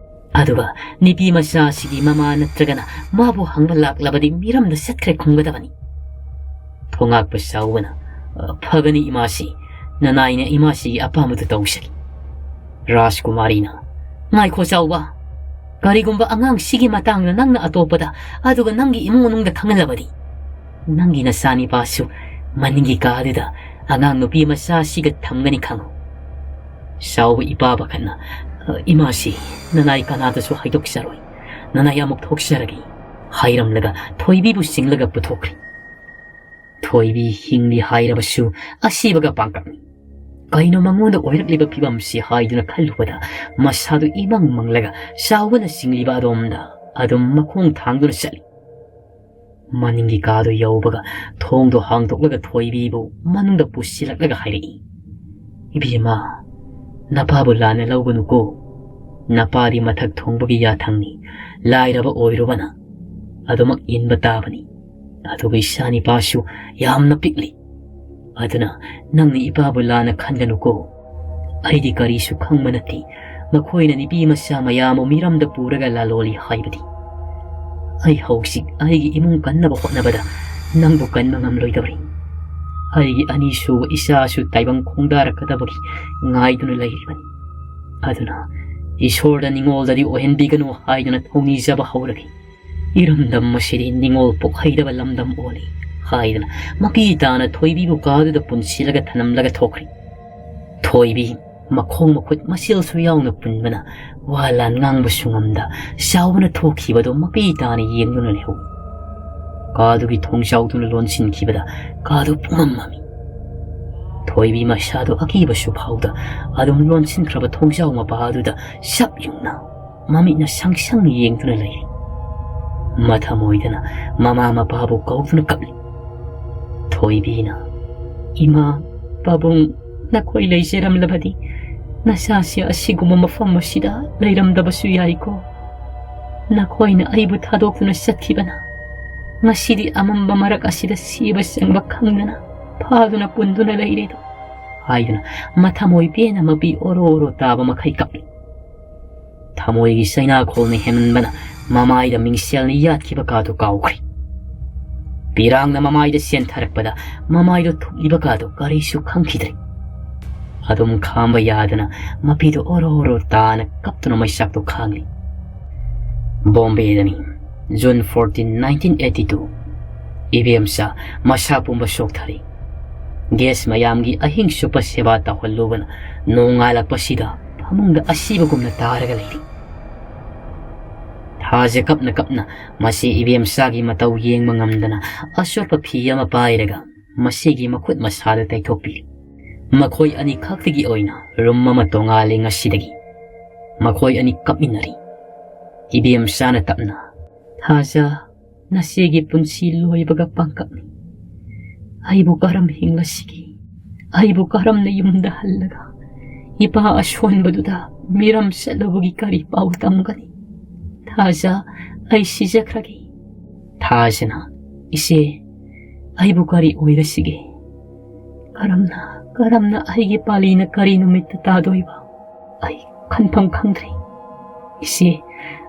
ꯑꯗꯨꯒ ꯅꯨꯄꯤ ꯃꯆꯥ ꯑꯁꯤꯒꯤ ꯃꯃꯥ ꯅꯠꯇ꯭ꯔꯒꯅ ꯃꯥꯕꯨ ꯍꯪꯕ ꯂꯥꯛꯂꯕꯗꯤ ꯃꯤꯔꯝꯗ ꯆꯠꯈ꯭ꯔꯦ ꯈꯨꯝꯒꯗꯕꯅꯤ꯫" ꯊꯣꯉꯥꯛꯄ ꯆꯥꯎꯕꯅ, "ꯑ, ꯐꯒꯅꯤ ꯏꯃꯥꯁꯤ, ꯅꯅꯥꯏꯅ ꯏꯃꯥꯁꯤꯒꯤ ꯑꯄꯥꯝꯕꯗꯨ ꯇꯧꯁꯅꯨ꯫" ꯔꯥꯖꯀꯨꯃꯥꯔꯤꯅ, "ꯉꯥꯏꯈꯣ ꯆꯥꯎꯕ, ꯀꯔꯤꯒꯨꯝꯕ ꯑꯉꯥꯡꯁꯤꯒꯤ ꯃꯇꯥꯡꯗ ꯅꯪꯅ ꯑꯇꯣꯞꯄꯗ ꯑꯗꯨꯒ ꯅꯪꯒꯤ ꯏꯃꯨꯡ ꯃꯅꯨꯡꯗ ꯈꯪꯍꯜꯂꯕꯗꯤ, ꯅꯪꯒꯤ ꯅꯆꯥꯅꯤꯄꯥꯁꯨ ꯃꯅꯤꯡꯒꯤ ꯀꯥꯗꯨꯗ ꯑꯉꯥꯡ ꯅꯨꯄꯤ ꯃꯆꯥꯁꯤꯒ ꯊꯝꯒꯅꯤ ꯈꯪꯉꯨ꯫" ꯆꯥꯎꯕ ꯏꯄꯥ ꯄꯥꯈꯠꯅ, "ꯏꯃꯥꯁꯤ, ꯅꯅꯥꯏ ꯀꯅꯥꯗꯁꯨ ꯍꯥꯏꯗꯣꯛꯆꯔꯣꯏ꯫ ꯅꯅꯥꯏ ꯑꯃꯨꯛ ꯊꯣꯛꯆꯔꯒꯦ" ꯍꯥꯏꯔꯝꯂꯒ ꯊꯣꯏꯕꯤꯕꯨ ꯆꯤꯡꯂꯒ ꯄꯨꯊꯣꯛꯈ꯭ꯔꯦ꯫ ꯊꯣꯏꯕꯤ ꯍꯤꯡꯂꯤ ꯍꯥꯏꯔꯕꯁꯨ ꯑꯁꯤꯕꯒ ꯄꯥꯡꯀꯛꯅꯤ꯫ "ꯀꯩꯅꯣ ꯃꯉꯣꯟꯗ ꯑꯣꯏꯔꯛꯂꯤꯕ ꯐꯤꯕꯝꯁꯤ?" ꯍꯥꯏꯗꯨꯅ ꯈꯜꯂꯨꯕꯗ ꯃꯁꯥꯗꯨ ꯏꯃꯪ ꯃꯪꯂꯒ ꯆꯥꯎꯕꯅ ꯆꯤꯡꯂꯤꯕ ꯑꯗꯣꯝꯗ ꯑꯗꯨꯝ ꯃꯈꯣꯡ ꯊꯥꯡꯗꯨꯅ ꯆꯠꯂꯤ꯫ ꯃꯅꯤꯡꯒꯤ ꯀꯥꯗꯨ ꯌꯧꯕꯒ ꯊꯣꯡꯗꯣ ꯍꯥꯡꯗꯣꯛꯂꯒ ꯊꯣꯏꯕꯤꯕꯨ ꯃꯅꯨꯡꯗ ꯄꯨꯁꯤꯜꯂꯛꯂꯒ ꯍꯥꯏꯔꯛꯏ, "ꯏꯕꯦꯝꯃ, ꯅꯄꯥꯕꯨ ꯂꯥꯟꯅ ꯂꯧꯒꯅꯨꯀꯣ꯫ ꯅꯄꯥꯗꯤ ꯃꯊꯛ ꯊꯣꯡꯕꯒꯤ ꯌꯥꯊꯪꯅꯤ, ꯂꯥꯏꯔꯕ ꯑꯣꯏꯔꯨꯕꯅ ꯑꯗꯨꯃꯛ ꯏꯟꯕ ꯇꯥꯕꯅꯤ꯫ ꯑꯗꯨꯒ ꯏꯆꯥꯅꯤꯄꯥꯁꯨ ꯌꯥꯝꯅ ꯄꯤꯛꯂꯤ꯫ ꯑꯗꯨꯅ ꯅꯪꯅ ꯏꯄꯥꯕꯨ ꯂꯥꯟꯅ ꯈꯟꯒꯅꯨꯀꯣ꯫ ꯑꯩꯗꯤ ꯀꯔꯤꯁꯨ ꯈꯪꯕ ꯅꯠꯇꯦ꯫ ꯃꯈꯣꯏꯅ ꯅꯨꯄꯤ ꯃꯆꯥ ꯃꯌꯥꯝꯕꯨ ꯃꯤꯔꯝꯗ ꯄꯨꯔꯒ ꯂꯥꯂꯣꯜꯂꯤ ꯍꯥꯏꯕꯗꯤ꯫ ꯑꯩ ꯍꯧꯖꯤꯛ ꯑꯩꯒꯤ ꯏꯃꯨꯡ ꯀꯟꯅꯕ ꯍꯣꯠꯅꯕꯗ ꯅꯪꯕꯨ ꯀꯟꯕ ꯉꯝꯂꯣꯏꯗꯧꯔꯤ꯫ ꯑꯩꯒꯤ ꯑꯅꯤꯁꯨꯕ ꯏꯆꯥꯁꯨ ꯇꯥꯏꯕꯪ ꯈꯣꯡꯗꯥꯔꯛꯀꯗꯕꯒꯤ ꯉꯥꯏꯗꯨꯅ ꯂꯩꯔꯤꯕꯅꯤ꯫ ꯑꯗꯨꯅ ꯏꯁꯣꯔꯗ ꯅꯤꯡꯉꯣꯜꯗꯗꯤ ꯑꯣꯏꯍꯟꯕꯤꯒꯅꯨ ꯍꯥꯏꯗꯨꯅ ꯊꯧꯅꯤꯖꯕ ꯍꯧꯔꯒꯦ꯫ ꯏꯔꯝꯗꯝ ꯑꯁꯤꯗꯤ ꯅꯤꯡꯉꯣꯜ ꯄꯣꯛꯍꯩꯗꯕ ꯂꯝꯗꯝ ꯑꯣꯜꯂꯤ" ꯍꯥꯏꯗꯅ ꯃꯄꯤ ꯇꯥꯅ ꯊꯣꯏꯕꯤꯕꯨ ꯀꯥꯗꯨꯗ ꯄꯨꯟꯁꯤꯜꯂꯒ ꯊꯅꯝꯂꯒ ꯊꯣꯛꯈ꯭ꯔꯦ꯫ ꯊꯣꯏꯕꯤ ꯃꯈꯣꯡ ꯃꯈꯨꯠ ꯃꯁꯦꯜꯁꯨ ꯌꯥꯎꯅ ꯄꯨꯟꯕꯅ ꯋꯥ ꯂꯥꯟ ꯉꯥꯡꯕꯁꯨ ꯉꯝꯗ ꯆꯥꯎꯕꯅ ꯊꯣꯛꯈꯤꯕꯗꯨ ꯃꯄꯤ ꯇꯥꯅ ꯌꯦꯡꯗꯨꯅ ꯂꯩꯍꯧꯏ꯫ ꯀꯥꯗꯨꯒꯤ ꯊꯣꯡꯖꯥꯎꯗꯨꯅ ꯂꯣꯟꯁꯤꯟꯈꯤꯕꯗ ꯀꯥꯗꯨ ꯄꯨꯡꯃꯝ ꯃꯝꯃꯤ꯫ ꯊꯣꯏꯕꯤ ꯃꯁꯥꯗꯨ ꯑꯀꯤꯕꯁꯨ ꯐꯥꯎꯗ ꯑꯗꯨꯝ ꯂꯣꯟꯁꯤꯟꯈ꯭ꯔꯕ ꯊꯣꯡꯖꯥꯎ ꯃꯄꯥ ꯑꯗꯨꯗ ꯁꯞ ꯌꯨꯡꯅ ꯃꯃꯤꯠꯅ ꯁꯪ ꯁꯪ ꯌꯦꯡꯗꯨꯅ ꯂꯩꯔꯤ꯫ ꯃꯊꯃꯣꯏꯗꯅ ꯃꯃꯥ ꯃꯄꯥꯕꯨ ꯀꯧꯗꯨꯅ ꯀꯞꯂꯤ꯫ ꯊꯣꯏꯕꯤꯅ, "ꯏꯃꯥ, ꯄꯥꯕꯨꯡ, ꯅꯈꯣꯏ ꯂꯩꯖꯔꯝꯂꯕꯗꯤ ꯅꯆꯥꯁꯤ ꯑꯁꯤꯒꯨꯝꯕ ꯃꯐꯝ ꯑꯁꯤꯗ ꯂꯩꯔꯝꯗꯕꯁꯨ ꯌꯥꯏꯀꯣ꯫ ꯅꯈꯣꯏꯅ ꯑꯩꯕꯨ ꯊꯥꯗꯣꯛꯇꯨꯅ ꯆꯠꯈꯤꯕꯅ ꯉꯁꯤꯗꯤ ꯑꯃꯝꯕ ꯃꯔꯛ ꯑꯁꯤꯗ ꯁꯤꯕ ꯆꯪꯕ ꯈꯪꯗꯅ ꯐꯥꯗꯨꯅ ꯄꯨꯟꯗꯨꯅ ꯂꯩꯔꯦꯗꯣ" ꯍꯥꯏꯗꯨꯅ ꯃꯊꯃꯣꯏ ꯄꯦꯟꯅ ꯃꯄꯤ ꯑꯣꯔꯣ ꯑꯣꯔꯣ ꯇꯥꯕ ꯃꯈꯩ ꯀꯞꯂꯤ꯫ ꯊꯃꯣꯏꯒꯤ ꯆꯩꯅꯥꯈꯣꯜꯅ ꯍꯦꯟꯃꯟꯕꯅ ꯃꯃꯥꯏꯗ ꯃꯤꯡꯁꯦꯜꯅ ꯌꯥꯠꯈꯤꯕ ꯀꯥꯗꯨ ꯀꯥꯎꯈ꯭ꯔꯦ꯫ ꯄꯤꯔꯥꯡꯅ ꯃꯃꯥꯏꯗ ꯆꯦꯟꯊꯔꯛꯄꯗ ꯃꯃꯥꯏꯗ ꯊꯨꯞꯂꯤꯕ ꯀꯥꯗꯨ ꯀꯔꯤꯁꯨ ꯈꯪꯈꯤꯗ꯭ꯔꯦ꯫ ꯑꯗꯨꯝ ꯈꯥꯝꯕ ꯌꯥꯗꯅ ꯃꯄꯤꯗꯨ ꯑꯣꯔꯣ ꯑꯣꯔꯣ ꯇꯥꯅ ꯀꯞꯇꯨꯅ ꯃꯩꯆꯥꯛꯇꯨ ꯈꯥꯡꯂꯤ꯫ ꯕꯣꯝꯕꯦꯗꯅꯤ, June fourteen, nineteen eighty two꯫ ꯏꯕꯦꯝꯆꯥ ꯃꯁꯥ ꯄꯨꯝꯕ ꯁꯣꯛꯊꯔꯤ꯫ ꯒꯦꯁ ꯃꯌꯥꯝꯒꯤ ꯑꯍꯤꯡ ꯆꯨꯞꯄ ꯁꯦꯕꯥ ꯇꯧꯍꯜꯂꯨꯕꯅ ꯅꯣꯡꯉꯥꯜꯂꯛꯄꯁꯤꯗ ꯐꯃꯨꯡꯗ ꯑꯁꯤꯕꯒꯨꯝꯅ ꯇꯥꯔꯒ ꯂꯩꯔꯤ꯫ ꯊꯥꯖ ꯀꯞꯅ ꯀꯞꯅ ꯃꯁꯤ ꯏꯕꯦꯝꯆꯥꯒꯤ ꯃꯇꯧ ꯌꯦꯡꯕ ꯉꯝꯗꯅ ꯑꯆꯣꯠꯄ ꯐꯤ ꯑꯃ ꯄꯥꯏꯔꯒ ꯃꯁꯤꯒꯤ ꯃꯈꯨꯠ ꯃꯁꯥꯗ ꯇꯩꯊꯣꯛꯄꯤꯔꯤ꯫ ꯃꯈꯣꯏ ꯑꯅꯤꯈꯛꯇꯒꯤ ꯑꯣꯏꯅ ꯔꯨꯝ ꯑꯃ ꯇꯣꯉꯥꯜꯂꯤ ꯉꯁꯤꯗꯒꯤ꯫ ꯃꯈꯣꯏ ꯑꯅꯤ ꯀꯞꯃꯤꯟꯅꯔꯤ꯫ ꯏꯕꯦꯝꯆꯥꯅ ꯇꯞꯅ, "ꯊꯥꯖ, ꯅꯆꯦꯒꯤ ꯄꯨꯟꯁꯤ ꯂꯣꯏꯕꯒ ꯄꯥꯡꯀꯛꯅꯤ꯫ ꯑꯩꯕꯨ ꯀꯔꯝ ꯍꯤꯡꯂꯁꯤꯒꯦ? ꯑꯩꯕꯨ ꯀꯔꯝꯅ ꯌꯨꯝꯗ ꯍꯜꯂꯒ ꯏꯄꯥ ꯑꯁꯣꯟꯕꯗꯨꯗ ꯃꯤꯔꯝ ꯆꯠꯂꯨꯕꯒꯤ ꯀꯔꯤ ꯄꯥꯎ ꯇꯝꯒꯅꯤ? ꯊꯥꯖ, ꯑꯩ ꯁꯤꯖꯈ꯭ꯔꯒꯦ꯫" ꯊꯥꯖꯅ, "ꯏꯆꯦ, ꯑꯩꯕꯨ ꯀꯔꯤ ꯑꯣꯏꯔꯁꯤꯒꯦ? ꯀꯔꯝꯅ, ꯀꯔꯝꯅ ꯑꯩꯒꯤ ꯄꯥꯂꯤꯅ ꯀꯔꯤ ꯅꯨꯃꯤꯠꯇ ꯇꯥꯗꯣꯏꯕ? ꯑꯩ ꯈꯟꯐꯝ ꯈꯪꯗ꯭ꯔꯦ꯫ ꯏꯆꯦ,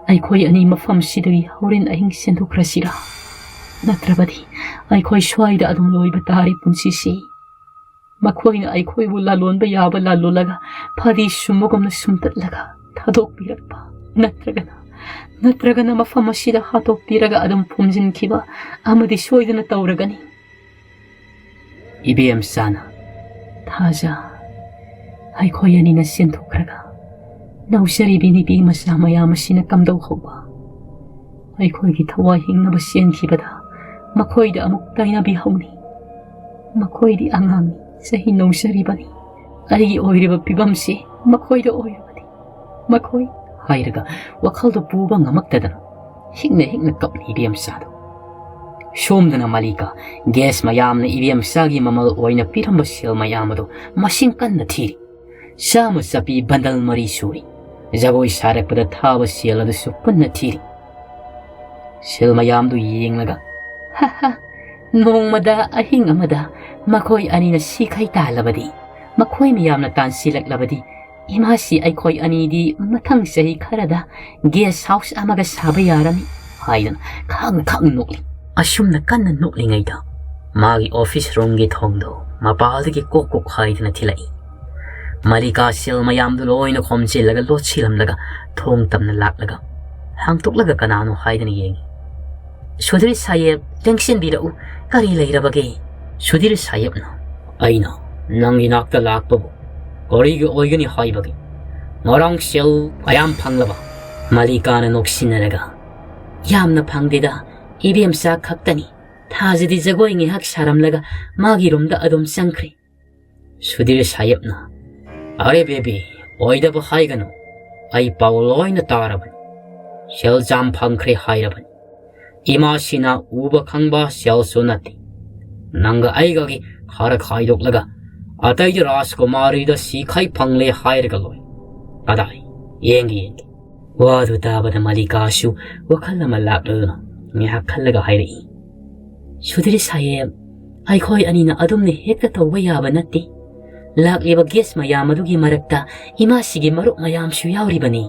ꯑꯩꯈꯣꯏ ꯑꯅꯤ ꯃꯐꯝꯁꯤꯗꯒꯤ ꯍꯣꯔꯦꯟ ꯑꯍꯤꯡ ꯆꯦꯟꯊꯣꯛꯈ꯭ꯔꯁꯤꯔꯥ? ꯅꯠꯇ꯭ꯔꯕꯗꯤ ꯑꯩꯈꯣꯏ ꯁ꯭ꯋꯥꯏꯗ ꯑꯗꯨꯝ ꯂꯣꯏꯕ ꯇꯥꯔꯦ ꯄꯨꯟꯁꯤꯁꯤ꯫ ꯃꯈꯣꯏꯅ ꯑꯩꯈꯣꯏꯕꯨ ꯂꯥꯂꯣꯟꯕ ꯌꯥꯕ ꯂꯥꯂꯣꯜꯂꯒ ꯐꯗꯤ ꯁꯨꯝꯕꯒꯨꯝꯅ ꯁꯨꯝꯇꯠꯂꯒ ꯊꯥꯗꯣꯛꯄꯤꯔꯛꯄ, ꯅꯠꯇ꯭ꯔꯒꯅ, ꯅꯠꯇ꯭ꯔꯒꯅ ꯃꯐꯝ ꯑꯁꯤꯗ ꯍꯥꯠꯇꯣꯛꯄꯤꯔꯒ ꯑꯗꯨꯝ ꯐꯨꯝꯖꯤꯟꯈꯤꯕ ꯑꯃꯗꯤ ꯁꯣꯏꯗꯅ ꯇꯧꯔꯒꯅꯤ꯫" ꯏꯕꯦꯝꯆꯥꯅ, "ꯊꯥꯖ, ꯑꯩꯈꯣꯏ ꯑꯅꯤꯅ ꯆꯦꯟꯊꯣꯛꯈ꯭ꯔꯒ ꯅꯧꯖꯔꯤꯕꯤ ꯅꯨꯄꯤ ꯃꯆꯥ ꯃꯌꯥꯝ ꯑꯁꯤꯅ ꯀꯝꯗꯧꯍꯧꯕ? ꯑꯩꯈꯣꯏꯒꯤ ꯊꯋꯥꯏ ꯍꯤꯡꯅꯕ ꯆꯦꯟꯈꯤꯕꯗ ꯃꯈꯣꯏꯗ ꯑꯃꯨꯛ ꯇꯥꯏꯅꯕꯤꯍꯧꯅꯤ꯫ ꯃꯈꯣꯏꯗꯤ ꯑꯉꯥꯡꯅꯤ, ꯆꯍꯤ ꯅꯧꯖꯔꯤꯕꯅꯤ꯫ ꯑꯩꯒꯤ ꯑꯣꯏꯔꯤꯕ ꯐꯤꯕꯝꯁꯤ ꯃꯈꯣꯏꯗ ꯑꯣꯏꯔꯕꯗꯤ ꯃꯈꯣꯏ," ꯍꯥꯏꯔꯒ ꯋꯥꯈꯜꯗꯨ ꯄꯨꯕ ꯉꯝꯃꯛꯇꯗꯅ ꯍꯤꯛꯅ ꯍꯤꯛꯅ ꯀꯞꯂꯤ ꯏꯕꯦꯝꯆꯥꯗꯨ꯫ ꯁꯣꯝꯗꯅ ꯃꯥꯂꯤꯀꯥ ꯒꯦꯁ ꯃꯌꯥꯝꯅ ꯏꯕꯦꯝꯆꯥꯒꯤ ꯃꯃꯜ ꯑꯣꯏꯅ ꯄꯤꯔꯝꯕ ꯁꯦꯜ ꯃꯌꯥꯝ ꯑꯗꯨ ꯃꯁꯤꯡ ꯀꯟꯅ ꯊꯤꯔꯤ꯫ ꯆꯥꯝꯃ ꯆꯞꯄꯤ ꯕꯟꯗꯜ ꯃꯔꯤ ꯁꯨꯔꯤ꯫ ꯖꯒꯣꯏ ꯁꯥꯔꯛꯄꯗ ꯊꯥꯕ ꯁꯦꯜ ꯑꯗꯨꯁꯨ ꯄꯨꯟꯅ ꯊꯤꯔꯤ꯫ ꯁꯦꯜ ꯃꯌꯥꯝꯗꯨ ꯌꯦꯡꯂꯒ, "ꯍꯥ ꯍꯥ, ꯅꯣꯡꯃꯗ ꯑꯍꯤꯡ ꯑꯃꯗ ꯃꯈꯣꯏ ꯑꯅꯤꯅ ꯁꯤꯈꯩ ꯇꯥꯜꯂꯕꯗꯤ, ꯃꯈꯣꯏ ꯃꯌꯥꯝꯅ ꯇꯥꯟꯁꯤꯜꯂꯛꯂꯕꯗꯤ, ꯏꯃꯥꯁꯤ ꯑꯩꯈꯣꯏ ꯑꯅꯤꯗꯤ ꯃꯊꯪ ꯆꯍꯤ ꯈꯔꯗ ꯒꯦꯁ ꯍꯥꯎꯁ ꯑꯃꯒ ꯁꯥꯕ ꯌꯥꯔꯅꯤ," ꯍꯥꯏꯗꯨꯅ ꯈꯪ ꯈꯪ ꯅꯣꯛꯂꯤ꯫ ꯑꯁꯨꯝꯅ ꯀꯟꯅ ꯅꯣꯛꯂꯤꯉꯩꯗ ꯃꯥꯒꯤ ꯑꯣꯐꯤꯁ ꯔꯨꯝꯒꯤ ꯊꯣꯡꯗꯣ ꯃꯄꯥꯜꯗꯒꯤ ꯀꯣꯛ ꯀꯣꯛ ꯍꯥꯏꯗꯨꯅ ꯊꯤꯜꯂꯛꯏ꯫ ꯃꯥꯂꯤꯀꯥ ꯁꯦꯜ ꯃꯌꯥꯝꯗꯨ ꯂꯣꯏꯅ ꯈꯣꯝꯖꯤꯜꯂꯒ ꯂꯣꯠꯁꯤꯜꯂꯝꯂꯒ ꯊꯣꯡ ꯇꯝꯅ ꯂꯥꯛꯂꯒ ꯍꯥꯡꯇꯣꯛꯂꯒ ꯀꯅꯥꯅꯣ ꯍꯥꯏꯗꯨꯅ ꯌꯦꯡꯉꯤ꯫ "ꯁꯨꯙꯤꯔ ꯁꯥꯍꯦꯕ, ꯂꯦꯡꯁꯤꯟꯕꯤꯔꯛꯎ, ꯀꯔꯤ ꯂꯩꯔꯕꯒꯦ?" ꯁꯨꯙꯤꯔ ꯁꯥꯍꯦꯕꯅ, "ꯑꯩꯅ ꯅꯪꯒꯤ ꯅꯥꯛꯇ ꯂꯥꯛꯄꯕꯨ ꯀꯔꯤꯒꯤ ꯑꯣꯏꯒꯅꯤ ꯍꯥꯏꯕꯒꯦ? ꯉꯔꯥꯡ ꯁꯦꯜ ꯃꯌꯥꯝ ꯐꯪꯂꯕ?" ꯃꯥꯂꯤꯀꯥꯅ ꯅꯣꯛꯁꯤꯟꯅꯔꯒ, "ꯌꯥꯝꯅ ꯐꯪꯗꯦꯗ, ꯏꯕꯦꯝꯆꯥ ꯈꯛꯇꯅꯤ꯫ ꯊꯥꯖꯗꯤ ꯖꯒꯣꯏ ꯉꯥꯏꯍꯥꯛ ꯁꯥꯔꯝꯂꯒ ꯃꯥꯒꯤ ꯔꯨꯝꯗ ꯑꯗꯨꯝ ꯆꯪꯈ꯭ꯔꯦ꯫ ꯁꯨꯙꯤꯔ ꯁꯥꯍꯦꯕꯅ, "ꯑꯔꯦ ꯕꯦꯕꯤ, ꯑꯣꯏꯗꯕ ꯍꯥꯏꯒꯅꯨ꯫ ꯑꯩ ꯄꯥꯎ ꯂꯣꯏꯅ ꯇꯥꯔꯕꯅꯤ꯫ ꯁꯦꯜ ꯌꯥꯝ ꯐꯪꯈ꯭ꯔꯦ ꯍꯥꯏꯔꯕꯅꯤ꯫ ꯏꯃꯥꯁꯤꯅ ꯎꯕ ꯈꯪꯕ ꯁꯦꯜꯁꯨ ꯅꯠꯇꯦ꯫ ꯅꯪꯒ ꯑꯩꯒꯒꯤ ꯈꯔ ꯈꯥꯏꯗꯣꯛꯂꯒ ꯑꯇꯩꯗꯤ ꯔꯥꯖꯀꯨꯃꯥꯔꯤꯗ ꯁꯤꯈꯥꯏ ꯐꯪꯂꯦ ꯍꯥꯏꯔꯒ ꯂꯣꯏ꯫ ꯀꯗꯥꯏ? ꯌꯦꯡꯒꯦ, ꯌꯦꯡꯒꯦ꯫" ꯋꯥꯗꯨ ꯇꯥꯕꯗ ꯃꯂꯤꯀꯥꯁꯨ ꯋꯥꯈꯜ ꯑꯃ ꯂꯥꯛꯂꯗꯨꯅ ꯉꯥꯏꯍꯥꯛ ꯈꯜꯂꯒ ꯍꯥꯏꯔꯛꯏ, "ꯁꯨꯙꯤꯔ ꯁꯥꯍꯦꯕ, ꯑꯩꯈꯣꯏ ꯑꯅꯤꯅ ꯑꯗꯨꯝꯅ ꯍꯦꯛꯇ ꯇꯧꯕ ꯌꯥꯕ ꯅꯠꯇꯦ꯫ ꯂꯥꯛꯂꯤꯕ ꯒꯦꯁ ꯃꯌꯥꯝ ꯑꯗꯨꯒꯤ ꯃꯔꯛꯇ ꯏꯃꯥꯁꯤꯒꯤ ꯃꯔꯨꯞ ꯃꯌꯥꯝꯁꯨ ꯌꯥꯎꯔꯤꯕꯅꯤ꯫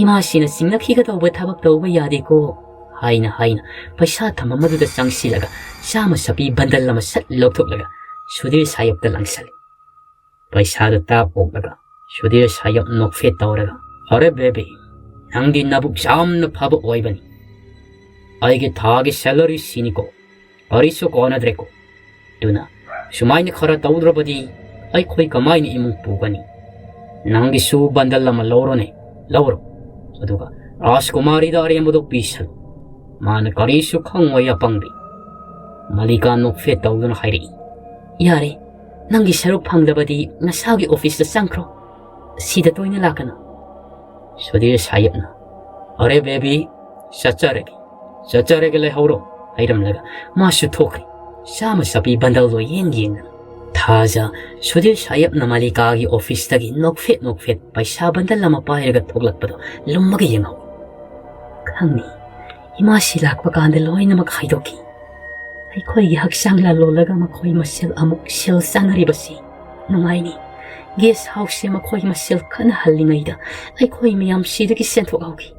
ꯏꯃꯥꯁꯤꯅ ꯆꯤꯡꯅꯈꯤꯒꯗꯧꯕ ꯊꯕꯛ ꯇꯧꯕ ꯌꯥꯗꯦꯀꯣ" ꯍꯥꯏꯅ ꯍꯥꯏꯅ ꯄꯩꯁꯥ ꯊꯝꯐꯝ ꯑꯗꯨꯗ ꯆꯪꯁꯤꯜꯂꯒ ꯆꯥꯝꯃ ꯆꯞꯄꯤ ꯕꯟꯗꯜ ꯑꯃ ꯁꯠ ꯂꯧꯊꯣꯛꯂꯒ ꯁꯨꯙꯤꯔ ꯁꯥꯍꯦꯕꯇ ꯂꯪꯁꯜꯂꯤ꯫ ꯄꯩꯁꯥꯗꯨ ꯇꯥꯞ ꯑꯣꯛꯂꯒ ꯁꯨꯙꯤꯔ ꯁꯥꯍꯦꯕ ꯅꯣꯛꯐꯦꯠ ꯇꯧꯔꯒ, "ꯑꯔꯦ ꯕꯦꯕꯤ, ꯅꯪꯗꯤ ꯅꯕꯨꯛ ꯌꯥꯝꯅ ꯐꯕ ꯑꯣꯏꯕꯅꯤ꯫ ꯑꯩꯒꯤ ꯊꯥꯒꯤ ꯁꯦꯂꯔꯤ ꯁꯤꯅꯤꯀꯣ, ꯀꯔꯤꯁꯨ ꯀꯣꯟꯅꯗ꯭ꯔꯦꯀꯣ꯫ ꯑꯗꯨꯅ ꯁꯨꯃꯥꯏꯅ ꯈꯔ ꯇꯧꯗ꯭ꯔꯕꯗꯤ ꯑꯩꯈꯣꯏ ꯀꯃꯥꯏꯅ ꯏꯃꯨꯡ ꯄꯨꯒꯅꯤ? ꯅꯪꯒꯤꯁꯨ ꯕꯟꯗꯜ ꯑꯃ ꯂꯧꯔꯣꯅꯦ, ꯂꯧꯔꯣ꯫ ꯑꯗꯨꯒ ꯔꯥꯖꯀꯨꯃꯥꯔꯤꯗ ꯑꯔꯦꯝꯕꯗꯣ ꯄꯤꯁꯜꯂꯨ꯫ ꯃꯥꯅ ꯀꯔꯤꯁꯨ ꯈꯪꯉꯣꯏ, ꯑꯄꯪꯕꯤ꯫" ꯃꯂꯤꯀꯥ ꯅꯣꯛꯐꯦꯠ ꯇꯧꯗꯨꯅ ꯍꯥꯏꯔꯛꯏ, "ꯌꯥꯔꯦ, ꯅꯪꯒꯤ ꯁꯔꯨꯛ ꯐꯪꯗꯕꯗꯤ ꯅꯁꯥꯒꯤ ꯑꯣꯐꯤꯁꯇ ꯆꯪꯈ꯭ꯔꯣ꯫ ꯁꯤꯗ ꯇꯣꯏꯅ ꯂꯥꯛꯀꯅꯨ꯫" ꯁꯨꯙꯤꯔ ꯁꯥꯍꯦꯕꯅ, "ꯑꯔꯦ ꯕꯦꯕꯤ, ꯆꯠꯆꯔꯒꯦ, ꯆꯠꯆꯔꯒꯦ, ꯂꯩꯍꯧꯔꯣ" ꯍꯥꯏꯔꯝꯂꯒ ꯃꯥꯁꯨ ꯊꯣꯛꯈ꯭ꯔꯦ꯫ ꯆꯥꯝꯃ ꯆꯞꯄꯤ ꯕꯟꯗꯜꯗꯣ ꯌꯦꯡ ꯌꯦꯡꯗꯅ꯫ ꯊꯥꯖ ꯁꯨꯙꯤꯔ ꯁꯥꯍꯦꯕꯅ ꯃꯂꯤꯀꯥꯒꯤ ꯑꯣꯐꯤꯁꯇꯒꯤ ꯅꯣꯛꯐꯦꯠ ꯅꯣꯛꯐꯦꯠ ꯄꯩꯁꯥ ꯕꯟꯗꯜ ꯑꯃ ꯄꯥꯏꯔꯒ ꯊꯣꯛꯂꯛꯄꯗꯣ ꯂꯨꯝꯃꯒ ꯌꯦꯡꯍꯧꯏ꯫ "ꯈꯪꯅꯤ, ꯏꯃꯥꯁꯤ ꯂꯥꯛꯄ ꯀꯥꯟꯗ ꯂꯣꯏꯅꯃꯛ ꯍꯥꯏꯗꯣꯛꯈꯤ꯫ ꯑꯩꯈꯣꯏꯒꯤ ꯍꯛꯆꯥꯡ ꯂꯥꯜꯂꯣꯜꯂꯒ ꯃꯈꯣꯏ ꯃꯁꯦꯜ ꯑꯃꯨꯛ ꯁꯦꯜ ꯆꯥꯅꯔꯤꯕꯁꯤ ꯅꯨꯡꯉꯥꯏꯅꯤ꯫ ꯒꯦꯁ ꯍꯥꯎꯁꯁꯦ ꯃꯈꯣꯏ ꯃꯁꯦꯜ ꯈꯠꯅꯍꯜꯂꯤꯉꯩꯗ ꯑꯩꯈꯣꯏ ꯃꯌꯥꯝ ꯁꯤꯗꯒꯤ ꯆꯦꯟꯊꯣꯛꯍꯧꯈꯤ꯫"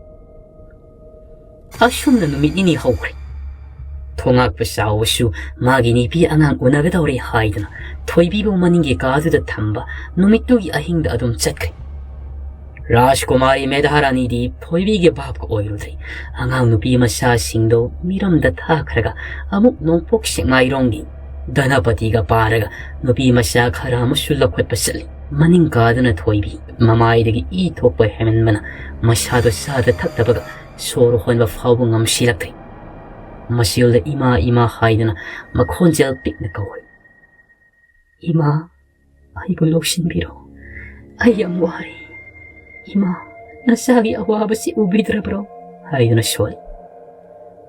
ꯑꯁꯨꯝꯅ ꯅꯨꯃꯤꯠ ꯅꯤꯅꯤ ꯍꯧꯈ꯭ꯔꯦ꯫ ꯊꯣꯉꯥꯛꯄ ꯆꯥꯎꯕꯁꯨ ꯃꯥꯒꯤ ꯅꯨꯄꯤ ꯑꯉꯥꯡ ꯎꯅꯒꯗꯧꯔꯦ ꯍꯥꯏꯗꯨꯅ ꯊꯣꯏꯕꯤꯕꯨ ꯃꯅꯤꯡꯒꯤ ꯀꯥꯗꯨꯗ ꯊꯝꯕ ꯅꯨꯃꯤꯠꯇꯨꯒꯤ ꯑꯍꯤꯡꯗ ꯑꯗꯨꯝ ꯆꯠꯈ꯭ꯔꯦ꯫ ꯔꯥꯖꯀꯨꯃꯥꯔꯤ ꯃꯦꯙꯥꯔꯥꯅꯤꯗꯤ ꯊꯣꯏꯕꯤꯒꯤ ꯚꯥꯞꯀ ꯑꯣꯏꯔꯨꯗ꯭ꯔꯦ꯫ ꯑꯉꯥꯡ ꯅꯨꯄꯤ ꯃꯆꯥꯁꯤꯡꯗꯣ ꯃꯤꯔꯝꯗ ꯊꯥꯈ꯭ꯔꯒ ꯑꯃꯨꯛ ꯅꯣꯡꯄꯣꯛ ꯁꯦꯛꯃꯥꯏꯔꯣꯝꯒꯤ ꯙꯅꯄꯇꯤꯒ ꯄꯥꯔꯒ ꯅꯨꯄꯤ ꯃꯆꯥ ꯈꯔ ꯑꯃꯁꯨ ꯂꯧꯈꯠꯄ ꯆꯠꯂꯤ꯫ ꯃꯅꯤꯡ ꯀꯥꯗꯨꯅ ꯊꯣꯏꯕꯤ ꯃꯃꯥꯏꯗꯒꯤ ꯏ ꯊꯣꯛꯄ ꯍꯦꯟꯃꯟꯕꯅ ꯃꯁꯥꯗꯣ ꯆꯥꯗ ꯊꯛꯇꯕꯒ ꯁꯣꯔ ꯍꯣꯟꯕ ꯐꯥꯎꯕ ꯉꯝꯁꯤꯜꯂꯛꯇ꯭ꯔꯦ꯫ ꯃꯆꯤꯜꯗ "ꯏꯃꯥ, ꯏꯃꯥ" ꯍꯥꯏꯗꯨꯅ ꯃꯈꯣꯟꯖꯦꯜ ꯄꯤꯛꯅ ꯀꯧꯔꯦ꯫ "ꯏꯃꯥ, ꯑꯩꯕꯨ ꯂꯧꯁꯤꯟꯕꯤꯔꯣ꯫ ꯑꯩ ꯌꯥꯝ ꯋꯥꯔꯦ꯫ ꯏꯃꯥ, ꯅꯆꯥꯒꯤ ꯑꯋꯥꯕꯁꯤ ꯎꯕꯤꯗ꯭ꯔꯕ꯭ꯔꯣ?" ꯍꯥꯏꯗꯨꯅ ꯁꯣꯜꯂꯤ꯫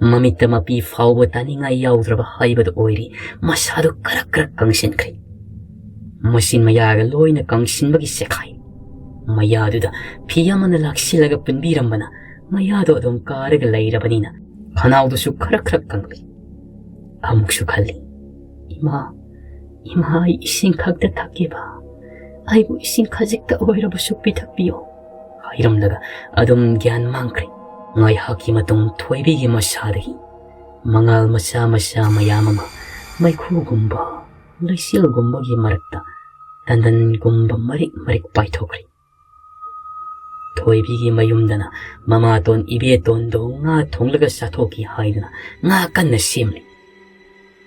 ꯃꯃꯤꯠꯇ ꯃꯄꯤ ꯐꯥꯎꯕ ꯇꯥꯅꯤꯡꯉꯥꯏ ꯌꯥꯎꯗ꯭ꯔꯕ ꯍꯥꯏꯕꯗꯨ ꯑꯣꯏꯔꯦ꯫ ꯃꯁꯥꯗꯨ ꯀꯔꯛ ꯀꯔꯛ ꯀꯪꯁꯤꯟꯈ꯭ꯔꯦ꯫ ꯃꯆꯤꯟ ꯃꯌꯥꯒ ꯂꯣꯏꯅ ꯀꯪꯁꯤꯟꯕꯒꯤ ꯆꯦꯈꯥꯏ꯫ ꯃꯌꯥꯗꯨꯗ ꯐꯤ ꯑꯃꯅ ꯂꯥꯛꯁꯤꯜꯂꯒ ꯄꯨꯟꯕꯤꯔꯝꯕꯅ ꯃꯌꯥꯗꯣ ꯑꯗꯨꯝ ꯀꯥꯔꯒ ꯂꯩꯔꯕꯅꯤꯅ ꯈꯅꯥꯎꯗꯨꯁꯨ ꯈꯔ ꯈꯔ ꯀꯪꯂꯤ꯫ ꯑꯃꯨꯛꯁꯨ ꯈꯜꯂꯤ, "ꯏꯃꯥ, ꯏꯃꯥ, ꯑꯩ ꯏꯁꯤꯡ ꯈꯛꯇ ꯊꯛꯀꯦꯕ꯫ ꯑꯩꯕꯨ ꯏꯁꯤꯡ ꯈꯖꯤꯛꯇ ꯑꯣꯏꯔꯕꯁꯨ ꯄꯤꯊꯛꯄꯤꯌꯣ" ꯍꯥꯏꯔꯝꯂꯒ ꯑꯗꯨꯝ ꯒ꯭ꯌꯥꯟ ꯃꯥꯡꯈ꯭ꯔꯦ꯫ ꯉꯥꯏꯍꯥꯛꯀꯤ ꯃꯇꯨꯡ ꯊꯣꯏꯕꯤꯒꯤ ꯃꯁꯥꯗꯒꯤ ꯃꯉꯥꯜ ꯃꯆꯥ ꯃꯆꯥ ꯃꯌꯥꯝ ꯑꯃ ꯃꯩꯈꯨꯒꯨꯝꯕ ꯂꯩꯆꯤꯜꯒꯨꯝꯕꯒꯤ ꯃꯔꯛꯇ ꯇꯟꯗꯟꯒꯨꯝꯕ ꯃꯔꯤꯛ ꯃꯔꯤꯛ ꯄꯥꯏꯊꯣꯛꯈ꯭ꯔꯦ꯫ ꯊꯣꯏꯕꯤꯒꯤ ꯃꯌꯨꯝꯗꯅ ꯃꯃꯥꯇꯣꯟ ꯏꯕꯦꯇꯣꯟꯗꯣ ꯉꯥ ꯊꯣꯡꯂꯒ ꯆꯥꯊꯣꯛꯈꯤ ꯍꯥꯏꯗꯨꯅ ꯉꯥ ꯀꯟꯅ ꯁꯦꯝꯂꯤ꯫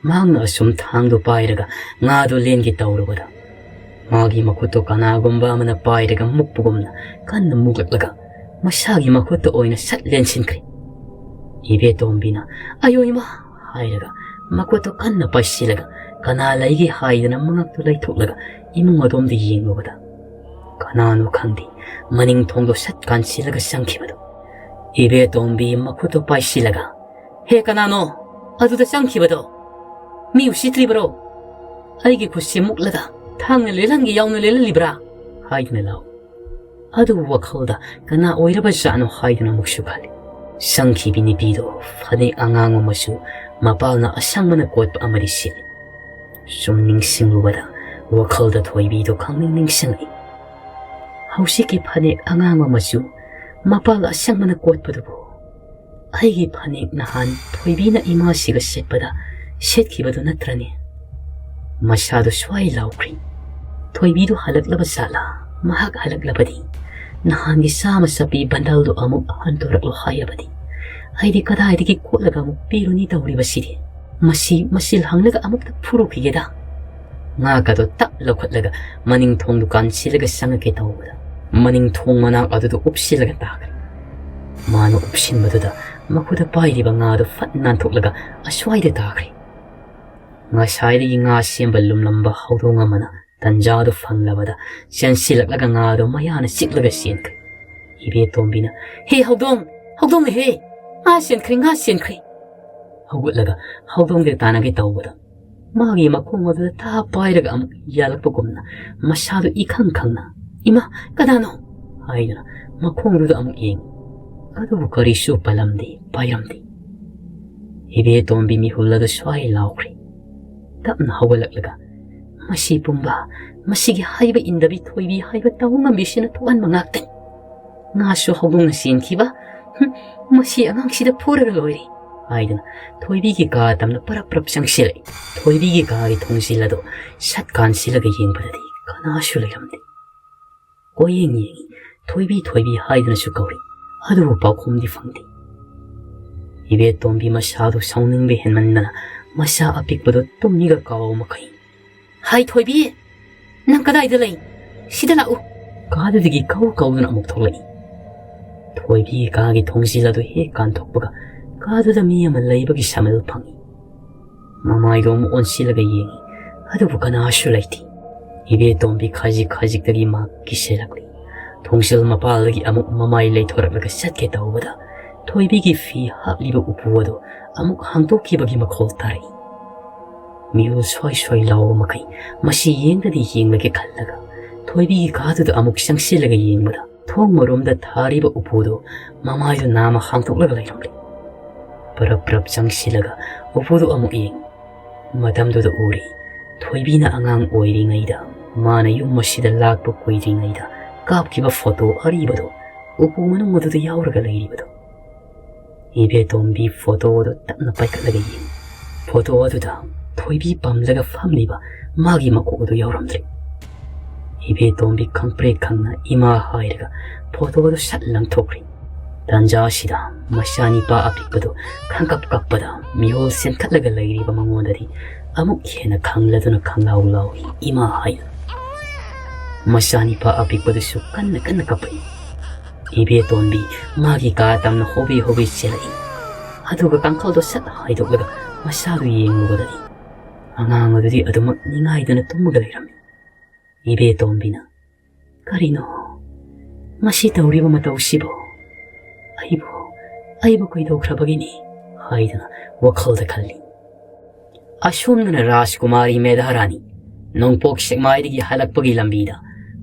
ꯃꯍꯥꯛꯅ ꯑꯁꯨꯝ ꯊꯥꯡꯗꯨ ꯄꯥꯏꯔꯒ ꯉꯥꯗꯨ ꯂꯦꯟꯒꯦ ꯇꯧꯔꯨꯕꯗ ꯃꯥꯒꯤ ꯃꯈꯨꯠꯇꯣ ꯀꯅꯥꯒꯨꯝꯕ ꯑꯃꯅ ꯄꯥꯏꯔꯒ ꯃꯨꯛꯄꯒꯨꯝꯅ ꯀꯟꯅ ꯃꯨꯛꯂꯛꯂꯒ ꯃꯁꯥꯒꯤ ꯃꯈꯨꯠꯇ ꯑꯣꯏꯅ ꯁꯠ ꯂꯦꯟꯁꯤꯟꯈ꯭ꯔꯦ꯫ ꯏꯕꯦꯇꯣꯝꯕꯤꯅ "ꯑꯌꯣ ꯏꯃꯥ" ꯍꯥꯏꯔꯒ ꯃꯈꯨꯠꯇꯣ ꯀꯟꯅ ꯄꯥꯏꯁꯤꯜꯂꯒ ꯀꯅꯥ ꯂꯩꯒꯦ ꯍꯥꯏꯗꯅ ꯃꯉꯛꯇꯨ ꯂꯩꯊꯣꯛꯂꯒ ꯏꯃꯨꯡ ꯑꯗꯣꯝꯗ ꯌꯦꯡꯂꯨꯕꯗ ꯀꯅꯥꯅꯣ ꯈꯪꯗꯦ, ꯃꯅꯤꯡ ꯊꯣꯡꯗꯣ ꯁꯠ ꯀꯥꯟꯁꯤꯜꯂꯒ ꯆꯪꯈꯤꯕꯗꯣ꯫ ꯏꯕꯦꯇꯣꯝꯕꯤ ꯃꯈꯨꯠꯇꯣ ꯄꯥꯏꯁꯤꯜꯂꯒ, "ꯍꯦ, ꯀꯅꯥꯅꯣ ꯑꯗꯨꯗ ꯆꯪꯈꯤꯕꯗꯣ? ꯃꯤ ꯎꯁꯤꯠꯇ꯭ꯔꯤꯕꯔꯣ? ꯑꯩꯒꯤ ꯈꯨꯠꯁꯦ ꯃꯨꯛꯂꯒ ꯊꯥꯡꯅ ꯂꯦꯜꯍꯟꯒꯦ ꯌꯥꯎꯅ ꯂꯦꯜꯍꯜꯂꯤꯕ꯭ꯔꯥ?" ꯍꯥꯏꯗꯨꯅ ꯂꯥꯎ꯫ ꯑꯗꯨꯕꯨ ꯋꯥꯈꯜꯗ ꯀꯅꯥ ꯑꯣꯏꯔꯕꯖꯥꯠꯅꯣ ꯍꯥꯏꯗꯨꯅ ꯑꯃꯨꯛꯁꯨ ꯈꯜꯂꯤ꯫ ꯆꯪꯈꯤꯕꯤ ꯅꯨꯄꯤꯗꯣ ꯐꯅꯦꯛ ꯑꯉꯥꯡꯕ ꯃꯆꯨ ꯃꯄꯥꯜꯅ ꯑꯁꯪꯕꯅ ꯀꯣꯠꯄ ꯑꯃꯗꯤ ꯁꯦꯠꯂꯤ꯫ ꯁꯨꯝ ꯅꯤꯡꯁꯤꯡꯂꯨꯕꯗ ꯋꯥꯈꯜꯗ ꯊꯣꯏꯕꯤꯗꯣ ꯈꯪꯅꯤꯡ ꯅꯤꯡꯁꯤꯡꯂꯛꯏ꯫ ꯍꯧꯖꯤꯛꯀꯤ ꯐꯅꯦꯛ ꯑꯉꯥꯡꯕ ꯃꯆꯨ ꯃꯄꯥꯜ ꯑꯁꯪꯕꯅ ꯀꯣꯠꯄꯗꯨꯕꯨ ꯑꯩꯒꯤ ꯐꯅꯦꯛ ꯅꯍꯥꯟ ꯊꯣꯏꯕꯤꯅ ꯏꯃꯥꯁꯤꯒ ꯆꯠꯄꯗ ꯁꯦꯠꯈꯤꯕꯗꯨ ꯅꯠꯇ꯭ꯔꯅꯦ? ꯃꯁꯥꯗꯨ ꯁ꯭ꯋꯥꯏ ꯂꯥꯎꯈ꯭ꯔꯤ꯫ ꯊꯣꯏꯕꯤꯗꯨ ꯍꯜꯂꯛꯂꯕ ꯖꯥꯠꯂꯥ? ꯃꯍꯥꯛ ꯍꯜꯂꯛꯂꯕꯗꯤ ꯅꯍꯥꯟꯒꯤ ꯆꯥꯃ ꯆꯞꯄꯤ ꯕꯟꯗꯜꯗꯨ ꯑꯃꯨꯛ ꯍꯟꯗꯣꯔꯛꯂꯣ ꯍꯥꯏꯔꯕꯗꯤ ꯑꯩꯗꯤ ꯀꯗꯥꯏꯗꯒꯤ ꯀꯣꯠꯂꯒ ꯑꯃꯨꯛ ꯄꯤꯔꯨꯅꯤ ꯇꯧꯔꯤꯕꯁꯤꯗꯤ? ꯃꯁꯤ ꯃꯁꯤ ꯂꯥꯡꯂꯒ ꯑꯃꯨꯛꯇ ꯐꯨꯔꯨꯈꯤꯒꯦꯗ꯫ ꯉꯥꯒꯗꯣ ꯇꯞ ꯂꯧꯈꯠꯂꯒ ꯃꯅꯤꯡ ꯊꯣꯡꯗꯨ ꯀꯥꯟꯁꯤꯜꯂꯒ ꯆꯪꯉꯛꯀꯦ ꯇꯧꯕꯗ ꯃꯅꯤꯡ ꯊꯣꯡ ꯃꯅꯥꯛ ꯑꯗꯨꯗ ꯎꯞꯁꯤꯜꯂꯒ ꯇꯥꯈ꯭ꯔꯦ꯫ ꯃꯥꯅ ꯎꯞꯁꯤꯟꯕꯗꯨꯗ ꯃꯈꯨꯠꯇ ꯄꯥꯏꯔꯤꯕ ꯉꯥꯗꯨ ꯐꯠ ꯅꯥꯟꯊꯣꯛꯂꯒ ꯑꯁ꯭ꯋꯥꯏꯗ ꯇꯥꯈ꯭ꯔꯦ꯫ ꯉꯁꯥꯏꯗꯒꯤ ꯉꯥ ꯁꯦꯝꯕ ꯂꯨꯝꯂꯝꯕ ꯍꯧꯗꯣꯡ ꯑꯃꯅ ꯇꯟꯖꯥꯗꯨ ꯐꯪꯂꯕꯗ ꯆꯦꯟꯁꯤꯜꯂꯛꯂꯒ ꯉꯥꯗꯨ ꯃꯌꯥꯅ ꯆꯤꯛꯂꯒ ꯆꯦꯟꯈ꯭ꯔꯦ꯫ ꯏꯕꯦꯇꯣꯝꯕꯤꯅ, "ꯍꯦ ꯍꯧꯗꯣꯡ, ꯍꯧꯗꯣꯡ ꯂꯩꯍꯦ! ꯉꯥ ꯆꯦꯟꯈ꯭ꯔꯦ, ꯉꯥ ꯆꯦꯟꯈ꯭ꯔꯦ!" ꯍꯧꯒꯠꯂꯒ ꯍꯧꯗꯣꯡꯗ ꯇꯥꯟꯅꯒꯦ ꯇꯧꯕꯗ, ꯃꯥꯒꯤ ꯃꯈꯣꯡ ꯑꯗꯨꯗ ꯊꯥ ꯄꯥꯏꯔꯒ ꯑꯃꯨꯛ ꯌꯥꯜꯂꯛꯄꯒꯨꯝꯅ ꯃꯁꯥꯗꯨ ꯏꯈꯪ ꯈꯪꯅ, "ꯏꯃꯥ, ꯀꯅꯥꯅꯣ?" ꯍꯥꯏꯗꯨꯅ ꯃꯈꯣꯡꯗꯨꯗ ꯑꯃꯨꯛ ꯌꯦꯡꯉꯤ꯫ ꯑꯗꯨꯕꯨ ꯀꯔꯤꯁꯨ ꯄꯜꯂꯝꯗꯦ, ꯄꯥꯏꯔꯝꯗꯦ꯫ ꯏꯕꯦꯇꯣꯝꯕꯤ ꯃꯤꯍꯨꯜ ꯑꯗꯨ ꯁ꯭ꯋꯥꯏ ꯂꯥꯎꯈ꯭ꯔꯦ꯫ ꯇꯞꯅ ꯍꯧꯒꯠꯂꯛꯂꯒ, "ꯃꯁꯤ ꯄꯨꯝꯕ, ꯃꯁꯤꯒꯤ ꯍꯥꯏꯕ ꯏꯟꯗꯕꯤ ꯊꯣꯏꯕꯤ ꯍꯥꯏꯕ ꯇꯧ ꯉꯝꯕꯤꯁꯤꯅ ꯊꯣꯛꯍꯟꯕ ꯉꯥꯛꯇꯅꯤ꯫ ꯉꯥꯁꯨ ꯍꯧꯗꯣꯡꯅ ꯆꯦꯟꯈꯤꯕ, ꯍꯨꯝ, ꯃꯁꯤ ꯑꯉꯥꯡꯁꯤꯗ ꯐꯨꯔꯒ ꯂꯣꯏꯔꯦ" ꯍꯥꯏꯗꯨꯅ ꯊꯣꯏꯕꯤꯒꯤ ꯀꯥ ꯇꯝꯅ ꯄꯔꯞ ꯄꯔꯞ ꯆꯪꯁꯤꯜꯂꯛꯏ꯫ ꯊꯣꯏꯕꯤꯒꯤ ꯀꯥꯒꯤ ꯊꯣꯡꯖꯤꯜ ꯑꯗꯨ ꯁꯠ ꯀꯥꯟꯁꯤꯜꯂꯒ ꯌꯦꯡꯕꯗꯗꯤ ꯀꯅꯥꯁꯨ ꯂꯩꯔꯝꯗꯦ꯫ ꯀꯣꯏꯌꯦꯡ ꯌꯦꯡꯉꯤ, ꯊꯣꯏꯕꯤ ꯊꯣꯏꯕꯤ ꯍꯥꯏꯗꯨꯅꯁꯨ ꯀꯧꯔꯤ, ꯑꯗꯨꯕꯨ ꯄꯥꯎꯈꯨꯝꯗꯤ ꯐꯪꯗꯦ꯫ ꯏꯕꯦꯇꯣꯝꯕꯤ ꯃꯁꯥꯗꯨ ꯁꯥꯎꯅꯤꯡꯕ ꯍꯦꯟꯃꯟꯗꯅ ꯃꯁꯥ ꯑꯄꯤꯛꯄꯗꯨ ꯇꯨꯝꯃꯤꯒ ꯀꯥꯎ ꯃꯈꯩ, "ꯍꯥꯏ ꯊꯣꯏꯕꯤ, ꯅꯪ ꯀꯗꯥꯏꯗ ꯂꯩ? ꯁꯤꯗ ꯂꯥꯛꯎ!" ꯀꯥꯗꯨꯗꯒꯤ ꯀꯧ ꯀꯧꯗꯨꯅ ꯑꯃꯨꯛ ꯊꯣꯛꯂꯛꯏ꯫ ꯊꯣꯏꯕꯤꯒꯤ ꯀꯥꯒꯤ ꯊꯣꯡꯖꯤꯜ ꯑꯗꯨ ꯍꯦꯛ ꯀꯥꯟꯊꯣꯛꯄꯒ ꯀꯥꯗꯨꯗ ꯃꯤ ꯑꯃ ꯂꯩꯕꯒꯤ ꯁꯥꯃꯤꯜ ꯐꯪꯏ꯫ ꯃꯃꯥꯏꯗꯣ ꯑꯃꯨꯛ ꯑꯣꯟꯁꯤꯜꯂꯒ ꯌꯦꯡꯏ, ꯑꯗꯨꯕꯨ ꯀꯅꯥꯁꯨ ꯂꯩꯇꯦ꯫ ꯏꯕꯦꯇꯣꯝꯕꯤ ꯈꯖꯤꯛ ꯈꯖꯤꯛꯇꯒꯤ ꯃꯥ ꯀꯤꯁꯤꯜꯂꯛꯂꯤ꯫ ꯊꯣꯡꯖꯤꯜ ꯃꯄꯥꯜꯗꯒꯤ ꯑꯃꯨꯛ ꯃꯃꯥꯏ ꯂꯩꯊꯣꯔꯛꯂꯒ ꯆꯠꯀꯦ ꯇꯧꯕꯗ ꯊꯣꯏꯕꯤꯒꯤ ꯐꯤ ꯍꯥꯞꯂꯤꯕ ꯎꯄꯨ ꯑꯗꯨ ꯑꯃꯨꯛ ꯍꯥꯡꯗꯣꯛꯈꯤꯕꯒꯤ ꯃꯈꯣꯜ ꯇꯥꯔꯛꯏ꯫ ꯃꯤꯍꯨꯜ ꯁ꯭ꯋꯥꯏ ꯁ꯭ꯋꯥꯏ ꯂꯥꯎꯕ ꯃꯈꯩ ꯃꯁꯤ ꯌꯦꯡꯗꯗꯤ ꯌꯦꯡꯂꯒꯦ ꯈꯜꯂꯒ ꯊꯣꯏꯕꯤꯒꯤ ꯀꯥꯗꯨꯗ ꯑꯃꯨꯛ ꯆꯪꯁꯤꯜꯂꯒ ꯌꯦꯡꯕꯗ ꯊꯣꯡ ꯃꯔꯣꯝꯗ ꯊꯥꯔꯤꯕ ꯎꯄꯨꯗꯨ ꯃꯃꯥꯏꯗꯨ ꯅꯥꯝꯃ ꯍꯥꯡꯗꯣꯛꯂꯒ ꯂꯩꯔꯝꯂꯦ꯫ ꯄꯔꯞ ꯄꯔꯞ ꯆꯪꯁꯤꯜꯂꯒ ꯎꯄꯨꯗꯨ ꯑꯃꯨꯛ ꯌꯦꯡ꯫ ꯃꯇꯝꯗꯨꯗ ꯎꯔꯤ, ꯊꯣꯏꯕꯤꯅ ꯑꯉꯥꯡ ꯑꯣꯏꯔꯤꯉꯩꯗ, ꯃꯥꯅ ꯌꯨꯝ ꯑꯁꯤꯗ ꯂꯥꯛꯄ ꯀꯨꯏꯗ꯭ꯔꯤꯉꯩꯗ ꯀꯥꯞꯈꯤꯕ ꯐꯣꯇꯣ ꯑꯔꯤꯕꯗꯨ ꯎꯄꯨ ꯃꯅꯨꯡ ꯑꯗꯨꯗ ꯌꯥꯎꯔꯒ ꯂꯩꯔꯤꯕꯗꯨ꯫ ꯏꯕꯦꯇꯣꯝꯕꯤ ꯐꯣꯇꯣ ꯑꯗꯨ ꯇꯞꯅ ꯄꯥꯏꯈꯠꯂꯒ ꯌꯦꯡꯉꯤ꯫ ꯐꯣꯇꯣ ꯑꯗꯨꯗ ꯊꯣꯏꯕꯤ ꯄꯝꯂꯒ ꯐꯝꯂꯤꯕ ꯃꯥꯒꯤ ꯃꯀꯣꯛ ꯑꯗꯨ ꯌꯥꯎꯔꯝꯗ꯭ꯔꯦ꯫ ꯏꯕꯦꯇꯣꯝꯕꯤ ꯈꯪꯄ꯭ꯔꯦꯛ ꯈꯪꯅ ꯏꯃꯥ ꯍꯥꯏꯔꯒ ꯐꯣꯇꯣ ꯑꯗꯨ ꯁꯠ ꯂꯪꯊꯣꯛꯈ꯭ꯔꯦ꯫ ꯇꯥꯟꯖꯥ ꯑꯁꯤꯗ ꯃꯆꯥꯅꯤꯄꯥ ꯑꯄꯤꯛꯄꯗꯨ ꯈꯪꯀꯞ ꯀꯞꯄꯗ ꯃꯤꯍꯣꯜ ꯆꯦꯟꯈꯠꯂꯒ ꯂꯩꯔꯤꯕ ꯃꯉꯣꯟꯗꯗꯤ ꯑꯃꯨꯛ ꯍꯦꯟꯅ ꯈꯪꯂꯗꯨꯅ ꯈꯪꯂꯥꯎ ꯂꯥꯎꯏ, "ꯏꯃꯥ!" ꯍꯥꯏꯅ꯫ ꯃꯆꯥꯅꯤꯄꯥ ꯑꯄꯤꯛꯄꯗꯨꯁꯨ ꯀꯟꯅ ꯀꯟꯅ ꯀꯞꯄꯛꯏ꯫ ꯏꯕꯦꯇꯣꯟꯕꯤ ꯃꯥꯒꯤ ꯀꯥ ꯇꯝꯅ ꯍꯣꯕꯦ ꯍꯣꯕꯦ ꯆꯦꯜꯂꯛꯏ꯫ ꯑꯗꯨꯒ ꯀꯥꯡꯈꯜꯗꯣ ꯁꯠ ꯍꯥꯏꯗꯣꯛꯂꯒ ꯃꯆꯥꯗꯨ ꯌꯦꯡꯂꯨꯕꯗꯗꯤ ꯑꯉꯥꯡ ꯑꯗꯨꯗꯤ ꯑꯗꯨꯃꯛ ꯅꯤꯡꯉꯥꯏꯗꯅ ꯇꯨꯝꯃꯒ ꯂꯩꯔꯝꯃꯤ꯫ ꯏꯕꯦꯇꯣꯝꯕꯤꯅ, "ꯀꯔꯤꯅꯣ ꯉꯁꯤ ꯇꯧꯔꯤꯕ ꯃꯇꯧꯁꯤꯕꯨ? ꯑꯩꯕꯨ, ꯑꯩꯕꯨ ꯀꯩꯗꯧꯈ꯭ꯔꯕꯒꯤꯅꯤ?" ꯍꯥꯏꯗꯨꯅ ꯋꯥꯈꯜꯗ ꯈꯜꯂꯤ꯫ ꯑꯁꯣꯝꯗꯅ ꯔꯥꯖꯀꯨꯃꯥꯔꯤ ꯃꯦꯙꯥꯔꯥꯅꯤ ꯅꯣꯡꯄꯣꯛ ꯁꯦꯛꯃꯥꯏꯗꯒꯤ ꯍꯜꯂꯛꯄꯒꯤ ꯂꯝꯕꯤꯗ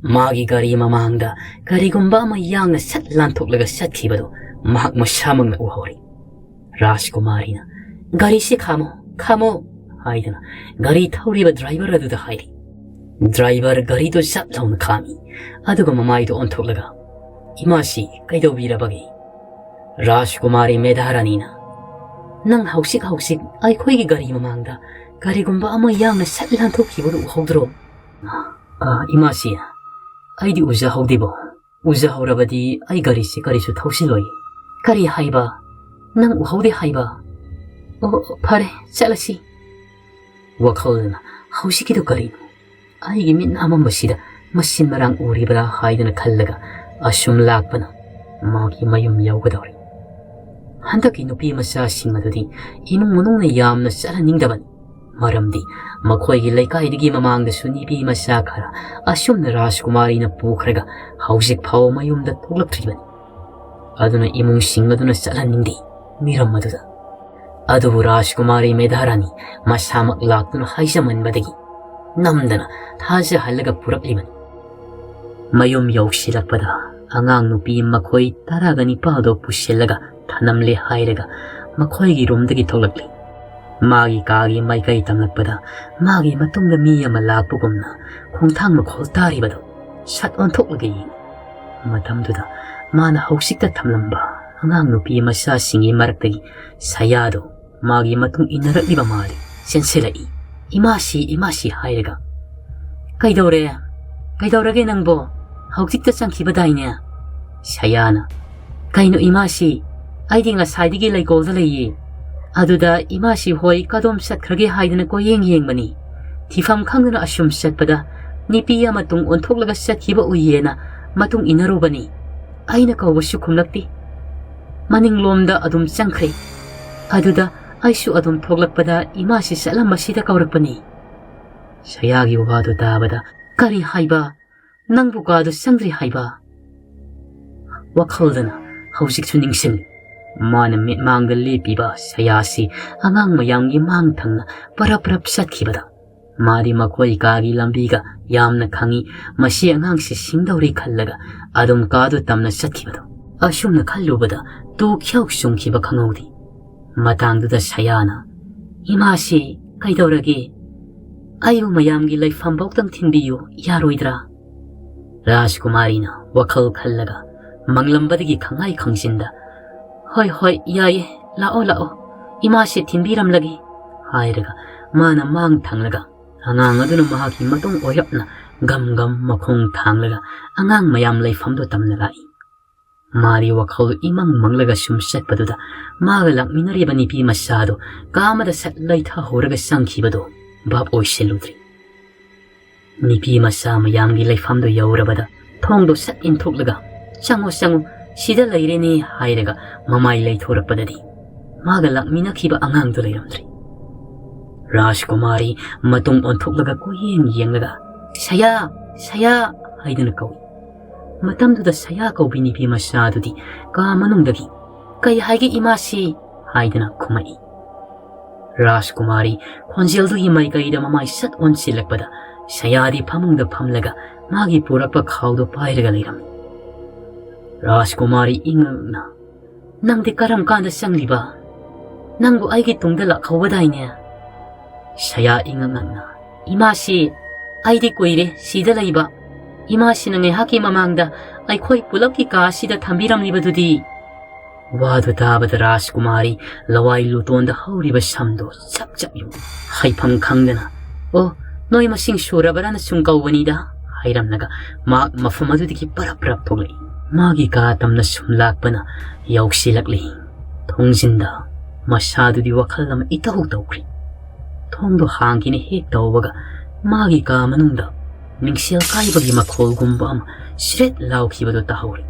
ꯃꯥꯒꯤ ꯒꯥꯔꯤ ꯃꯃꯥꯡꯗ ꯀꯔꯤꯒꯨꯝꯕ ꯑꯃ ꯌꯥꯡꯅ ꯁꯠ ꯂꯥꯟꯊꯣꯛꯂꯒ ꯆꯠꯈꯤꯕꯗꯨ ꯃꯍꯥꯛ ꯃꯁꯥꯃꯛꯅ ꯎꯍꯧꯔꯤ꯫ ꯔꯥꯖꯀꯨꯃꯥꯔꯤꯅ, "ꯒꯥꯔꯤꯁꯤ ꯈꯥꯝꯃꯣ, ꯈꯥꯝꯃꯣ" ꯍꯥꯏꯗꯨꯅ ꯒꯥꯔꯤ ꯊꯧꯔꯤꯕ ꯗ꯭ꯔꯥꯏꯚꯔ ꯑꯗꯨꯗ ꯍꯥꯏꯔꯤ꯫ ꯗ꯭ꯔꯥꯏꯚꯔ ꯒꯥꯔꯤꯗꯨ ꯖꯠ ꯂꯥꯎꯅ ꯈꯥꯝꯃꯤ, ꯑꯗꯨꯒ ꯃꯃꯥꯏꯗꯨ ꯑꯣꯟꯊꯣꯛꯂꯒ, "ꯏꯃꯥꯁꯤ ꯀꯩꯗꯧꯕꯤꯔꯕꯒꯦ?" ꯔꯥꯖꯀꯨꯃꯥꯔꯤ ꯃꯦꯙꯥꯔꯥꯅꯤꯅ, "ꯅꯪ ꯍꯧꯖꯤꯛ ꯍꯧꯖꯤꯛ ꯑꯩꯈꯣꯏꯒꯤ ꯒꯥꯔꯤ ꯃꯃꯥꯡꯗ ꯀꯔꯤꯒꯨꯝꯕ ꯑꯃ ꯌꯥꯡꯅ ꯁꯠ ꯂꯥꯟꯊꯣꯛꯈꯤꯕꯗꯨ ꯎꯍꯧꯗ꯭ꯔꯣ?" "ꯑ, ꯏꯃꯥꯁꯤ, ꯑꯩꯗꯤ ꯎꯖꯍꯧꯗꯦꯕꯣ꯫ ꯎꯖꯍꯧꯔꯕꯗꯤ ꯑꯩ ꯒꯥꯔꯤꯁꯤ ꯀꯔꯤꯁꯨ ꯊꯧꯁꯤꯜꯂꯣꯏ꯫" "ꯀꯔꯤ ꯍꯥꯏꯕ? ꯅꯪ ꯎꯍꯧꯗꯦ ꯍꯥꯏꯕ? ꯑꯣ, ꯐꯔꯦ, ꯆꯠꯂꯁꯤ꯫" ꯋꯥꯈꯜꯗꯅ, "ꯍꯧꯖꯤꯛꯀꯤꯗꯨ ꯀꯔꯤꯅꯣ? ꯑꯩꯒꯤ ꯃꯤꯠꯅ ꯑꯃꯝꯕꯁꯤꯗ ꯃꯁꯤꯟ ꯃꯔꯥꯡ ꯎꯔꯤꯕ꯭ꯔꯥ?" ꯍꯥꯏꯗꯨꯅ ꯈꯜꯂꯒ ꯑꯁꯨꯝ ꯂꯥꯛꯄꯅ ꯃꯥꯒꯤ ꯃꯌꯨꯝ ꯌꯧꯒꯗꯧꯔꯤ꯫ ꯍꯟꯗꯛꯀꯤ ꯅꯨꯄꯤ ꯃꯆꯥꯁꯤꯡ ꯑꯗꯨꯗꯤ ꯏꯃꯨꯡ ꯃꯅꯨꯡꯅ ꯌꯥꯝꯅ ꯆꯠꯍꯟꯅꯤꯡꯗꯕꯅꯤ꯫ ꯃꯔꯝꯗꯤ ꯃꯈꯣꯏꯒꯤ ꯂꯩꯀꯥꯏꯗꯒꯤ ꯃꯃꯥꯡꯗꯁꯨ ꯅꯨꯄꯤ ꯃꯆꯥ ꯈꯔ ꯑꯁꯨꯝꯅ ꯔꯥꯖꯀꯨꯃꯥꯔꯤꯅ ꯄꯨꯈ꯭ꯔꯒ ꯍꯧꯖꯤꯛ ꯐꯥꯎꯕ ꯃꯌꯨꯝꯗ ꯊꯣꯛꯂꯛꯇ꯭ꯔꯤꯕꯅꯤ꯫ ꯑꯗꯨꯅ ꯏꯃꯨꯡꯁꯤꯡ ꯑꯗꯨꯅ ꯆꯠꯍꯟꯅꯤꯡꯗꯦ ꯃꯤꯔꯝ ꯑꯗꯨꯗ꯫ ꯑꯗꯨꯕꯨ ꯔꯥꯖꯀꯨꯃꯥꯔꯤ ꯃꯦꯙꯥꯔꯥꯅꯤ ꯃꯁꯥꯃꯛ ꯂꯥꯛꯇꯨꯅ ꯍꯥꯏꯖꯃꯟꯕꯗꯒꯤ ꯅꯝꯗꯅ ꯊꯥꯖꯍꯜꯂꯒ ꯄꯨꯔꯛꯂꯤꯕꯅꯤ꯫ ꯃꯌꯨꯝ ꯌꯧꯁꯤꯜꯂꯛꯄꯗ ꯑꯉꯥꯡ ꯅꯨꯄꯤ ꯃꯈꯣꯏ ꯇꯔꯥꯒ ꯅꯤꯄꯥꯜꯗꯣ ꯄꯨꯁꯤꯜꯂꯒ ꯊꯅꯝꯂꯦ ꯍꯥꯏꯔꯒ ꯃꯈꯣꯏꯒꯤ ꯔꯨꯝꯗꯒꯤ ꯊꯣꯛꯂꯛꯂꯤ꯫ ꯃꯥꯒꯤ ꯀꯥꯒꯤ ꯃꯥꯏꯀꯩ ꯇꯝꯂꯛꯄꯗ ꯃꯥꯒꯤ ꯃꯇꯨꯡꯗ ꯃꯤ ꯑꯃ ꯂꯥꯛꯄꯒꯨꯝꯅ ꯈꯣꯡꯊꯥꯡ ꯃꯈꯣꯜ ꯇꯥꯔꯤꯕꯗꯨ ꯁꯠ ꯑꯣꯟꯊꯣꯛꯂꯒ ꯌꯦꯡꯉꯤ꯫ ꯃꯇꯝꯗꯨꯗ ꯃꯥꯅ ꯍꯧꯖꯤꯛꯇ ꯊꯝꯂꯝꯕ ꯑꯉꯥꯡ ꯅꯨꯄꯤ ꯃꯆꯥꯁꯤꯡꯒꯤ ꯃꯔꯛꯇꯒꯤ ꯁꯌꯥꯗꯨ ꯃꯥꯒꯤ ꯃꯇꯨꯡ ꯏꯟꯅꯔꯛꯂꯤꯕ ꯃꯥꯜꯂꯤ꯫ ꯆꯦꯟꯁꯤꯜꯂꯛꯏ꯫ "ꯏꯃꯥꯁꯤ, ꯏꯃꯥꯁꯤ" ꯍꯥꯏꯔꯒ꯫ "ꯀꯩꯗꯧꯔꯦ? ꯀꯩꯗꯧꯔꯒꯦ ꯅꯪꯕꯣ? ꯍꯧꯖꯤꯛꯇ ꯆꯪꯈꯤꯕꯗꯥꯏꯅꯦ?" ꯁꯌꯥꯅ, "ꯀꯩꯅꯣ ꯏꯃꯥꯁꯤ? ꯑꯩꯗꯤ ꯉꯁꯥꯏꯗꯒꯤ ꯂꯩꯀꯣꯜꯗ ꯂꯩꯌꯦ꯫ ꯑꯗꯨꯗ ꯏꯃꯥꯁꯤ ꯍꯣꯏ ꯀꯗꯣꯝ ꯆꯠꯈ꯭ꯔꯒꯦ ꯍꯥꯏꯗꯅ ꯀꯣꯏꯌꯦꯡ ꯌꯦꯡꯕꯅꯤ꯫ ꯊꯤꯐꯝ ꯈꯪꯗꯅ ꯑꯁꯨꯝ ꯆꯠꯄꯗ ꯅꯨꯄꯤ ꯑꯃ ꯇꯨꯡ ꯑꯣꯟꯊꯣꯛꯂꯒ ꯆꯠꯈꯤꯕ ꯎꯏꯌꯦꯅ ꯃꯇꯨꯡ ꯏꯟꯅꯔꯨꯕꯅꯤ꯫ ꯑꯩꯅ ꯀꯧꯕꯁꯨ ꯈꯨꯝꯂꯛꯇꯦ꯫ ꯃꯅꯤꯡꯂꯣꯝꯗ ꯑꯗꯨꯝ ꯆꯪꯈ꯭ꯔꯦ꯫ ꯑꯗꯨꯗ ꯑꯩꯁꯨ ꯑꯗꯨꯝ ꯊꯣꯛꯂꯛꯄꯗ ꯏꯃꯥꯁꯤ ꯆꯠꯂꯝꯕꯁꯤꯗ ꯀꯧꯔꯛꯄꯅꯤ꯫" ꯁꯌꯥꯒꯤ ꯋꯥꯗꯨ ꯇꯥꯕꯗ "ꯀꯔꯤ ꯍꯥꯏꯕ? ꯅꯪꯕꯨ ꯀꯥꯗ ꯆꯪꯗ꯭ꯔꯤ ꯍꯥꯏꯕ?" ꯋꯥꯈꯜꯗꯅ ꯍꯧꯖꯤꯛꯁꯨ ꯅꯤꯡꯁꯤꯡꯂꯤ꯫ ꯃꯥꯅ ꯃꯤꯠꯃꯥꯡꯗ ꯂꯦꯞꯄꯤꯕ ꯁꯌꯥꯁꯤ ꯑꯉꯥꯡ ꯃꯌꯥꯝꯒꯤ ꯃꯥꯡ ꯊꯪꯅ ꯄꯔꯞ ꯄꯔꯞ ꯆꯠꯈꯤꯕꯗ, ꯃꯥꯗꯤ ꯃꯈꯣꯏ ꯀꯥꯒꯤ ꯂꯝꯕꯤꯒ ꯌꯥꯝꯅ ꯈꯪꯏ꯫ ꯃꯁꯤ ꯑꯉꯥꯡꯁꯤ ꯁꯤꯡꯗꯧꯔꯤ ꯈꯜꯂꯒ ꯑꯗꯨꯝ ꯀꯥꯗꯨ ꯇꯝꯅ ꯆꯠꯈꯤꯕꯗꯣ ꯑꯁꯨꯝꯅ ꯈꯜꯂꯨꯕꯗ ꯇꯨ ꯈ꯭ꯌꯥꯎ ꯆꯨꯡꯈꯤꯕ ꯈꯪꯍꯧꯗꯦ꯫ ꯃꯇꯥꯡꯗꯨꯗ ꯁꯌꯥꯅ, "ꯏꯃꯥꯁꯤ ꯀꯩꯗꯧꯔꯒꯦ? ꯑꯩꯕꯨ ꯃꯌꯥꯝꯒꯤ ꯂꯩꯐꯝꯐꯥꯎꯗꯪ ꯊꯤꯟꯕꯤꯌꯨ ꯌꯥꯔꯣꯏꯗ꯭ꯔꯥ?" ꯔꯥꯖꯀꯨꯃꯥꯔꯤꯅ ꯋꯥꯈꯜ ꯈꯜꯂꯒ ꯃꯪꯂꯝꯕꯗꯒꯤ ꯈꯪꯉꯥꯏ ꯈꯪꯖꯤꯟꯗ, "ꯍꯣꯏ, ꯍꯣꯏ, ꯌꯥꯏꯌꯦ, ꯂꯥꯛꯑꯣ, ꯂꯥꯛꯑꯣ, ꯏꯃꯥꯁꯦ ꯊꯤꯟꯕꯤꯔꯝꯂꯒꯦ" ꯍꯥꯏꯔꯒ ꯃꯥꯅ ꯃꯥꯡ ꯊꯪꯂꯒ ꯑꯉꯥꯡ ꯑꯗꯨꯅ ꯃꯍꯥꯛꯀꯤ ꯃꯇꯨꯡ ꯑꯣꯏꯔꯞꯅ ꯒꯝ ꯒꯝ ꯃꯈꯣꯡ ꯊꯥꯡꯂꯒ ꯑꯉꯥꯡ ꯃꯌꯥꯝ ꯂꯩꯐꯝꯗꯨ ꯇꯝꯅ ꯂꯥꯛꯏ꯫ ꯃꯥꯗꯤ ꯋꯥꯈꯜ ꯏꯃꯪ ꯃꯪꯂꯒ ꯁꯨꯝ ꯆꯠꯄꯗꯨꯗ ꯃꯥꯒ ꯂꯥꯛꯃꯤꯟꯅꯔꯤꯕ ꯅꯨꯄꯤ ꯃꯆꯥꯗꯨ ꯀꯥ ꯑꯃꯗ ꯁꯠ ꯂꯩꯊꯍꯧꯔꯒ ꯆꯪꯈꯤꯕꯗꯨ ꯚꯥꯞ ꯑꯣꯏꯁꯤꯜꯂꯨꯗ꯭ꯔꯤ꯫ ꯅꯨꯄꯤ ꯃꯆꯥ ꯃꯌꯥꯝꯒꯤ ꯂꯩꯐꯝꯗꯨ ꯌꯧꯔꯕꯗ ꯊꯣꯡꯗꯨ ꯁꯠ ꯏꯟꯊꯣꯛꯂꯒ, "ꯆꯪꯉꯨ, ꯆꯪꯉꯨ, ꯁꯤꯗ ꯂꯩꯔꯦꯅꯦ" ꯍꯥꯏꯔꯒ ꯃꯃꯥꯏ ꯂꯩꯊꯣꯔꯛꯄꯗꯗꯤ ꯃꯥꯒ ꯂꯥꯛꯃꯤꯟꯅꯈꯤꯕ ꯑꯉꯥꯡꯗꯨ ꯂꯩꯔꯝꯗ꯭ꯔꯤ꯫ ꯔꯥꯖꯀꯨꯃꯥꯔꯤ ꯃꯇꯨꯡ ꯑꯣꯟꯊꯣꯛꯂꯒ ꯀꯣꯏꯌꯦꯡ ꯌꯦꯡꯂꯒ, "ꯁꯌꯥ! ꯁꯌꯥ!" ꯍꯥꯏꯗꯨꯅ ꯀꯧꯏ꯫ ꯃꯇꯝꯗꯨꯗ ꯁꯌꯥ ꯀꯧꯕꯤ ꯅꯨꯄꯤ ꯃꯆꯥꯗꯨꯗꯤ ꯀꯥ ꯃꯅꯨꯡꯗꯒꯤ, "ꯀꯩ ꯍꯥꯏꯒꯦ ꯏꯃꯥꯁꯤ?" ꯍꯥꯏꯗꯨꯅ ꯈꯨꯝꯃꯛꯏ꯫ ꯔꯥꯖꯀꯨꯃꯥꯔꯤ ꯈꯣꯟꯖꯦꯜꯗꯨꯒꯤ ꯃꯥꯏꯀꯩꯗ ꯃꯃꯥꯏ ꯁꯠ ꯑꯣꯟꯁꯤꯜꯂꯛꯄꯗ ꯁꯌꯥꯗꯤ ꯐꯃꯨꯡꯗ ꯐꯝꯂꯒ ꯃꯥꯒꯤ ꯄꯨꯔꯛꯄ ꯈꯥꯎꯗꯨ ꯄꯥꯏꯔꯒ ꯂꯩꯔꯝꯃꯤ꯫ ꯔꯥꯖꯀꯨꯃꯥꯔꯤ ꯏꯪꯅ, "ꯅꯪꯗꯤ ꯀꯔꯝ ꯀꯥꯟꯗ ꯆꯪꯂꯤꯕ? ꯅꯪꯕꯨ ꯑꯩꯒꯤ ꯇꯨꯡꯗ ꯂꯥꯛꯍꯧꯕꯗꯥꯏꯅꯦ?" ꯁꯌꯥ ꯏꯉꯛ ꯉꯛꯅ, "ꯏꯃꯥꯁꯤ, ꯑꯩꯗꯤ ꯀꯨꯏꯔꯦ ꯁꯤꯗ ꯂꯩꯕ꯫ ꯏꯃꯥꯁꯤꯅ ꯉꯥꯏꯍꯥꯛꯀꯤ ꯃꯃꯥꯡꯗ ꯑꯩꯈꯣꯏ ꯄꯨꯂꯞꯀꯤ ꯀꯥ ꯑꯁꯤꯗ ꯊꯝꯕꯤꯔꯝꯂꯤꯕꯗꯨꯗꯤ?" ꯋꯥꯗꯨ ꯇꯥꯕꯗ ꯔꯥꯖꯀꯨꯃꯥꯔꯤ ꯂꯋꯥꯏ ꯂꯨꯇꯣꯟꯗ ꯍꯧꯔꯤꯕ ꯁꯝꯗꯨ ꯆꯞ ꯆꯞ ꯌꯨꯡꯏ꯫ ꯍꯥꯏꯐꯝ ꯈꯪꯗꯅ, "ꯑꯣ, ꯅꯣꯏ ꯃꯁꯤꯡ ꯁꯨꯔꯕ꯭ꯔꯥꯅ ꯁꯨꯝ ꯀꯧꯕꯅꯤꯗ" ꯍꯥꯏꯔꯝꯂꯒ ꯃꯍꯥꯛ ꯃꯐꯝ ꯑꯗꯨꯗꯒꯤ ꯄꯔꯞ ꯄꯔꯞ ꯊꯣꯛꯂꯛꯏ꯫ ꯃꯥꯒꯤ ꯀꯥ ꯇꯝꯅ ꯁꯨꯝ ꯂꯥꯛꯄꯅ ꯌꯧꯁꯤꯜꯂꯛꯂꯤ꯫ ꯊꯣꯡꯖꯤꯟꯗ ꯃꯁꯥꯗꯨꯗꯤ ꯋꯥꯈꯜ ꯑꯃ ꯏꯇꯧ ꯇꯧꯈ꯭ꯔꯤ꯫ ꯊꯣꯡꯗꯣ ꯍꯥꯡꯒꯦꯅ ꯍꯦꯛ ꯇꯧꯕꯒ ꯃꯥꯒꯤ ꯀꯥ ꯃꯅꯨꯡꯗ ꯃꯤꯡꯁꯦꯜ ꯀꯥꯏꯕꯒꯤ ꯃꯈꯣꯜꯒꯨꯝꯕ ꯑꯃ ꯁ꯭ꯔꯦꯠ ꯂꯥꯎꯈꯤꯕꯗꯨ ꯇꯥꯍꯧꯔꯤ꯫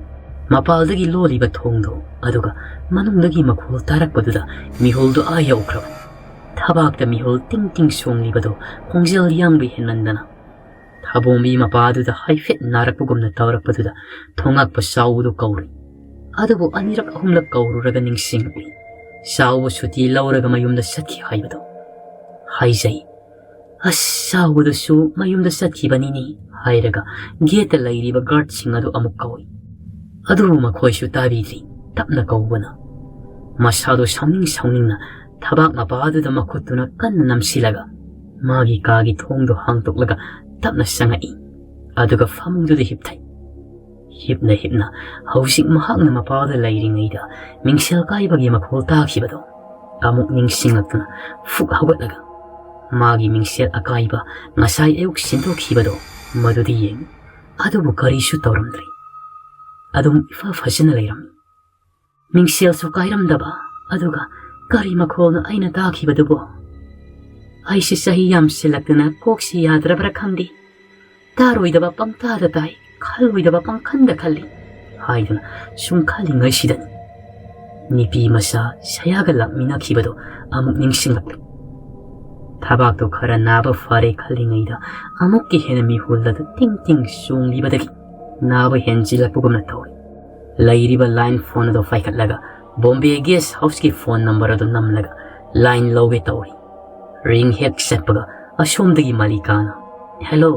ꯃꯄꯥꯜꯗꯒꯤ ꯂꯣꯜꯂꯤꯕ ꯊꯣꯡꯗꯣ, ꯑꯗꯨꯒ ꯃꯅꯨꯡꯗꯒꯤ ꯃꯈꯣꯜ ꯇꯥꯔꯛꯄꯗꯨꯗ ꯃꯤꯍꯨꯜꯗꯨ ꯑꯥ ꯌꯧꯈ꯭ꯔꯕꯅꯤ꯫ ꯊꯕꯥꯛꯇ ꯃꯤꯍꯨꯜ ꯇꯤꯡ ꯇꯤꯡ ꯁꯣꯡꯂꯤꯕꯗꯨ ꯈꯣꯡꯖꯦꯜ ꯌꯥꯡꯕ ꯍꯦꯟꯃꯟꯗꯅ ꯊꯥꯕꯣꯡꯕꯤ ꯃꯄꯥꯗꯨꯗ ꯍꯥꯏꯐꯦꯠ ꯅꯥꯔꯛꯄꯒꯨꯝꯅ ꯇꯧꯔꯛꯄꯗꯨꯗ ꯊꯣꯉꯥꯛꯄ ꯆꯥꯎꯕꯗꯨ ꯀꯧꯔꯨꯏ꯫ ꯑꯗꯨꯕꯨ ꯑꯅꯤꯔꯛ ꯑꯍꯨꯝꯂꯛ ꯀꯧꯔꯨꯔꯒ ꯅꯤꯡꯁꯤꯡꯂꯛꯂꯤ꯫ ꯆꯥꯎꯕ ꯁꯨꯇꯤ ꯂꯧꯔꯒ ꯃꯌꯨꯝꯗ ꯆꯠꯈꯤ ꯍꯥꯏꯕꯗꯣ꯫ ꯍꯥꯏꯖꯩ, "ꯑꯁ, ꯆꯥꯎꯕꯗꯨꯁꯨ ꯃꯌꯨꯝꯗ ꯆꯠꯈꯤꯕꯅꯤꯅꯦ" ꯍꯥꯏꯔꯒ ꯒꯦꯠꯇ ꯂꯩꯔꯤꯕ ꯒꯥꯔꯗꯁꯤꯡ ꯑꯗꯨ ꯑꯃꯨꯛ ꯀꯧꯏ꯫ ꯑꯗꯨꯕꯨ ꯃꯈꯣꯏꯁꯨ ꯇꯥꯕꯤꯗ꯭ꯔꯤ꯫ ꯇꯞꯅ ꯀꯧꯕꯅ꯫ ꯃꯁꯥꯗꯣ ꯁꯥꯎꯅꯤꯡ ꯁꯥꯎꯅꯤꯡꯅ ꯊꯕꯥꯛ ꯃꯄꯥꯗꯨꯗ ꯃꯈꯨꯠꯇꯨꯅ ꯀꯟꯅ ꯅꯝꯁꯤꯜꯂꯒ ꯃꯥꯒꯤ ꯀꯥꯒꯤ ꯊꯣꯡꯗꯣ ꯍꯥꯡꯗꯣꯛꯂꯒ ꯇꯞꯅ ꯆꯪꯉꯛꯏ꯫ ꯑꯗꯨꯒ ꯐꯃꯨꯡꯗꯨꯗ ꯍꯤꯞꯊꯩ꯫ ꯍꯤꯞꯅ ꯍꯤꯞꯅ ꯍꯧꯖꯤꯛ ꯃꯍꯥꯛꯅ ꯃꯄꯥꯗ ꯂꯩꯔꯤꯉꯩꯗ ꯃꯤꯡꯁꯦꯜ ꯀꯥꯏꯕꯒꯤ ꯃꯈꯣꯜ ꯇꯥꯈꯤꯕꯗꯣ ꯑꯃꯨꯛ ꯅꯤꯡꯁꯤꯡꯂꯛꯇꯨꯅ ꯐꯨꯛ ꯍꯧꯒꯠꯂꯒ ꯃꯥꯒꯤ ꯃꯤꯡꯁꯦꯜ ꯑꯀꯥꯏꯕ ꯉꯁꯥꯏ ꯑꯌꯨꯛ ꯁꯤꯟꯗꯣꯛꯈꯤꯕꯗꯣ ꯃꯗꯨꯗꯤ ꯌꯦꯡꯉꯤ꯫ ꯑꯗꯨꯕꯨ ꯀꯔꯤꯁꯨ ꯇꯧꯔꯝꯗ꯭ꯔꯤ꯫ ꯑꯗꯨꯝ ꯏꯐ ꯐꯖꯅ ꯂꯩꯔꯝꯃꯤ꯫ ꯃꯤꯡꯁꯦꯜꯁꯨ ꯀꯥꯏꯔꯝꯗꯕ, ꯑꯗꯨꯒ ꯀꯔꯤ ꯃꯈꯣꯜꯅꯣ ꯑꯩꯅ ꯇꯥꯈꯤꯕꯗꯨꯕꯣ? ꯑꯩꯁꯤ ꯆꯍꯤ ꯌꯥꯝꯁꯤꯜꯂꯛꯇꯅ ꯀꯣꯛꯁꯤ ꯌꯥꯗ꯭ꯔꯕ꯭ꯔꯥ ꯈꯪꯗꯦ꯫ ꯇꯥꯔꯣꯏꯗꯕ ꯄꯪꯇꯥꯗ ꯇꯥꯏ, ꯈꯜꯂꯣꯏꯗꯕ ꯄꯪꯈꯟꯗ ꯈꯜꯂꯤ ꯍꯥꯏꯗꯨꯅ ꯁꯨꯝ ꯈꯜꯂꯤꯉꯩꯁꯤꯗꯅꯤ ꯅꯨꯄꯤ ꯃꯆꯥ ꯁꯌꯥꯒ ꯂꯥꯛꯃꯤꯟꯅꯈꯤꯕꯗꯣ ꯑꯃꯨꯛ ꯅꯤꯡꯁꯤꯡꯂꯛꯂꯤ꯫ ꯊꯕꯥꯛꯇꯣ ꯈꯔ ꯅꯥꯕ ꯐꯔꯦ ꯈꯜꯂꯤꯉꯩꯗ ꯑꯃꯨꯛꯀ ꯍꯦꯟꯅ ꯃꯤꯍꯨꯜꯂꯗ ꯇꯤꯡ ꯇꯤꯡ ꯆꯣꯡꯂꯤꯕꯗꯒꯤ ꯅꯥꯕ ꯍꯦꯟꯖꯤꯜꯂꯛꯄꯒꯨꯝꯅ ꯇꯧꯏ꯫ ꯂꯩꯔꯤꯕ ꯂꯥꯏꯟ ꯐꯣꯟ ꯑꯗꯨ ꯄꯥꯏꯈꯠꯂꯒ ꯕꯣꯝꯕꯦ ꯒꯦꯁ ꯍꯥꯎꯁꯀꯤ ꯐꯣꯟ ꯅꯝꯕꯔ ꯑꯗꯨ ꯅꯝꯂꯒ ꯂꯥꯏꯟ ꯂꯧꯒꯦ ꯇꯧꯔꯤ꯫ ꯔꯤꯡ ꯍꯦꯛ ꯆꯠꯄꯒ ꯑꯁꯣꯝꯗꯒꯤ ꯃꯥꯂꯤꯀꯥꯅ, "ꯍꯦꯜꯂꯣ,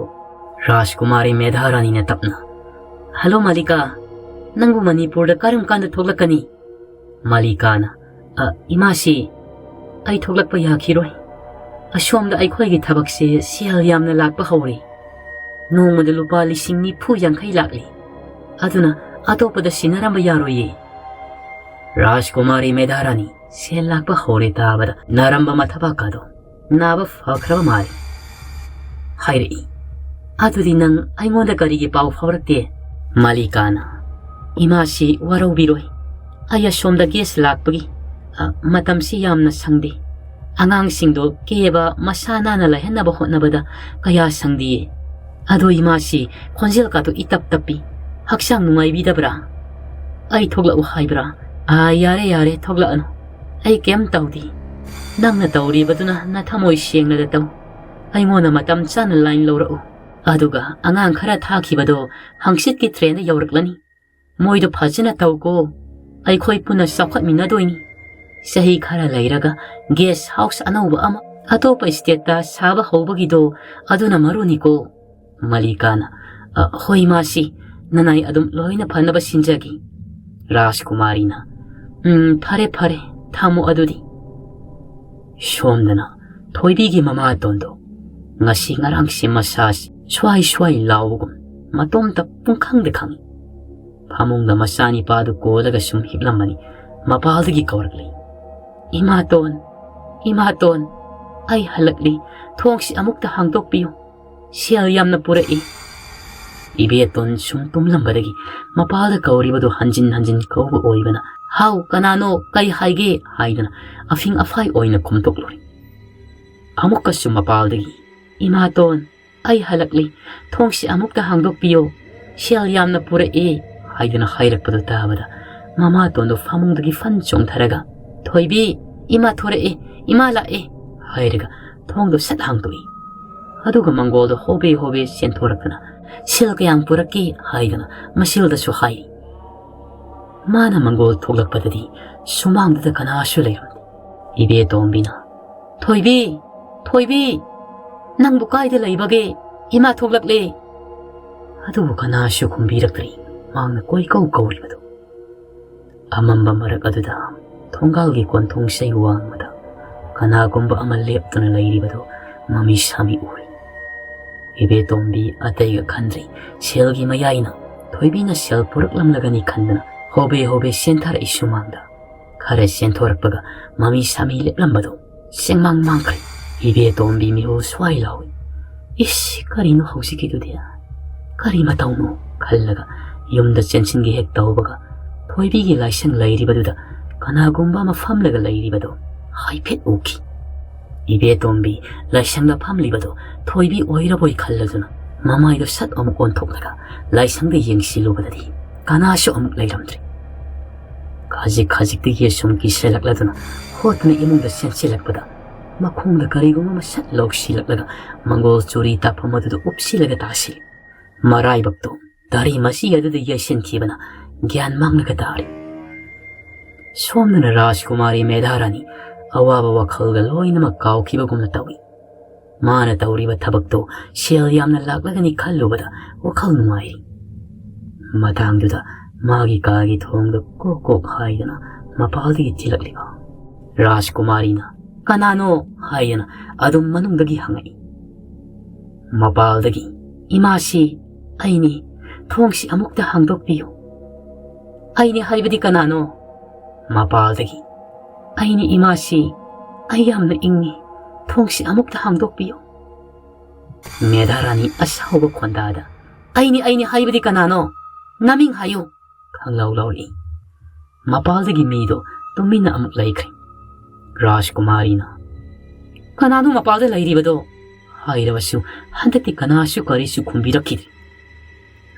ꯔꯥꯖꯀꯨꯃꯥꯔꯤ ꯃꯦꯙꯥꯔꯥꯅꯤꯅ" ꯇꯞꯅ꯫ "ꯍꯦꯜꯂꯣ ꯃꯥꯂꯤꯀꯥ, ꯅꯪꯕꯨ ꯃꯅꯤꯄꯨꯔꯗ ꯀꯔꯝ ꯀꯥꯟꯗ ꯊꯣꯛꯂꯛꯀꯅꯤ?" ꯃꯥꯂꯤꯀꯥꯅ, "ꯑ, ꯏꯃꯥꯁꯤ, ꯑꯩ ꯊꯣꯛꯂꯛꯄ ꯌꯥꯈꯤꯔꯣꯏ꯫ ꯑꯁꯣꯝꯗ ꯑꯩꯈꯣꯏꯒꯤ ꯊꯕꯛꯁꯦ ꯁꯦꯜ ꯌꯥꯝꯅ ꯂꯥꯛꯄ ꯍꯧꯔꯦ꯫ ꯅꯣꯡꯃꯗ ꯂꯨꯄꯥ ꯂꯤꯁꯤꯡ ꯅꯤꯐꯨ ꯌꯥꯡꯈꯩ ꯂꯥꯛꯂꯤ꯫ ꯑꯗꯨꯅ ꯑꯇꯣꯞꯄꯗ ꯁꯤꯟꯅꯔꯝꯕ ꯌꯥꯔꯣꯏꯌꯦ꯫" ꯔꯥꯖꯀꯨꯃꯥꯔꯤ ꯃꯦꯙꯥꯔꯥꯅꯤ ꯁꯦꯜ ꯂꯥꯛꯄ ꯍꯧꯔꯦ ꯇꯥꯕꯗ ꯅꯥꯔꯝꯕ ꯃꯊꯕꯥꯛꯀꯗꯣ ꯅꯥꯕ ꯐꯈ꯭ꯔꯕ ꯃꯥꯜꯂꯤ꯫ ꯍꯥꯏꯔꯛꯏ꯫ "ꯑꯗꯨꯗꯤ ꯅꯪ ꯑꯩꯉꯣꯟꯗ ꯀꯔꯤꯒꯤ ꯄꯥꯎ ꯐꯥꯎꯔꯛꯇꯦ?" ꯃꯥꯂꯤꯀꯥꯅ, "ꯏꯃꯥꯁꯤ ꯋꯥꯔꯧꯕꯤꯔꯣꯏ꯫ ꯑꯩ ꯑꯁꯣꯝꯗ ꯒꯦꯁ ꯂꯥꯛꯄꯒꯤ, ꯑ, ꯃꯇꯝꯁꯤ ꯌꯥꯝꯅ ꯁꯪꯗꯦ꯫ ꯑꯉꯥꯡꯁꯤꯡꯗꯣ ꯀꯦꯕ, ꯃꯁꯥ ꯅꯥꯟꯅ ꯂꯩꯍꯟꯅꯕ ꯍꯣꯠꯅꯕꯗ ꯀꯌꯥ ꯁꯪꯗꯤꯌꯦ꯫ ꯑꯗꯣ ꯏꯃꯥꯁꯤ ꯈꯣꯟꯖꯦꯜ ꯀꯥꯗꯣ ꯏꯇꯞ ꯇꯞꯄꯤ꯫ ꯍꯛꯆꯥꯡ ꯅꯨꯡꯉꯥꯏꯕꯤꯗꯕ꯭ꯔꯥ?" "ꯑꯩ ꯊꯣꯛꯂꯛꯎ ꯍꯥꯏꯕ꯭ꯔꯥ? ꯑꯥ, ꯌꯥꯔꯦ, ꯌꯥꯔꯦ, ꯊꯣꯛꯂꯛꯑꯅꯨ꯫ ꯑꯩ ꯀꯩꯝ ꯇꯧꯗꯦ꯫ ꯅꯪꯅ ꯇꯧꯔꯤꯕꯗꯨꯅ ꯅꯊꯃꯣꯏ ꯁꯦꯡꯅꯗ ꯇꯧ꯫ ꯑꯩꯉꯣꯟꯗ ꯃꯇꯝ ꯆꯥꯅ ꯂꯥꯏꯟ ꯂꯧꯔꯛꯎ꯫ ꯑꯗꯨꯒ ꯑꯉꯥꯡ ꯈꯔ ꯊꯥꯈꯤꯕꯗꯣ ꯍꯪꯆꯤꯠꯀꯤ ꯇ꯭ꯔꯦꯟꯗ ꯌꯧꯔꯛꯂꯅꯤ꯫ ꯃꯣꯏꯗꯣ ꯐꯖꯅ ꯇꯧꯀꯣ꯫ ꯑꯩꯈꯣꯏ ꯄꯨꯟꯅ ꯆꯥꯎꯈꯠꯃꯤꯟꯅꯗꯣꯏꯅꯤ꯫ ꯆꯍꯤ ꯈꯔ ꯂꯩꯔꯒ ꯒꯦꯁ ꯍꯥꯎꯁ ꯑꯅꯧꯕ ꯑꯃ ꯑꯇꯣꯞꯄ ꯁ꯭ꯇꯦꯠꯇ ꯁꯥꯕ ꯍꯧꯕꯒꯤꯗꯣ ꯑꯗꯨꯅ ꯃꯔꯨꯅꯤꯀꯣ꯫ ꯃꯂꯤꯀꯥꯅ, "ꯑ, ꯍꯣꯏ, ꯃꯥꯁꯤ ꯅꯅꯥꯏ ꯑꯗꯨꯝ ꯂꯣꯏꯅ ꯐꯅꯕ ꯁꯤꯟꯖꯒꯦ꯫" ꯔꯥꯖꯀꯨꯃꯥꯔꯤꯅ, "ꯎꯝ, ꯐꯔꯦ, ꯐꯔꯦ, ꯊꯝꯃꯣ ꯑꯗꯨꯗꯤ꯫" ꯁꯣꯝꯗꯅ ꯊꯣꯏꯕꯤꯒꯤ ꯃꯃꯥꯇꯣꯟꯗꯣ ꯉꯁꯤ ꯉꯔꯥꯡꯁꯤ ꯃꯁꯥꯁꯤ ꯁ꯭ꯋꯥꯏ ꯁ꯭ꯋꯥꯏ ꯂꯥꯎꯕꯒꯨꯝ ꯃꯇꯣꯝꯇ ꯄꯨꯡꯈꯪꯗ ꯈꯪꯏ꯫ ꯐꯃꯨꯡꯗ ꯃꯆꯥꯅꯤꯄꯥꯗꯨ ꯀꯣꯜꯂꯒ ꯁꯨꯝ ꯍꯤꯞꯂꯝꯕꯅꯤ꯫ ꯃꯄꯥꯜꯗꯒꯤ ꯀꯧꯔꯛꯂꯤ, "ꯏꯃꯥꯇꯣꯟ, ꯏꯃꯥꯇꯣꯟ, ꯑꯩ ꯍꯜꯂꯛꯂꯤ꯫ ꯊꯣꯡꯁꯤ ꯑꯃꯨꯛꯇ ꯍꯥꯡꯗꯣꯛꯄꯤꯌꯨ꯫ ꯁꯦꯜ ꯌꯥꯝꯅ ꯄꯨꯔꯛꯏ꯫" ꯏꯕꯦꯇꯣꯟ ꯁꯨꯝ ꯇꯨꯝꯂꯝꯕꯗꯒꯤ ꯃꯄꯥꯜꯗ ꯀꯧꯔꯤꯕꯗꯨ ꯍꯟꯖꯤꯟ ꯍꯟꯖꯤꯟ ꯀꯧꯕ ꯑꯣꯏꯕꯅ, "ꯍꯥꯎ, ꯀꯅꯥꯅꯣ? ꯀꯩ ꯍꯥꯏꯒꯦ?" ꯍꯥꯏꯗꯅ ꯑꯐꯤꯡ ꯑꯐꯥꯏ ꯑꯣꯏꯅ ꯈꯨꯝꯇꯣꯛꯂꯨꯔꯦ꯫ ꯑꯃꯨꯛꯀꯁꯨ ꯃꯄꯥꯜꯗꯒꯤ, "ꯏꯃꯥꯇꯣꯟ, ꯑꯩ ꯍꯜꯂꯛꯂꯤ꯫ ꯊꯣꯡꯁꯤ ꯑꯃꯨꯛꯇ ꯍꯥꯡꯗꯣꯛꯄꯤꯌꯨ꯫ ꯁꯦꯜ ꯌꯥꯝꯅ ꯄꯨꯔꯛꯏ," ꯍꯥꯏꯗꯨꯅ ꯍꯥꯏꯔꯛꯄꯗꯨ ꯇꯥꯕꯗ ꯃꯃꯥꯇꯣꯟꯗꯣ ꯐꯃꯨꯡꯗꯒꯤ ꯐꯟ ꯆꯣꯡꯊꯔꯒ, "ꯊꯣꯏꯕꯤ, ꯏꯃꯥ ꯊꯣꯔꯛꯏ, ꯏꯃꯥ ꯂꯥꯛꯑꯦ," ꯍꯥꯏꯔꯒ ꯊꯣꯡꯗꯣ ꯁꯠ ꯍꯥꯡꯗꯣꯛꯏ꯫ ꯑꯗꯨꯒ ꯃꯪꯒꯣꯜꯗꯣ ꯍꯣꯕꯦ ꯍꯣꯕꯦ ꯆꯦꯟꯊꯣꯔꯛꯇꯅ, "ꯁꯦꯜ ꯀꯌꯥꯝ ꯄꯨꯔꯛꯀꯦ?" ꯍꯥꯏꯗꯅ ꯃꯁꯦꯜꯗꯁꯨ ꯍꯥꯏꯔꯤ꯫ ꯃꯥꯅ ꯃꯪꯒꯣꯜ ꯊꯣꯛꯂꯛꯄꯗꯗꯤ ꯁꯨꯃꯥꯡꯗꯨꯗ ꯀꯅꯥꯁꯨ ꯂꯩꯔꯝꯗꯦ꯫ ꯏꯕꯦꯇꯣꯝꯕꯤꯅ, "ꯊꯣꯏꯕꯤ, ꯊꯣꯏꯕꯤ, ꯅꯪꯕꯨ ꯀꯥꯏꯗ ꯂꯩꯕꯒꯦ? ꯏꯃꯥ ꯊꯣꯛꯂꯛꯂꯦ꯫" ꯑꯗꯨꯕꯨ ꯀꯅꯥꯁꯨ ꯈꯨꯝꯕꯤꯔꯛꯇ꯭ꯔꯤ꯫ ꯃꯍꯥꯛꯅ ꯀꯣꯏꯀꯧ ꯀꯧꯔꯤꯕꯗꯨ꯫ ꯑꯃꯝꯕ ꯃꯔꯛ ꯑꯗꯨꯗ ꯊꯣꯡꯒꯥꯜꯒꯤ ꯀꯣꯟꯊꯣꯡ ꯆꯩ ꯋꯥꯡꯃꯗ ꯀꯅꯥꯒꯨꯝꯕ ꯑꯃ ꯂꯦꯞꯇꯨꯅ ꯂꯩꯔꯤꯕꯗꯨ ꯃꯃꯤ ꯁꯥꯃꯤ ꯎꯔꯤ꯫ ꯏꯕꯦꯇꯣꯝꯕꯤ ꯑꯇꯩꯒ ꯈꯟꯗ꯭ꯔꯤ꯫ ꯁꯦꯜꯒꯤ ꯃꯌꯥꯏꯅ ꯊꯣꯏꯕꯤꯅ ꯁꯦꯜ ꯄꯨꯔꯛꯂꯝꯂꯒꯅꯤ ꯈꯟꯗꯨꯅ ꯍꯣꯕꯦ ꯍꯣꯕꯦ ꯆꯦꯟꯊꯔꯛꯏ ꯁꯨꯃꯥꯡꯗ꯫ ꯈꯔ ꯆꯦꯟꯊꯣꯔꯛꯄꯒ ꯃꯃꯤ ꯁꯥꯃꯤ ꯂꯦꯞꯂꯝꯕꯗꯨ ꯆꯦꯡꯃꯥꯡ ꯃꯥꯡꯈ꯭ꯔꯦ꯫ ꯏꯕꯦꯇꯣꯝꯕꯤ ꯃꯤꯍꯨ ꯁ꯭ꯋꯥꯏ ꯂꯥꯎꯏ꯫ "ꯏꯁ, ꯀꯔꯤꯅꯣ ꯍꯧꯖꯤꯛꯀꯤꯗꯨꯗꯤ? ꯀꯔꯤ ꯃꯇꯧꯅꯣ?" ꯈꯜꯂꯒ ꯌꯨꯝꯗ ꯆꯦꯟꯁꯤꯟꯒꯦ ꯍꯦꯛ ꯇꯧꯕꯒ ꯊꯣꯏꯕꯤꯒꯤ ꯂꯥꯏꯁꯪ ꯂꯩꯔꯤꯕꯗꯨꯗ ꯀꯅꯥꯒꯨꯝꯕ ꯑꯃ ꯐꯝꯂꯒ ꯂꯩꯔꯤꯕꯗꯨ ꯍꯥꯏꯐꯦꯠ ꯎꯈꯤ꯫ ꯏꯕꯦꯇꯣꯝꯕꯤ ꯂꯥꯏꯁꯪꯗ ꯐꯝꯂꯤꯕꯗꯨ ꯊꯣꯏꯕꯤ ꯑꯣꯏꯔꯕꯣꯏ ꯈꯜꯂꯗꯨꯅ ꯃꯃꯥꯏꯗꯨ ꯁꯠ ꯑꯃꯨꯛ ꯑꯣꯟꯊꯣꯛꯂꯒ ꯂꯥꯏꯁꯪꯗ ꯌꯦꯡꯁꯤꯜꯂꯨꯕꯗꯗꯤ ꯀꯅꯥꯁꯨ ꯑꯃꯨꯛ ꯂꯩꯔꯝꯗ꯭ꯔꯦ꯫ ꯈꯖꯤꯛ ꯈꯖꯤꯛꯇꯒꯤ ꯁꯨꯝ ꯀꯤꯁꯤꯜꯂꯛꯂꯗꯨꯅ ꯍꯣꯠꯇꯨꯅ ꯏꯃꯨꯡꯗ ꯆꯦꯟꯁꯤꯜꯂꯛꯄꯗ ꯃꯈꯣꯡꯗ ꯀꯔꯤꯒꯨꯝꯕ ꯑꯃ ꯁꯠ ꯂꯧꯁꯤꯜꯂꯛꯂꯒ ꯃꯪꯒꯣꯜ ꯆꯨꯔꯤ ꯇꯥꯐꯝ ꯑꯗꯨꯗ ꯎꯞꯁꯤꯜꯂꯒ ꯇꯥꯁꯤꯜꯂꯤ꯫ ꯃꯔꯥꯏꯕꯛꯇꯣ ꯇꯥꯔꯤ ꯃꯁꯤ ꯑꯗꯨꯗ ꯌꯩꯁꯤꯟꯈꯤꯕꯅ ꯒ꯭ꯌꯥꯟ ꯃꯥꯡꯂꯒ ꯇꯥꯔꯤ꯫ ꯁꯣꯝꯗꯅ ꯔꯥꯖꯀꯨꯃꯥꯔꯤ ꯃꯦꯙꯥꯔꯥꯅꯤ ꯑꯋꯥꯕ ꯋꯥꯈꯜꯒ ꯂꯣꯏꯅꯃꯛ ꯀꯥꯎꯈꯤꯕꯒꯨꯝꯅ ꯇꯧꯏ꯫ ꯃꯥꯅ ꯇꯧꯔꯤꯕ ꯊꯕꯛꯇꯣ ꯁꯦꯜ ꯌꯥꯝꯅ ꯂꯥꯛꯂꯒꯅꯤ ꯈꯜꯂꯨꯕꯗ ꯋꯥꯈꯜ ꯅꯨꯡꯉꯥꯏꯔꯤ꯫ ꯃꯇꯥꯡꯗꯨꯗ ꯃꯥꯒꯤ ꯀꯥꯒꯤ ꯊꯣꯡꯗꯣ ꯀꯣꯛ ꯀꯣꯛ ꯍꯥꯏꯗꯅ ꯃꯄꯥꯜꯗꯒꯤ ꯊꯤꯜꯂꯛꯂꯤꯕ ꯔꯥꯖꯀꯨꯃꯥꯔꯤꯅ, "ꯀꯅꯥꯅꯣ?" ꯍꯥꯏꯗꯅ ꯑꯗꯨꯝ ꯃꯅꯨꯡꯗꯒꯤ ꯍꯪꯉꯛꯏ꯫ ꯃꯄꯥꯜꯗꯒꯤ, "ꯏꯃꯥꯁꯤ ꯑꯩꯅꯤ, ꯊꯣꯡꯁꯤ ꯑꯃꯨꯛꯇ ꯍꯥꯡꯗꯣꯛꯄꯤꯌꯨ꯫" "ꯑꯩꯅꯤ ꯍꯥꯏꯕꯗꯤ ꯀꯅꯥꯅꯣ?" ꯃꯄꯥꯜꯗꯒꯤ, "ꯑꯩꯅꯤ ꯏꯃꯥꯁꯤ, ꯑꯩ ꯌꯥꯝꯅ ꯏꯪꯉꯤ, ꯊꯣꯡꯁꯤ ꯑꯃꯨꯛꯇ ꯍꯥꯡꯗꯣꯛꯄꯤꯌꯨ꯫" ꯃꯦꯙꯥꯔꯥꯅꯤ ꯑꯁꯥꯎꯕ ꯈꯣꯟꯗꯥꯗ, "ꯑꯩꯅꯤ, ꯑꯩꯅꯤ ꯍꯥꯏꯕꯗꯤ ꯀꯅꯥꯅꯣ? ꯅꯃꯤꯡ ꯍꯥꯏꯌꯨ!" ꯈꯪꯂꯥꯎ ꯂꯥꯎꯔꯛꯏ꯫ ꯃꯄꯥꯜꯗꯒꯤ ꯃꯤꯗꯣ ꯇꯨꯃꯤꯟꯅ ꯑꯃꯨꯛ ꯂꯩꯈ꯭ꯔꯦ꯫ ꯔꯥꯖꯀꯨꯃꯥꯔꯤꯅ, "ꯀꯅꯥꯅꯣ ꯃꯄꯥꯜꯗ ꯂꯩꯔꯤꯕꯗꯣ?" ꯍꯥꯏꯔꯕꯁꯨ ꯍꯟꯗꯛꯇꯤ ꯀꯅꯥꯁꯨ ꯀꯔꯤꯁꯨ ꯈꯨꯝꯕꯤꯔꯛꯈꯤꯗꯦ꯫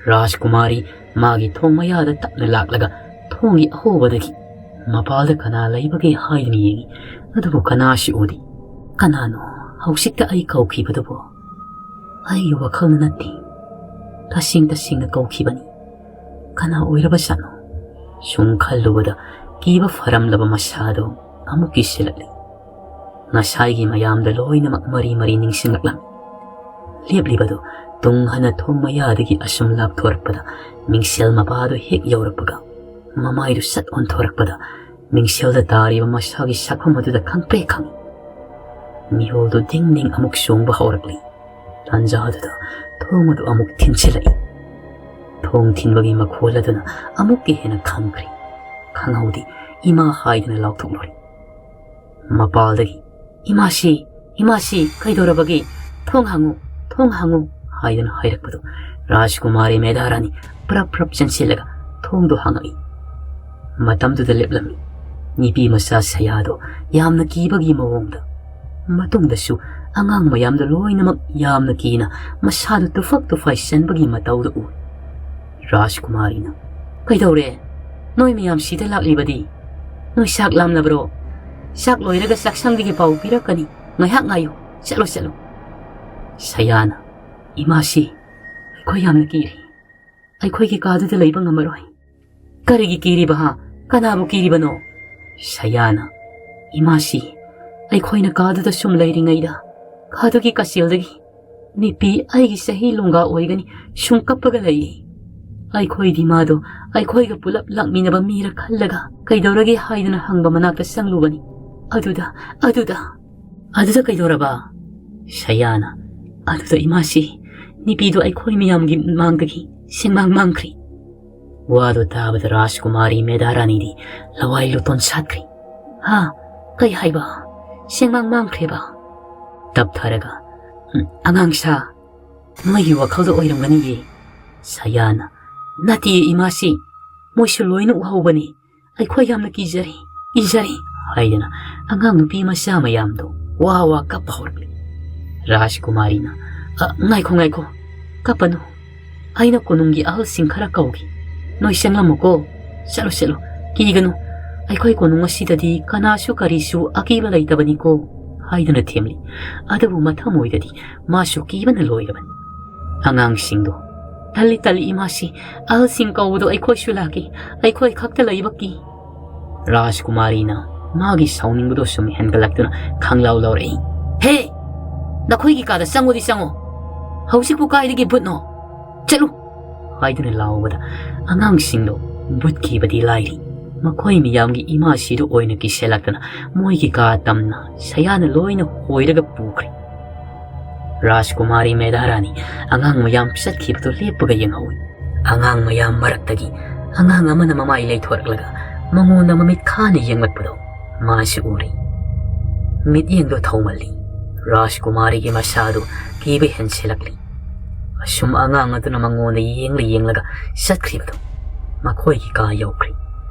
ꯔꯥꯖꯀꯨꯃꯥꯔꯤ ꯃꯥꯒꯤ ꯊꯣꯡ ꯃꯌꯥꯗ ꯇꯞꯅ ꯂꯥꯛꯂꯒ ꯊꯣꯡꯒꯤ ꯑꯍꯣꯕꯗꯒꯤ ꯃꯄꯥꯜꯗ ꯀꯅꯥ ꯂꯩꯕꯒꯦ ꯍꯥꯏꯗꯨꯅ ꯌꯦꯡꯏ, ꯑꯗꯨꯕꯨ ꯀꯅꯥꯁꯨ ꯎꯗꯦ꯫ "ꯀꯅꯥꯅꯣ ꯍꯧꯖꯤꯛꯇ ꯑꯩ ꯀꯧꯈꯤꯕꯗꯨꯕꯣ? ꯑꯩꯒꯤ ꯋꯥꯈꯜꯅ ꯅꯠꯇꯦ, ꯇꯁꯦꯡ ꯇꯁꯦꯡꯅ ꯀꯧꯈꯤꯕꯅꯤ꯫ ꯀꯅꯥ ꯑꯣꯏꯔꯕꯖꯥꯠꯅꯣ?" ꯁꯨꯝ ꯈꯜꯂꯨꯕꯗ ꯀꯤꯕ ꯐꯔꯝꯂꯕ ꯃꯁꯥꯗꯣ ꯑꯃꯨꯛ ꯀꯤꯁꯤꯜꯂꯛꯂꯤ꯫ ꯉꯁꯥꯏꯒꯤ ꯃꯌꯥꯝꯗ ꯂꯣꯏꯅꯃꯛ ꯃꯔꯤ ꯃꯔꯤ ꯅꯤꯡꯁꯤꯡꯂꯛꯂꯝꯃꯤ꯫ ꯂꯦꯞꯂꯤꯕꯗꯨ ꯇꯨꯡ ꯍꯟꯅ ꯊꯣꯡ ꯃꯌꯥꯗꯒꯤ ꯑꯁꯨꯝ ꯂꯥꯞꯊꯣꯔꯛꯄꯗ ꯃꯤꯡꯁꯦꯜ ꯃꯄꯥꯗꯨ ꯍꯦꯛ ꯌꯧꯔꯛꯄꯒ ꯃꯃꯥꯏꯗꯨ ꯁꯠ ꯑꯣꯟꯊꯣꯔꯛꯄꯗ ꯃꯤꯡꯁꯦꯜꯗ ꯇꯥꯔꯤꯕ ꯃꯁꯥꯒꯤ ꯁꯛꯐꯝ ꯑꯗꯨꯗ ꯈꯪꯄ꯭ꯔꯦꯛ ꯈꯪꯏ꯫ ꯃꯤꯍꯨꯜꯗꯨ ꯗꯤꯡ ꯗꯤꯡ ꯑꯃꯨꯛ ꯆꯣꯡꯕ ꯍꯧꯔꯛꯂꯤ꯫ ꯇꯥꯟꯖꯥꯗꯨꯗ ꯊꯣꯡ ꯑꯗꯨ ꯑꯃꯨꯛ ꯊꯤꯟꯖꯤꯜꯂꯛꯏ꯫ ꯊꯣꯡ ꯊꯤꯟꯕꯒꯤ ꯃꯈꯣꯜ ꯑꯗꯨꯅ ꯑꯃꯨꯛꯀ ꯍꯦꯟꯅ ꯈꯪꯈ꯭ꯔꯦ꯫ ꯈꯪꯍꯧꯗꯦ, ꯏꯃꯥ ꯍꯥꯏꯗꯨꯅ ꯂꯥꯎꯊꯣꯛꯂꯨꯔꯦ꯫ ꯃꯄꯥꯜꯗꯒꯤ, "ꯏꯃꯥꯁꯤ, ꯏꯃꯥꯁꯤ, ꯀꯩꯗꯧꯔꯕꯒꯦ? ꯊꯣꯡ ꯍꯥꯡꯉꯨ, ꯊꯣꯡ ꯍꯥꯡꯉꯨ" ꯍꯥꯏꯗꯨꯅ ꯍꯥꯏꯔꯛꯄꯗꯨ ꯔꯥꯖꯀꯨꯃꯥꯔꯤ ꯃꯦꯙꯥꯔꯥꯅꯤ ꯄ꯭ꯔꯞ ꯄ꯭ꯔꯞ ꯆꯦꯟꯁꯤꯜꯂꯒ ꯊꯣꯡꯗꯨ ꯍꯥꯡꯉꯛꯏ꯫ ꯃꯇꯝꯗꯨꯗ ꯂꯦꯞꯂꯝꯃꯤ ꯅꯨꯄꯤ ꯃꯆꯥ ꯁꯌꯥꯗꯣ ꯌꯥꯝꯅ ꯀꯤꯕꯒꯤ ꯃꯑꯣꯡꯗ꯫ ꯃꯇꯨꯡꯗꯁꯨ ꯑꯉꯥꯡ ꯃꯌꯥꯝꯗꯣ ꯂꯣꯏꯅꯃꯛ ꯌꯥꯝꯅ ꯀꯤꯅ ꯃꯁꯥꯗꯨ ꯇꯨꯐꯛ ꯇꯨꯐꯥꯏ ꯆꯟꯕꯒꯤ ꯃꯇꯧꯗꯨ ꯎꯏ꯫ ꯔꯥꯖꯀꯨꯃꯥꯔꯤꯅ, "ꯀꯩꯗꯧꯔꯦ? ꯅꯣꯏ ꯃꯌꯥꯝ ꯁꯤꯗ ꯂꯥꯛꯂꯤꯕꯗꯤ? ꯅꯣꯏ ꯆꯥꯛ ꯂꯥꯝꯂꯕ꯭ꯔꯣ? ꯆꯥꯛ ꯂꯣꯏꯔꯒ ꯆꯥꯛꯁꯪꯗꯒꯤ ꯄꯥꯎ ꯄꯤꯔꯛꯀꯅꯤ꯫ ꯉꯥꯏꯍꯥꯛ ꯉꯥꯏꯌꯨ꯫ ꯆꯠꯂꯣ, ꯆꯠꯂꯣ꯫" ꯁꯌꯥꯅ, "ꯏꯃꯥꯁꯤ, ꯑꯩꯈꯣꯏ ꯌꯥꯝꯅ ꯀꯤꯔꯦ꯫ ꯑꯩꯈꯣꯏꯒꯤ ꯀꯥꯗꯨꯗ ꯂꯩꯕ ꯉꯝꯃꯔꯣꯏ꯫" "ꯀꯔꯤꯒꯤ ꯀꯤꯔꯤꯕ, ꯍꯥ? ꯀꯅꯥꯕꯨ ꯀꯤꯔꯤꯕꯅꯣ?" ꯁꯌꯥꯅ, "ꯏꯃꯥꯁꯤ, ꯑꯩꯈꯣꯏꯅ ꯀꯥꯗꯨꯗ ꯁꯨꯝ ꯂꯩꯔꯤꯉꯩꯗ ꯀꯥꯗꯨꯒꯤ ꯀꯥꯆꯤꯜꯗꯒꯤ ꯅꯨꯄꯤ ꯑꯩꯒꯤ ꯆꯍꯤ ꯂꯣꯡꯒꯥ ꯑꯣꯏꯒꯅꯤ ꯁꯨꯝ ꯀꯞꯄꯒ ꯂꯩꯌꯦ꯫ ꯑꯩꯈꯣꯏꯗꯤ ꯃꯥꯗꯣ ꯑꯩꯈꯣꯏꯒ ꯄꯨꯂꯞ ꯂꯥꯛꯃꯤꯟꯅꯕ ꯃꯤꯔ ꯈꯜꯂꯒ ꯀꯩꯗꯧꯔꯒꯦ ꯍꯥꯏꯗꯨꯅ ꯍꯪꯕ ꯃꯅꯥꯛꯇ ꯆꯪꯂꯨꯕꯅꯤ꯫ ꯑꯗꯨꯗ, ꯑꯗꯨꯗ꯫" "ꯑꯗꯨꯗ ꯀꯩꯗꯧꯔꯕ?" ꯁꯌꯥꯅ, "ꯑꯗꯨꯗ ꯏꯃꯥꯁꯤ, ꯅꯨꯄꯤꯗꯣ ꯑꯩꯈꯣꯏ ꯃꯌꯥꯝꯒꯤ ꯃꯥꯡꯗꯒꯤ ꯁꯦꯡꯃꯥꯡ ꯃꯥꯡꯈ꯭ꯔꯦ꯫" ꯋꯥꯗꯨ ꯇꯥꯕꯗ ꯔꯥꯖꯀꯨꯃꯥꯔꯤ ꯃꯦꯙꯥꯔꯥꯅꯤꯗꯤ ꯂꯋꯥꯏ ꯂꯨꯇꯣꯟ ꯁꯥꯠꯈ꯭ꯔꯦ꯫ "ꯍꯥ? ꯀꯩ ꯍꯥꯏꯕ? ꯁꯦꯡꯃꯥꯡ ꯃꯥꯡꯈ꯭ꯔꯦꯕ?" ꯇꯞꯊꯔꯒ, "ꯎꯝ, ꯑꯉꯥꯡ ꯁꯥ, ꯅꯣꯏꯒꯤ ꯋꯥꯈꯜꯗ ꯑꯣꯏꯔꯝꯒꯅꯤꯌꯦ꯫" ꯁꯌꯥꯅ, "ꯅꯠꯇꯦ ꯏꯃꯥꯁꯤ, ꯃꯣꯏꯁꯨ ꯂꯣꯏꯅ ꯎꯍꯧꯕꯅꯤ꯫ ꯑꯩꯈꯣꯏ ꯌꯥꯝꯅ ꯀꯤꯖꯔꯦ, ꯀꯤꯖꯔꯦ" ꯍꯥꯏꯗꯅ ꯑꯉꯥꯡ ꯅꯨꯄꯤ ꯃꯆꯥ ꯃꯌꯥꯝꯗꯣ ꯋꯥ ꯋꯥ ꯀꯞꯄ ꯍꯧꯔꯛꯂꯤ꯫ ꯔꯥꯖꯀꯨꯃꯥꯔꯤꯅ, "ꯑ, ꯉꯥꯏꯈꯣ, ꯉꯥꯏꯈꯣ, ꯀꯞꯄꯅꯨ꯫ ꯑꯩꯅ ꯀꯣꯅꯨꯡꯒꯤ ꯑꯍꯜꯁꯤꯡ ꯈꯔ ꯀꯧꯒꯦ꯫ ꯅꯣꯏ ꯆꯪꯂꯝꯃꯨꯀꯣ꯫ ꯆꯠꯂꯨ, ꯆꯠꯂꯨ꯫ ꯀꯤꯒꯅꯨ꯫ ꯑꯩꯈꯣꯏ ꯀꯣꯅꯨꯡ ꯑꯁꯤꯗꯗꯤ ꯀꯅꯥꯁꯨ ꯀꯔꯤꯁꯨ ꯑꯀꯤꯕ ꯂꯩꯇꯕꯅꯤꯀꯣ" ꯍꯥꯏꯗꯨꯅ ꯊꯦꯝꯂꯤ꯫ ꯑꯗꯨꯕꯨ ꯃꯊꯃꯣꯏꯗꯗꯤ ꯃꯥꯁꯨ ꯀꯤꯕꯅ ꯂꯣꯏꯔꯕꯅꯤ꯫ ꯑꯉꯥꯡꯁꯤꯡꯗꯣ, "ꯇꯜꯂꯤ, ꯇꯜꯂꯤ ꯏꯃꯥꯁꯤ, ꯑꯍꯜꯁꯤꯡ ꯀꯧꯕꯗꯣ ꯑꯩꯈꯣꯏꯁꯨ ꯂꯥꯛꯀꯦ, ꯑꯩꯈꯣꯏ ꯈꯛꯇ ꯂꯩꯕ ꯀꯤ꯫" ꯔꯥꯖꯀꯨꯃꯥꯔꯤꯅ ꯃꯥꯒꯤ ꯁꯥꯎꯅꯤꯡꯕꯗꯣ ꯁꯨꯝ ꯍꯦꯟꯒꯠꯂꯛꯇꯨꯅ ꯈꯪꯂꯥꯎ ꯂꯥꯎꯔꯛꯏ꯫ "ꯍꯦ! ꯅꯈꯣꯏꯒꯤ ꯀꯥꯗ ꯆꯪꯉꯨꯗꯤ ꯆꯪꯉꯣ! ꯍꯧꯖꯤꯛꯄꯨ ꯀꯥꯏꯗꯒꯤ ꯚꯨꯠꯅꯣ? ꯆꯠꯂꯨ!" ꯍꯥꯏꯗꯨꯅ ꯂꯥꯎꯕꯗ ꯑꯉꯥꯡꯁꯤꯡꯗꯣ ꯚꯨꯠ ꯀꯤꯕꯗꯤ ꯂꯥꯏꯔꯤ, ꯃꯈꯣꯏ ꯃꯤꯌꯥꯝꯒꯤ ꯏꯃꯥꯁꯤꯗꯨ ꯑꯣꯏꯅ ꯀꯤꯁꯤꯜꯂꯛꯇꯅ ꯃꯣꯏꯒꯤ ꯀꯥ ꯇꯝꯅ ꯁꯌꯥꯅ ꯂꯣꯏꯅ ꯍꯣꯏꯔꯒ ꯄꯨꯈ꯭ꯔꯦ꯫ ꯔꯥꯖꯀꯨꯃꯥꯔꯤ ꯃꯦꯙꯥꯔꯥꯅꯤ ꯑꯉꯥꯡ ꯃꯌꯥꯝ ꯆꯠꯈꯤꯕꯗꯨ ꯂꯦꯞꯄꯒ ꯌꯦꯡꯍꯧꯏ꯫ ꯑꯉꯥꯡ ꯃꯌꯥꯝ ꯃꯔꯛꯇꯒꯤ ꯑꯉꯥꯡ ꯑꯃꯅ ꯃꯃꯥꯏ ꯂꯩꯊꯣꯔꯛꯂꯒ ꯃꯉꯣꯟꯗ ꯃꯃꯤꯠ ꯈꯥꯅ ꯌꯦꯡꯂꯛꯄꯗꯣ ꯃꯥꯁꯨ ꯎꯔꯤ꯫ ꯃꯤꯠꯌꯦꯡꯗꯣ ꯊꯧꯃꯜꯂꯤ꯫ ꯔꯥꯖꯀꯨꯃꯥꯔꯤꯒꯤ ꯃꯁꯥꯗꯨ ꯀꯤꯕ ꯍꯦꯟꯁꯤꯜꯂꯛꯂꯤ꯫ ꯑꯁꯨꯝ ꯑꯉꯥꯡ ꯑꯗꯨꯅ ꯃꯉꯣꯟꯗ ꯌꯦꯡꯂ ꯌꯦꯡꯂꯒ ꯆꯠꯈ꯭ꯔꯤꯕꯗꯨ ꯃꯈꯣꯏꯒꯤ ꯀꯥ ꯌꯧꯈ꯭ꯔꯤ꯫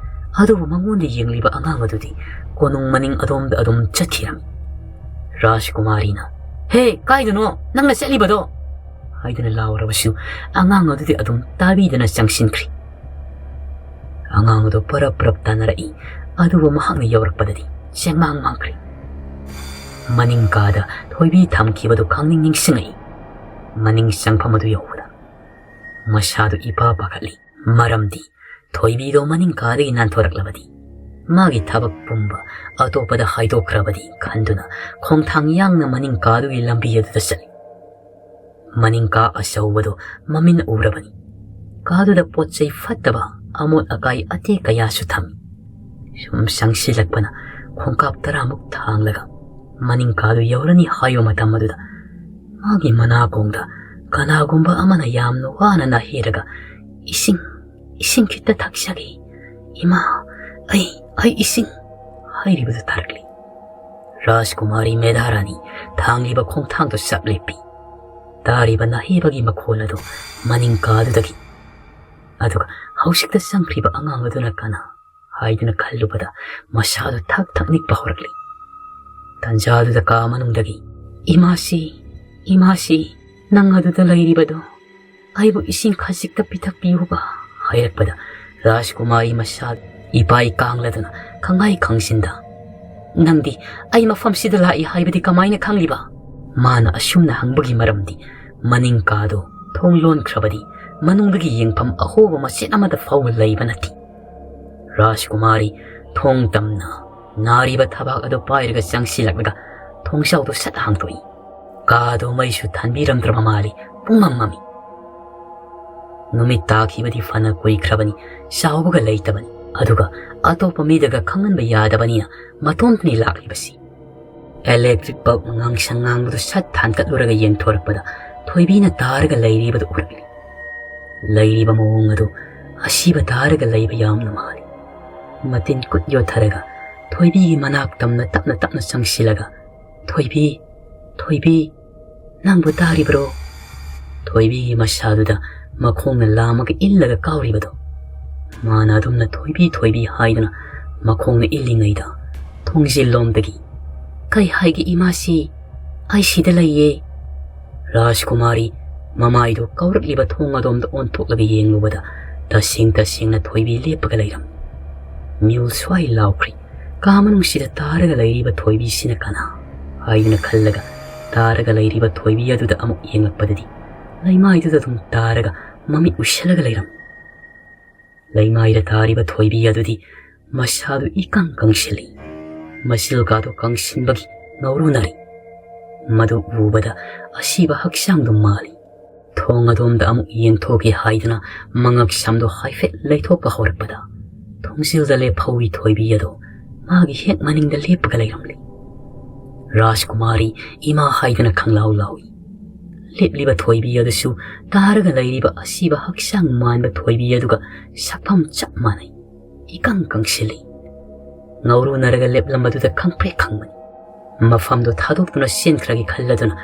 ꯑꯗꯨꯕꯨ ꯃꯉꯣꯟꯗ ꯌꯦꯡꯂꯤꯕ ꯑꯉꯥꯡ ꯑꯗꯨꯗꯤ ꯀꯣꯅꯨꯡ ꯃꯅꯤꯡ ꯑꯗꯣꯝꯗ ꯑꯗꯨꯝ ꯆꯠꯈꯤꯔꯝꯃꯤ꯫ ꯔꯥꯖꯀꯨꯃꯥꯔꯤꯅ, "ꯍꯦ, ꯀꯥꯏꯗꯅꯣ ꯅꯪꯅ ꯆꯠꯂꯤꯕꯗꯣ?" ꯍꯥꯏꯗꯨꯅ ꯂꯥꯎꯔꯕꯁꯨ ꯑꯉꯥꯡ ꯑꯗꯨꯗꯤ ꯑꯗꯨꯝ ꯇꯥꯕꯤꯗꯅ ꯆꯪꯁꯤꯟꯈ꯭ꯔꯤ꯫ ꯑꯉꯥꯡ ꯑꯗꯨ ꯄꯔꯞ ꯄꯔꯞ ꯇꯥꯟꯅꯔꯛꯏ꯫ ꯑꯗꯨꯕꯨ ꯃꯍꯥꯛꯅ ꯌꯧꯔꯛꯄꯗꯗꯤ ꯆꯦꯡꯃꯥꯡ ꯃꯥꯡꯈ꯭ꯔꯦ꯫ ꯃꯅꯤꯡ ꯀꯥꯗ ꯊꯣꯏꯕꯤ ꯊꯝꯈꯤꯕꯗꯨ ꯈꯪꯅꯤꯡ ꯅꯤꯡꯁꯤꯡꯉꯛꯏ꯫ ꯃꯅꯤꯡ ꯆꯪꯐꯝ ꯑꯗꯨ ꯌꯧꯕꯗ ꯃꯁꯥꯗꯨ ꯏꯄꯥ ꯄꯥꯈꯠꯂꯤ꯫ ꯃꯔꯝꯗꯤ ꯊꯣꯏꯕꯤꯗꯣ ꯃꯅꯤꯡ ꯀꯥꯗꯒꯤ ꯅꯥꯟꯊꯣꯔꯛꯂꯕꯗꯤ, ꯃꯥꯒꯤ ꯊꯕꯛ ꯄꯨꯝꯕ ꯑꯇꯣꯞꯄꯗ ꯍꯥꯏꯗꯣꯛꯈ꯭ꯔꯕꯗꯤ ꯈꯟꯗꯨꯅ ꯈꯣꯡꯊꯥꯡ ꯌꯥꯡꯅ ꯃꯅꯤꯡ ꯀꯥꯗꯨꯒꯤ ꯂꯝꯕꯤ ꯑꯗꯨꯗ ꯆꯠꯂꯤ꯫ ꯃꯅꯤꯡ ꯀꯥ ꯑꯆꯧꯕꯗꯨ ꯃꯃꯤꯠꯅ ꯎꯔꯕꯅꯤ꯫ ꯀꯥꯗꯨꯗ ꯄꯣꯠ ꯆꯩ ꯐꯠꯇꯕ, ꯑꯃꯣꯠ ꯑꯀꯥꯏ ꯑꯇꯦꯛ ꯀꯌꯥꯁꯨ ꯊꯝꯃꯤ꯫ ꯁꯨꯝ ꯆꯪꯁꯤꯜꯂꯛꯄꯅ ꯈꯣꯡꯀꯥꯞ ꯇꯔꯥꯃꯨꯛ ꯊꯥꯡꯂꯒ ꯃꯅꯤꯡ ꯀꯥꯗꯨ ꯌꯧꯔꯅꯤ ꯍꯥꯏꯕ ꯃꯇꯝ ꯑꯗꯨꯗ ꯃꯥꯒꯤ ꯃꯅꯥꯀꯣꯡꯗ ꯀꯅꯥꯒꯨꯝꯕ ꯑꯃꯅ ꯌꯥꯝꯅ ꯋꯥꯅ ꯅꯥꯍꯦꯔꯒ, "ꯏꯁꯤꯡ, ꯏꯁꯤꯡ ꯈꯤꯇ ꯊꯛꯆꯒꯦ꯫ ꯏꯃꯥ, ꯑꯩ, ꯑꯩ ꯏꯁꯤꯡ" ꯍꯥꯏꯔꯤꯕꯗꯨ ꯇꯥꯔꯛꯂꯤ꯫ ꯔꯥꯖꯀꯨꯃꯥꯔꯤ ꯃꯦꯙꯥꯔꯥꯅꯤ ꯊꯥꯡꯂꯤꯕ ꯈꯣꯡꯊꯥꯡꯗꯨ ꯆꯞ ꯂꯦꯞꯄꯤ꯫ ꯇꯥꯔꯤꯕ ꯅꯥꯍꯦꯕꯒꯤ ꯃꯈꯣꯜ ꯑꯗꯨ ꯃꯅꯤꯡ ꯀꯥꯗꯨꯗꯒꯤ, ꯑꯗꯨꯒ ꯍꯧꯖꯤꯛꯇ ꯆꯪꯈ꯭ꯔꯤꯕ ꯑꯉꯥꯡ ꯑꯗꯨꯅ ꯀꯅꯥ ꯍꯥꯏꯗꯨꯅ ꯈꯜꯂꯨꯕꯗ ꯃꯁꯥꯗꯨ ꯊꯛ ꯊꯛ ꯅꯤꯛꯄ ꯍꯧꯔꯛꯂꯤ꯫ ꯇꯟꯖꯥꯗꯨꯗ ꯀꯥ ꯃꯅꯨꯡꯗꯒꯤ, "ꯏꯃꯥꯁꯤ, ꯏꯃꯥꯁꯤ, ꯅꯪ ꯑꯗꯨꯗ ꯂꯩꯔꯤꯕꯗꯣ, ꯑꯩꯕꯨ ꯏꯁꯤꯡ ꯈꯖꯤꯛꯇ ꯄꯤꯊꯛꯄꯤꯌꯨꯕ" ꯍꯥꯏꯔꯛꯄꯗ ꯔꯥꯖꯀꯨꯃꯥꯔꯤ ꯃꯁꯥ ꯏꯄꯥꯏ ꯀꯥꯡꯂꯗꯨꯅ ꯈꯪꯍꯥꯏ ꯈꯪꯖꯤꯟꯗ, "ꯅꯪꯗꯤ ꯑꯩ ꯃꯐꯝꯁꯤꯗ ꯂꯥꯛꯏ ꯍꯥꯏꯕꯗꯤ ꯀꯃꯥꯏꯅ ꯈꯪꯂꯤꯕ?" ꯃꯥꯅ ꯑꯁꯨꯝꯅ ꯍꯪꯕꯒꯤ ꯃꯔꯝꯗꯤ ꯃꯅꯤꯡ ꯀꯥꯗꯣ ꯊꯣꯡ ꯂꯣꯟꯈ꯭ꯔꯕꯗꯤ ꯃꯅꯨꯡꯗꯒꯤ ꯌꯦꯡꯐꯝ ꯑꯍꯣꯕ ꯃꯆꯦꯠ ꯑꯃꯗ ꯐꯥꯎꯕ ꯂꯩꯕ ꯅꯠꯇꯦ꯫ ꯔꯥꯖꯀꯨꯃꯥꯔꯤ ꯊꯣꯡ ꯇꯝꯅ ꯅꯥꯔꯤꯕ ꯊꯕꯥꯛ ꯑꯗꯨ ꯄꯥꯏꯔꯒ ꯆꯪꯁꯤꯜꯂꯛꯂꯒ ꯊꯣꯡꯖꯥꯎꯗꯨ ꯁꯠ ꯍꯥꯡꯗꯣꯛꯏ꯫ ꯀꯥꯗꯨ ꯃꯩꯁꯨ ꯊꯥꯟꯕꯤꯔꯝꯗ꯭ꯔꯕ ꯃꯥꯜꯂꯤ꯫ ꯄꯨꯡꯃꯝ ꯃꯝꯃꯤ꯫ ꯅꯨꯃꯤꯠ ꯇꯥꯈꯤꯕꯗꯤ ꯐꯅ ꯀꯨꯏꯈ꯭ꯔꯕꯅꯤ, ꯆꯥꯎꯕꯒ ꯂꯩꯇꯕꯅꯤ꯫ ꯑꯗꯨꯒ ꯑꯇꯣꯞꯄ ꯃꯤꯗꯒ ꯈꯪꯍꯟꯕ ꯌꯥꯗꯕꯅꯤꯅ ꯃꯇꯣꯝꯇꯅꯤ ꯂꯥꯛꯂꯤꯕꯁꯤ꯫ ꯏꯂꯦꯛꯇ꯭ꯔꯤꯛ ꯕꯜꯕ ꯉꯥꯡꯁꯪ ꯉꯥꯡꯕꯗꯨ ꯁꯠ ꯊꯥꯟꯒꯠꯂꯨꯔꯒ ꯌꯦꯡꯊꯣꯔꯛꯄꯗ ꯊꯣꯏꯕꯤꯅ ꯇꯥꯔꯒ ꯂꯩꯔꯤꯕꯗꯨ ꯎꯔꯛꯂꯤ꯫ ꯂꯩꯔꯤꯕ ꯃꯑꯣꯡ ꯑꯗꯨ ꯑꯁꯤꯕ ꯇꯥꯔꯒ ꯂꯩꯕ ꯌꯥꯝꯅ ꯃꯥꯜꯂꯤ꯫ ꯃꯇꯤꯟ ꯀꯨꯠ ꯌꯣꯠꯊꯔꯒ ꯊꯣꯏꯕꯤꯒꯤ ꯃꯅꯥꯛ ꯇꯝꯅ ꯇꯞꯅ ꯇꯞꯅ ꯆꯪꯁꯤꯜꯂꯒ, "ꯊꯣꯏꯕꯤ, ꯊꯣꯏꯕꯤ, ꯅꯪꯕꯨ ꯇꯥꯔꯤꯕ꯭ꯔꯣ?" ꯊꯣꯏꯕꯤꯒꯤ ꯃꯁꯥꯗꯨꯗ ꯃꯈꯣꯡꯅ ꯂꯥꯝꯃꯒ ꯏꯜꯂꯒ ꯀꯥꯎꯔꯤꯕꯗꯣ꯫ ꯃꯥꯅ ꯑꯗꯨꯝꯅ "ꯊꯣꯏꯕꯤ, ꯊꯣꯏꯕꯤ" ꯍꯥꯏꯗꯨꯅ ꯃꯈꯣꯡꯅ ꯏꯜꯂꯤꯉꯩꯗ ꯊꯣꯡꯖꯤꯜꯂꯣꯝꯗꯒꯤ, "ꯀꯩ ꯍꯥꯏꯒꯦ ꯏꯃꯥꯁꯤ? ꯑꯩ ꯁꯤꯗ ꯂꯩꯌꯦ꯫" ꯔꯥꯖꯀꯨꯃꯥꯔꯤ ꯃꯃꯥꯏꯗꯨ ꯀꯧꯔꯛꯂꯤꯕ ꯊꯣꯡ ꯑꯗꯣꯝꯗ ꯑꯣꯟꯊꯣꯛꯂꯒ ꯌꯦꯡꯂꯨꯕꯗ ꯇꯁꯦꯡ ꯇꯁꯦꯡꯅ ꯊꯣꯏꯕꯤ ꯂꯦꯞꯄꯒ ꯂꯩꯔꯝꯃꯤ꯫ ꯃꯤꯍꯨꯜ ꯁ꯭ꯋꯥꯏ ꯂꯥꯎꯈ꯭ꯔꯤ꯫ ꯀꯥ ꯃꯅꯨꯡꯁꯤꯗ ꯇꯥꯔꯒ ꯂꯩꯔꯤꯕ ꯊꯣꯏꯕꯤꯁꯤꯅ ꯀꯅꯥ ꯍꯥꯏꯗꯨꯅ ꯈꯜꯂꯒ, ꯇꯥꯔꯒ ꯂꯩꯔꯤꯕ ꯊꯣꯏꯕꯤ ꯑꯗꯨꯗ ꯑꯃꯨꯛ ꯌꯦꯡꯂꯛꯄꯗꯗꯤ, ꯂꯩꯃꯥꯏꯗꯨꯗ ꯑꯗꯨꯝ ꯇꯥꯔꯒ ꯃꯃꯤꯠ ꯎꯏꯁꯤꯜꯂꯒ ꯂꯩꯔꯝꯃꯤ꯫ ꯂꯩꯃꯥꯏꯗ ꯇꯥꯔꯤꯕ ꯊꯣꯏꯕꯤ ꯑꯗꯨꯗꯤ ꯃꯁꯥꯗꯨ ꯏꯀꯪ ꯀꯪꯁꯤꯜꯂꯤ꯫ ꯃꯆꯤꯜꯒꯗꯨ ꯀꯪꯁꯤꯟꯕꯒꯤ ꯉꯧꯔꯨꯅꯔꯤ꯫ ꯃꯗꯨ ꯎꯕꯗ ꯑꯁꯤꯕ ꯍꯛꯆꯥꯡꯗꯨ ꯃꯥꯜꯂꯤ꯫ ꯊꯣꯡ ꯑꯗꯣꯝꯗ ꯑꯃꯨꯛ ꯌꯦꯡꯊꯣꯛꯀꯦ ꯍꯥꯏꯗꯨꯅ ꯃꯉꯛ ꯁꯝꯗꯨ ꯍꯥꯏꯐꯦꯠ ꯂꯩꯊꯣꯛꯄ ꯍꯧꯔꯛꯄꯗ, ꯊꯣꯡꯖꯤꯜꯗ ꯂꯦꯞꯍꯧꯔꯤ ꯊꯣꯏꯕꯤ ꯑꯗꯨ ꯃꯥꯒꯤ ꯍꯦꯛ ꯃꯅꯤꯡꯗ ꯂꯦꯞꯄꯒ ꯂꯩꯔꯝꯂꯤ꯫ ꯔꯥꯖꯀꯨꯃꯥꯔꯤ ꯏꯃꯥ ꯍꯥꯏꯗꯨꯅ ꯈꯪꯂꯥꯎ ꯂꯥꯎꯏ꯫ ꯂꯦꯞꯂꯤꯕ ꯊꯣꯏꯕꯤ ꯑꯗꯨꯁꯨ ꯇꯥꯔꯒ ꯂꯩꯔꯤꯕ ꯑꯁꯤꯕ ꯍꯛꯆꯥꯡ ꯃꯥꯟꯕ ꯊꯣꯏꯕꯤ ꯑꯗꯨꯒ ꯁꯛꯐꯝ ꯆꯞ ꯃꯥꯟꯅꯩ꯫ ꯏꯀꯪ ꯀꯪꯁꯤꯜꯂꯤ꯫ ꯉꯧꯔꯨꯅꯔꯒ ꯂꯦꯞꯂꯝꯕꯗꯨꯗ ꯈꯪꯄ꯭ꯔꯦꯛ ꯈꯪꯕꯅꯤ꯫ ꯃꯐꯝꯗꯨ ꯊꯥꯗꯣꯛꯇꯨꯅ ꯆꯦꯟꯈ꯭ꯔꯒꯦ ꯈꯜꯂꯗꯨꯅ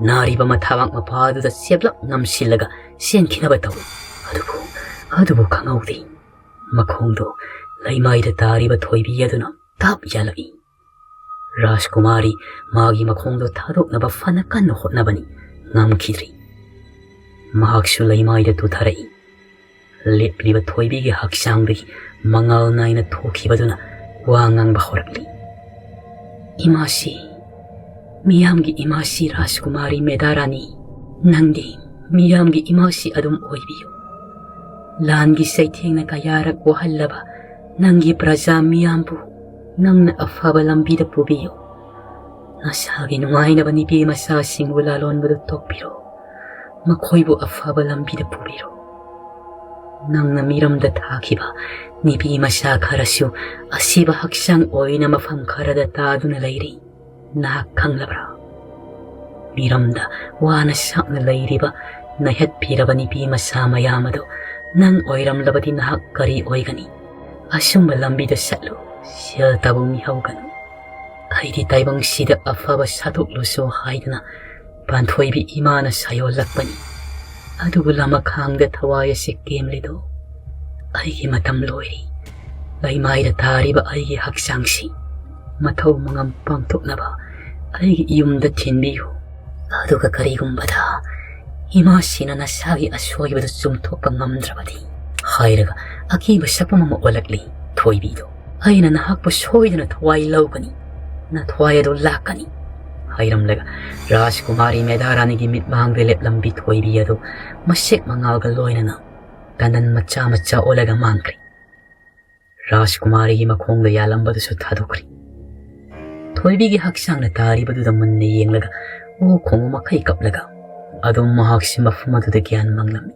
ꯅꯥꯔꯤꯕ ꯃꯊꯥꯕꯥꯛ ꯃꯄꯥ ꯑꯗꯨꯗ ꯆꯦꯞꯂꯞ ꯅꯝꯁꯤꯜꯂꯒ ꯆꯦꯟꯈꯤꯅꯕ ꯇꯧꯏ꯫ ꯑꯗꯨꯕꯨ, ꯑꯗꯨꯕꯨ ꯈꯪꯍꯧꯗꯦ꯫ ꯃꯈꯣꯡꯗꯣ ꯂꯩꯃꯥꯏꯗ ꯇꯥꯔꯤꯕ ꯊꯣꯏꯕꯤ ꯑꯗꯨꯅ ꯇꯥꯞ ꯌꯥꯜꯂꯛꯏ꯫ ꯔꯥꯖꯀꯨꯃꯥꯔꯤ ꯃꯥꯒꯤ ꯃꯈꯣꯡꯗꯣ ꯊꯥꯗꯣꯛꯅꯕ ꯐꯅ ꯀꯟꯅ ꯍꯣꯠꯅꯕꯅꯤ, ꯉꯝꯈꯤꯗ꯭ꯔꯤ꯫ ꯃꯍꯥꯛꯁꯨ ꯂꯩꯃꯥꯏꯗ ꯇꯨꯊꯔꯛꯏ꯫ ꯂꯦꯞꯂꯤꯕ ꯊꯣꯏꯕꯤꯒꯤ ꯍꯛꯆꯥꯡꯗꯒꯤ ꯃꯉꯥꯜ ꯅꯥꯏꯅ ꯊꯣꯛꯈꯤꯕꯗꯨꯅ ꯋꯥ ꯉꯥꯡꯕ ꯍꯧꯔꯛꯂꯤ꯫ "ꯏꯃꯥꯁꯤ, ꯃꯤꯌꯥꯝꯒꯤ ꯏꯃꯥꯁꯤ ꯔꯥꯖꯀꯨꯃꯥꯔꯤ ꯃꯦꯙꯥꯔꯥꯅꯤ, ꯅꯪꯗꯤ ꯃꯤꯌꯥꯝꯒꯤ ꯏꯃꯥꯁꯤ ꯑꯗꯨꯝ ꯑꯣꯏꯕꯤꯌꯨ꯫ ꯂꯥꯟꯒꯤ ꯆꯩꯊꯦꯡꯅ ꯀꯌꯥꯔꯛ ꯋꯥꯍꯜꯂꯕ ꯅꯪꯒꯤ ꯄ꯭ꯔꯖꯥ ꯃꯤꯌꯥꯝꯕꯨ ꯅꯪꯅ ꯑꯐꯕ ꯂꯝꯕꯤꯗ ꯄꯨꯕꯤꯌꯨ꯫ ꯅꯁꯥꯒꯤ ꯅꯨꯡꯉꯥꯏꯅꯕ ꯅꯨꯄꯤ ꯃꯆꯥꯁꯤꯡꯕꯨ ꯂꯥꯂꯣꯟꯕꯗꯨ ꯇꯣꯛꯄꯤꯔꯣ꯫ ꯃꯈꯣꯏꯕꯨ ꯑꯐꯕ ꯂꯝꯕꯤꯗ ꯄꯨꯕꯤꯔꯣ꯫ ꯅꯪꯅ ꯃꯤꯔꯝꯗ ꯊꯥꯈꯤꯕ ꯅꯨꯄꯤ ꯃꯆꯥ ꯈꯔꯁꯨ ꯑꯁꯤꯕ ꯍꯛꯆꯥꯡ ꯑꯣꯏꯅ ꯃꯐꯝ ꯈꯔꯗ ꯇꯥꯗꯨꯅ ꯂꯩꯔꯤ꯫ ꯅꯍꯥꯛ ꯈꯪꯂꯕ꯭ꯔꯥ? ꯃꯤꯔꯝꯗ ꯋꯥꯅ ꯁꯛꯅ ꯂꯩꯔꯤꯕ ꯅꯩꯍꯠꯄꯤꯔꯕ ꯅꯨꯄꯤ ꯃꯆꯥ ꯃꯌꯥꯝ ꯑꯗꯨ ꯅꯪ ꯑꯣꯏꯔꯝꯂꯕꯗꯤ ꯅꯍꯥꯛ ꯀꯔꯤ ꯑꯣꯏꯒꯅꯤ? ꯑꯆꯨꯝꯕ ꯂꯝꯕꯤꯗ ꯆꯠꯂꯨ, ꯁꯦꯜ ꯇꯥꯕꯨ ꯃꯤꯍꯧꯒꯅꯨ꯫ ꯑꯩꯗꯤ ꯇꯥꯏꯕꯪꯁꯤꯗ ꯑꯐꯕ ꯁꯥꯗꯣꯛꯂꯨꯁꯨ ꯍꯥꯏꯗꯨꯅ ꯄꯥꯟꯊꯣꯏꯕꯤ ꯏꯃꯥꯅ ꯁꯥꯌꯣꯜꯂꯛꯄꯅꯤ꯫ ꯑꯗꯨꯕꯨ ꯂꯃꯈꯥꯡꯗ ꯊꯋꯥꯏ ꯑꯁꯤ ꯀꯦꯝꯂꯤꯗꯣ, ꯑꯩꯒꯤ ꯃꯇꯝ ꯂꯣꯏꯔꯤ꯫ ꯂꯩꯃꯥꯏꯗ ꯇꯥꯔꯤꯕ ꯑꯩꯒꯤ ꯍꯛꯆꯥꯡꯁꯤ ꯃꯊꯧ ꯃꯉꯝ ꯄꯥꯡꯊꯣꯛꯅꯕ ꯑꯩꯒꯤ ꯌꯨꯝꯗ ꯊꯤꯟꯕꯤꯌꯨ꯫ ꯑꯗꯨꯒ ꯀꯔꯤꯒꯨꯝꯕꯗ ꯏꯃꯥꯁꯤꯅ ꯅꯁꯥꯒꯤ ꯑꯁꯣꯏꯕꯗꯨ ꯆꯨꯝꯊꯣꯛꯄ ꯉꯝꯗ꯭ꯔꯕꯗꯤ" ꯍꯥꯏꯔꯒ ꯑꯀꯤꯕ ꯁꯛꯐꯝ ꯑꯃ ꯑꯣꯜꯂꯛꯂꯤ ꯊꯣꯏꯕꯤꯗꯣ꯫ "ꯑꯩꯅ ꯅꯍꯥꯛꯄꯨ ꯁꯣꯏꯗꯅ ꯊꯋꯥꯏ ꯂꯧꯒꯅꯤ, ꯅꯊ꯭ꯋꯥꯏ ꯑꯗꯨ ꯂꯥꯛꯀꯅꯤ" ꯍꯥꯏꯔꯝꯂꯒ ꯔꯥꯖꯀꯨꯃꯥꯔꯤ ꯃꯦꯙꯥꯔꯥꯅꯤꯒꯤ ꯃꯤꯠꯃꯥꯡꯗ ꯂꯦꯞꯂꯝꯕꯤ ꯊꯣꯏꯕꯤ ꯑꯗꯨ ꯃꯁꯦꯛ ꯃꯉꯥꯜꯒ ꯂꯣꯏꯅꯅ ꯇꯅꯟ ꯃꯆꯥ ꯃꯆꯥ ꯑꯣꯜꯂꯒ ꯃꯥꯡꯈ꯭ꯔꯦ꯫ ꯔꯥꯖꯀꯨꯃꯥꯔꯤꯒꯤ ꯃꯈꯣꯡꯗ ꯌꯥꯜꯂꯝꯕꯗꯨꯁꯨ ꯊꯥꯗꯣꯛꯈ꯭ꯔꯦ꯫ ꯊꯣꯏꯕꯤꯒꯤ ꯍꯛꯆꯥꯡꯅ ꯇꯥꯔꯤꯕꯗꯨꯗ ꯃꯨꯟꯅ ꯌꯦꯡꯂꯒ ꯑꯣ ꯈꯣꯡꯕ ꯃꯈꯩ ꯀꯞꯂꯒ ꯑꯗꯨꯝ ꯃꯍꯥꯛꯁꯤ ꯃꯐꯝ ꯑꯗꯨꯗ ꯒ꯭ꯌꯥꯟ ꯃꯥꯡꯂꯝꯃꯤ꯫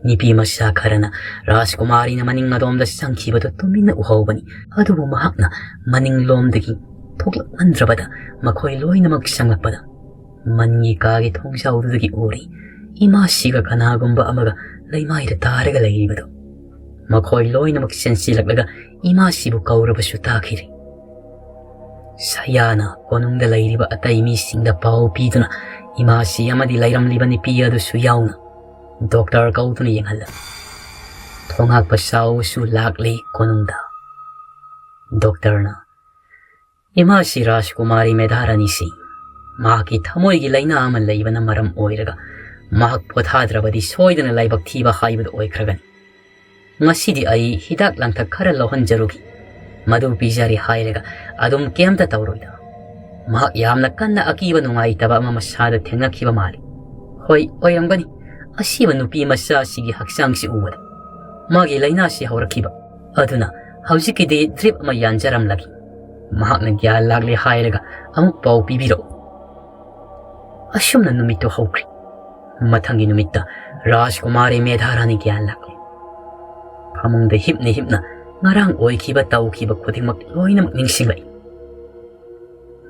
ꯅꯨꯄꯤ ꯃꯆꯥ ꯈꯔꯅ ꯔꯥꯖꯀꯨꯃꯥꯔꯤꯅ ꯃꯅꯤꯡ ꯑꯗꯣꯝꯗ ꯆꯪꯈꯤꯕꯗꯨ ꯇꯨꯃꯤꯟꯅ ꯎꯍꯧꯕꯅꯤ꯫ ꯑꯗꯨꯕꯨ ꯃꯍꯥꯛꯅ ꯃꯅꯤꯡꯂꯣꯝꯗꯒꯤ ꯊꯣꯛꯂꯛꯃꯟꯗ꯭ꯔꯕꯗ ꯃꯈꯣꯏ ꯂꯣꯏꯅꯃꯛ ꯆꯪꯂꯛꯄꯗ ꯃꯟꯒꯤ ꯀꯥꯒꯤ ꯊꯣꯡꯖꯥꯎꯗꯨꯗꯒꯤ ꯎꯔꯤ ꯏꯃꯥꯁꯤꯒ ꯀꯅꯥꯒꯨꯝꯕ ꯑꯃꯒ ꯂꯩꯃꯥꯏꯗ ꯇꯥꯔꯒ ꯂꯩꯔꯤꯕꯗꯨ꯫ ꯃꯈꯣꯏ ꯂꯣꯏꯅꯃꯛ ꯆꯦꯟꯁꯤꯜꯂꯛꯂꯒ ꯏꯃꯥꯁꯤꯕꯨ ꯀꯧꯔꯕꯁꯨ ꯇꯥꯈꯤꯗꯦ꯫ ꯁꯌꯥꯅ ꯀꯣꯅꯨꯡꯗ ꯂꯩꯔꯤꯕ ꯑꯇꯩ ꯃꯤꯁꯤꯡꯗ ꯄꯥꯎ ꯄꯤꯗꯨꯅ ꯏꯃꯥꯁꯤ ꯑꯃꯗꯤ ꯂꯩꯔꯝꯂꯤꯕ ꯅꯨꯄꯤ ꯑꯗꯨꯁꯨ ꯌꯥꯎꯅ ꯗꯣꯛꯇꯔ ꯀꯧꯗꯨꯅ ꯌꯦꯡꯍꯜꯂꯦ꯫ ꯊꯣꯉꯥꯛꯄ ꯆꯥꯎꯕꯁꯨ ꯂꯥꯛꯂꯤ ꯀꯣꯅꯨꯡꯗ꯫ ꯗꯣꯛꯇꯔꯅ, "ꯏꯃꯥꯁꯤ ꯔꯥꯖꯀꯨꯃꯥꯔꯤ ꯃꯦꯙꯥꯔꯥꯅꯤꯁꯤ ꯃꯍꯥꯛꯀꯤ ꯊꯃꯣꯏꯒꯤ ꯂꯥꯏꯅꯥ ꯑꯃ ꯂꯩꯕꯅ ꯃꯔꯝ ꯑꯣꯏꯔꯒ ꯃꯍꯥꯛ ꯄꯣꯊꯥꯗ꯭ꯔꯕꯗꯤ ꯁꯣꯏꯗꯅ ꯂꯥꯏꯕꯛ ꯊꯤꯕ ꯍꯥꯏꯕꯗꯨ ꯑꯣꯏꯈ꯭ꯔꯒꯅꯤ꯫ ꯉꯁꯤꯗꯤ ꯑꯩ ꯍꯤꯗꯥꯛ ꯂꯥꯡꯊꯛ ꯈꯔ ꯂꯧꯍꯟꯖꯔꯨꯈꯤ꯫ ꯃꯗꯨ ꯄꯤꯖꯔꯦ ꯍꯥꯏꯔꯒ ꯑꯗꯨꯝ ꯀꯩꯝꯇ ꯇꯧꯔꯣꯏꯗ꯫ ꯃꯍꯥꯛ ꯌꯥꯝꯅ ꯀꯟꯅ ꯑꯀꯤꯕ ꯅꯨꯡꯉꯥꯏꯇꯕ ꯑꯃ ꯃꯁꯥꯗ ꯊꯦꯡꯅꯈꯤꯕ ꯃꯥꯜꯂꯤ꯫ ꯍꯣꯏ, ꯑꯣꯏꯔꯝꯒꯅꯤ꯫ ꯑꯁꯤꯕ ꯅꯨꯄꯤ ꯃꯆꯥ ꯑꯁꯤꯒꯤ ꯍꯛꯆꯥꯡꯁꯤ ꯎꯕꯗ ꯃꯥꯒꯤ ꯂꯥꯏꯅꯥꯁꯤ ꯍꯧꯔꯛꯈꯤꯕ꯫ ꯑꯗꯨꯅ ꯍꯧꯖꯤꯛꯀꯤꯗꯤ ꯗ꯭ꯔꯤꯞ ꯑꯃ ꯌꯥꯟꯖꯔꯝꯂꯒꯦ꯫ ꯃꯍꯥꯛꯅ ꯒ꯭ꯌꯥꯟ ꯂꯥꯛꯂꯦ ꯍꯥꯏꯔꯒ ꯑꯃꯨꯛ ꯄꯥꯎ ꯄꯤꯕꯤꯔꯛꯎ"꯫ ꯑꯁꯨꯝꯅ ꯅꯨꯃꯤꯠꯇꯨ ꯍꯧꯈ꯭ꯔꯦ꯫ ꯃꯊꯪꯒꯤ ꯅꯨꯃꯤꯠꯇ ꯔꯥꯖꯀꯨꯃꯥꯔꯤ ꯃꯦꯙꯥꯔꯥꯅꯤ ꯒ꯭ꯌꯥꯟ ꯂꯥꯛꯂꯦ꯫ ꯐꯃꯨꯡꯗ ꯍꯤꯞꯅ ꯍꯤꯞꯅ ꯉꯔꯥꯡ ꯑꯣꯏꯈꯤꯕ ꯇꯧꯈꯤꯕ ꯈꯨꯗꯤꯡꯃꯛ ꯂꯣꯏꯅꯃꯛ ꯅꯤꯡꯁꯤꯡꯂꯛꯏ꯫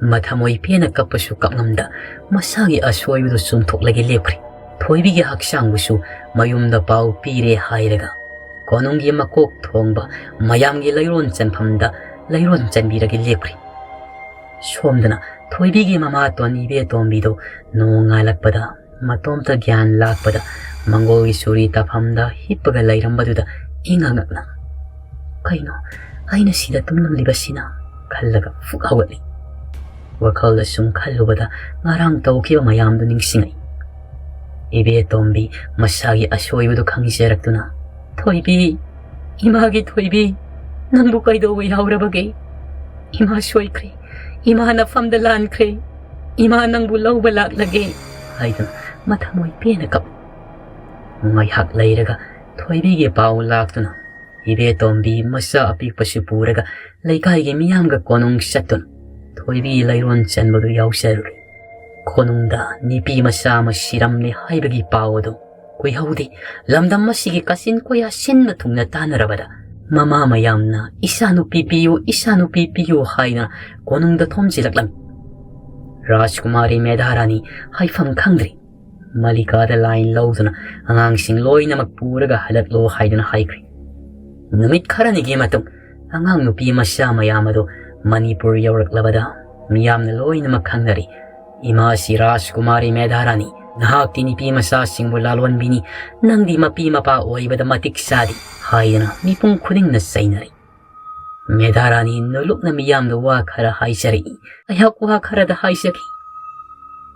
ꯃꯊꯃꯣꯏ ꯄꯦꯟꯅ ꯀꯞꯄꯁꯨ ꯀꯞꯉꯝꯗ ꯃꯁꯥꯒꯤ ꯑꯁꯣꯏꯕꯗꯨ ꯆꯨꯝꯊꯣꯛꯂꯒꯦ ꯂꯦꯞꯈ꯭ꯔꯦ꯫ ꯊꯣꯏꯕꯤꯒꯤ ꯍꯛꯆꯥꯡꯕꯨꯁꯨ ꯃꯌꯨꯝꯗ ꯄꯥꯎ ꯄꯤꯔꯦ ꯍꯥꯏꯔꯒ ꯀꯣꯅꯨꯡꯒꯤ ꯃꯀꯣꯛ ꯊꯣꯡꯕ ꯃꯌꯥꯝꯒꯤ ꯂꯩꯔꯣꯟ ꯆꯟꯐꯝꯗ ꯂꯩꯔꯣꯟ ꯆꯟꯕꯤꯔꯒꯦ ꯂꯦꯞꯈ꯭ꯔꯦ꯫ ꯁꯣꯝꯗꯅ ꯊꯣꯏꯕꯤꯒꯤ ꯃꯃꯥꯇꯣꯟ ꯏꯕꯦꯇꯣꯝꯕꯤꯗꯨ ꯅꯣꯡꯉꯥꯜꯂꯛꯄꯗ ꯃꯇꯣꯝꯇ ꯒ꯭ꯌꯥꯟ ꯂꯥꯛꯄꯗ ꯃꯪꯒꯣꯜꯒꯤ ꯆꯨꯔꯤ ꯇꯥꯐꯝꯗ ꯍꯤꯞꯄꯒ ꯂꯩꯔꯝꯕꯗꯨꯗ ꯏꯉꯛ ꯉꯛꯅ, "ꯀꯩꯅꯣ ꯑꯩꯅ ꯁꯤꯗ ꯇꯨꯝꯂꯝꯂꯤꯕꯁꯤꯅ?" ꯈꯜꯂꯒ ꯐꯨꯛ ꯍꯧꯒꯠꯂꯤ꯫ ꯋꯥꯈꯜꯗ ꯁꯨꯝ ꯈꯜꯂꯨꯕꯗ ꯉꯔꯥꯡ ꯇꯧꯈꯤꯕ ꯃꯌꯥꯝꯗꯨ ꯅꯤꯡꯁꯤꯡꯉꯛꯏ꯫ ꯏꯕꯦꯇꯣꯝꯕꯤ ꯃꯁꯥꯒꯤ ꯑꯁꯣꯏꯕꯗꯨ ꯈꯪꯖꯔꯛꯇꯨꯅ, "ꯊꯣꯏꯕꯤ, ꯏꯃꯥꯒꯤ ꯊꯣꯏꯕꯤ, "ꯅꯪꯕꯨ ꯀꯩꯗꯧꯕ ꯌꯥꯎꯔꯕꯒꯦ? ꯏꯃꯥ ꯁꯣꯏꯈ꯭ꯔꯦ, ꯏꯃꯥ ꯅꯐꯝꯗ ꯂꯥꯟꯈ꯭ꯔꯦ, ꯏꯃꯥ ꯅꯪꯕꯨ ꯂꯧꯕ ꯂꯥꯛꯂꯒꯦ" ꯍꯥꯏꯗꯨꯅ ꯃꯊꯃꯣꯏ ꯄꯦꯟꯅ ꯀꯞ꯫ ꯉꯥꯏꯍꯥꯛ ꯂꯩꯔꯒ ꯊꯣꯏꯕꯤꯒꯤ ꯄꯥꯎ ꯂꯥꯛꯇꯨꯅ ꯏꯕꯦꯇꯣꯝꯕꯤ ꯃꯆꯥ ꯑꯄꯤꯛꯄꯁꯨ ꯄꯨꯔꯒ ꯂꯩꯀꯥꯏꯒꯤ ꯃꯤꯌꯥꯝꯒ ꯀꯣꯅꯨꯡ ꯆꯠꯇꯨꯅ ꯊꯣꯏꯕꯤ ꯂꯩꯔꯣꯟ ꯆꯟꯕꯗꯨ ꯌꯥꯎꯖꯔꯨꯔꯦ꯫ ꯀꯣꯅꯨꯡꯗ ꯅꯨꯄꯤ ꯃꯆꯥ ꯑꯃ ꯁꯤꯔꯝꯂꯦ ꯍꯥꯏꯕꯒꯤ ꯄꯥꯎ ꯑꯗꯨ ꯀꯨꯏꯍꯧꯗꯦ꯫ ꯂꯝꯗꯝ ꯑꯁꯤꯒꯤ ꯀꯥꯆꯤꯟ ꯀꯣꯌꯥ ꯁꯤꯟꯕ ꯊꯨꯡꯅ ꯇꯥꯟꯅꯔꯕꯗ ꯃꯃꯥ ꯃꯌꯥꯝꯅ "ꯏꯆꯥꯅꯨꯄꯤ ꯄꯤꯌꯨ, ꯏꯆꯥꯅꯨꯄꯤ ꯄꯤꯌꯨ" ꯍꯥꯏꯗꯨꯅ ꯀꯣꯅꯨꯡꯗ ꯊꯣꯝꯖꯤꯜꯂꯛꯂꯝꯃꯤ꯫ ꯔꯥꯖꯀꯨꯃꯥꯔꯤ ꯃꯦꯙꯥꯔꯥꯅꯤ ꯍꯥꯏꯐꯝ ꯈꯪꯗ꯭ꯔꯤ꯫ ꯃꯂꯤꯀꯥꯗ ꯂꯥꯏꯟ ꯂꯧꯗꯨꯅ ꯑꯉꯥꯡꯁꯤꯡ ꯂꯣꯏꯅꯃꯛ ꯄꯨꯔꯒ ꯍꯜꯂꯛꯂꯣ ꯍꯥꯏꯗꯨꯅ ꯍꯥꯏꯈ꯭ꯔꯦ꯫ ꯅꯨꯃꯤꯠ ꯈꯔꯅꯤꯒꯤ ꯃꯇꯨꯡ ꯑꯉꯥꯡ ꯅꯨꯄꯤ ꯃꯆꯥ ꯃꯌꯥꯝ ꯑꯗꯨ ꯃꯅꯤꯄꯨꯔ ꯌꯧꯔꯛꯂꯕꯗ ꯃꯤꯌꯥꯝꯅ ꯂꯣꯏꯅꯃꯛ ꯈꯪꯅꯔꯤ꯫ "ꯏꯃꯥꯁꯤ ꯔꯥꯖꯀꯨꯃꯥꯔꯤ ꯃꯦꯙꯥꯔꯥꯅꯤ, ꯅꯍꯥꯛꯇꯤ ꯅꯨꯄꯤ ꯃꯆꯥꯁꯤꯡꯕꯨ ꯂꯥꯂꯣꯟꯕꯤꯅꯤ, ꯅꯪꯗꯤ ꯃꯄꯤ ꯃꯄꯥ ꯑꯣꯏꯕꯗ ꯃꯇꯤꯛ ꯆꯥꯗꯦ" ꯍꯥꯏꯗꯨꯅ ꯃꯤꯄꯨꯝ ꯈꯨꯗꯤꯡꯅ ꯆꯩꯅꯔꯤ꯫ ꯃꯦꯙꯥꯔꯥꯅꯤ ꯅꯣꯂꯨꯛꯅ ꯃꯤꯌꯥꯝꯗ ꯋꯥ ꯈꯔ ꯍꯥꯏꯖꯔꯛꯏ꯫ ꯑꯩꯍꯥꯛ ꯋꯥ ꯈꯔꯗ ꯍꯥꯏꯖꯒꯦ꯫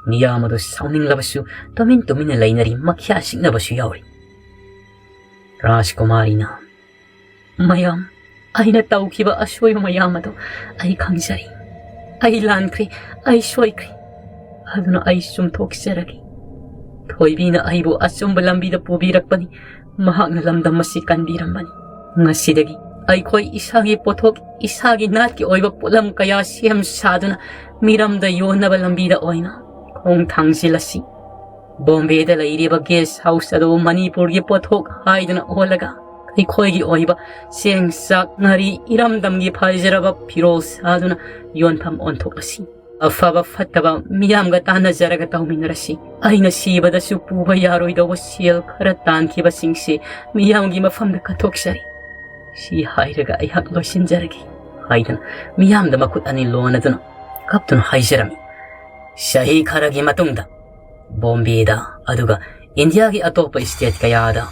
ꯃꯤꯌꯥꯝ ꯑꯗꯨ ꯁꯥꯎꯅꯤꯡꯂꯕꯁꯨ ꯇꯨꯃꯤꯟ ꯇꯨꯃꯤꯟꯅ ꯂꯩꯅꯔꯤ, ꯃꯈ꯭ꯌꯥ ꯁꯤꯛꯅꯕꯁꯨ ꯌꯥꯎꯔꯤ꯫ ꯔꯥꯖꯀꯨꯃꯥꯔꯤꯅ, "ꯃꯌꯥꯝ, ꯑꯩꯅ ꯇꯧꯈꯤꯕ ꯑꯁꯣꯏꯕ ꯃꯌꯥꯝ ꯑꯗꯨ ꯑꯩ ꯈꯪꯖꯔꯤ꯫ ꯑꯩ ꯂꯥꯟꯈ꯭ꯔꯦ, ꯑꯩ ꯁꯣꯏꯈ꯭ꯔꯦ꯫ ꯑꯗꯨꯅ ꯑꯩ ꯆꯨꯝꯊꯣꯛꯆꯔꯒꯦ꯫ ꯊꯣꯏꯕꯤꯅ ꯑꯩꯕꯨ ꯑꯆꯨꯝꯕ ꯂꯝꯕꯤꯗ ꯄꯨꯕꯤꯔꯛꯄꯅꯤ꯫ ꯃꯍꯥꯛꯅ ꯂꯝꯗꯝ ꯑꯁꯤ ꯀꯟꯕꯤꯔꯝꯕꯅꯤ꯫ ꯉꯁꯤꯗꯒꯤ ꯑꯩꯈꯣꯏ ꯏꯁꯥꯒꯤ ꯄꯣꯠꯊꯣꯛ, ꯏꯁꯥꯒꯤ ꯅꯥꯠꯀꯤ ꯑꯣꯏꯕ ꯄꯣꯠꯂꯝ ꯀꯌꯥ ꯁꯦꯝ ꯁꯥꯗꯨꯅ ꯃꯤꯔꯝꯗ ꯌꯣꯟꯅꯕ ꯂꯝꯕꯤꯗ ꯑꯣꯏꯅ ꯈꯣꯡ ꯊꯥꯡꯖꯤꯜꯂꯁꯤ꯫ ꯕꯣꯝꯕꯦꯗ ꯂꯩꯔꯤꯕ ꯒꯦꯁ ꯍꯥꯎꯁ ꯑꯗꯨ ꯃꯅꯤꯄꯨꯔꯒꯤ ꯄꯣꯠꯊꯣꯛ ꯍꯥꯏꯗꯨꯅ ꯑꯣꯜꯂꯒ ꯑꯩꯈꯣꯏꯒꯤ ꯑꯣꯏꯕ ꯆꯦꯡ, ꯆꯥꯛ, ꯉꯥꯔꯤ, ꯏꯔꯝꯗꯝꯒꯤ ꯐꯖꯔꯕ ꯐꯤꯔꯣꯜ ꯁꯥꯗꯨꯅ ꯌꯣꯟꯐꯝ ꯑꯣꯟꯊꯣꯛꯂꯁꯤ꯫ ꯑꯐꯕ ꯐꯠꯇꯕ ꯃꯤꯌꯥꯝꯒ ꯇꯥꯟꯅꯖꯔꯒ ꯇꯧꯃꯤꯟꯅꯔꯁꯤ꯫ ꯑꯩꯅ ꯁꯤꯕꯗꯁꯨ ꯄꯨꯕ ꯌꯥꯔꯣꯏꯗꯧꯕ ꯁꯦꯜ ꯈꯔ ꯇꯥꯟꯈꯤꯕꯁꯤꯡꯁꯤ ꯃꯤꯌꯥꯝꯒꯤ ꯃꯐꯝꯗ ꯀꯠꯊꯣꯛꯆꯔꯤ"꯫ ꯁꯤ ꯍꯥꯏꯔꯒ ꯑꯩꯍꯥꯛ ꯂꯣꯏꯁꯤꯟꯖꯔꯒꯦ ꯍꯥꯏꯗꯨꯅ ꯃꯤꯌꯥꯝꯗ ꯃꯈꯨꯠ ꯑꯅꯤ ꯂꯣꯟꯅꯗꯨꯅ ꯀꯞꯇꯨꯅ ꯍꯥꯏꯖꯔꯝꯃꯤ꯫ ꯆꯍꯤ ꯈꯔꯒꯤ ꯃꯇꯨꯡꯗ ꯕꯣꯝꯕꯦꯗ, ꯑꯗꯨꯒ ꯏꯟꯗꯤꯌꯥꯒꯤ ꯑꯇꯣꯞꯄ ꯁ꯭ꯇꯦꯠ ꯀꯌꯥꯗ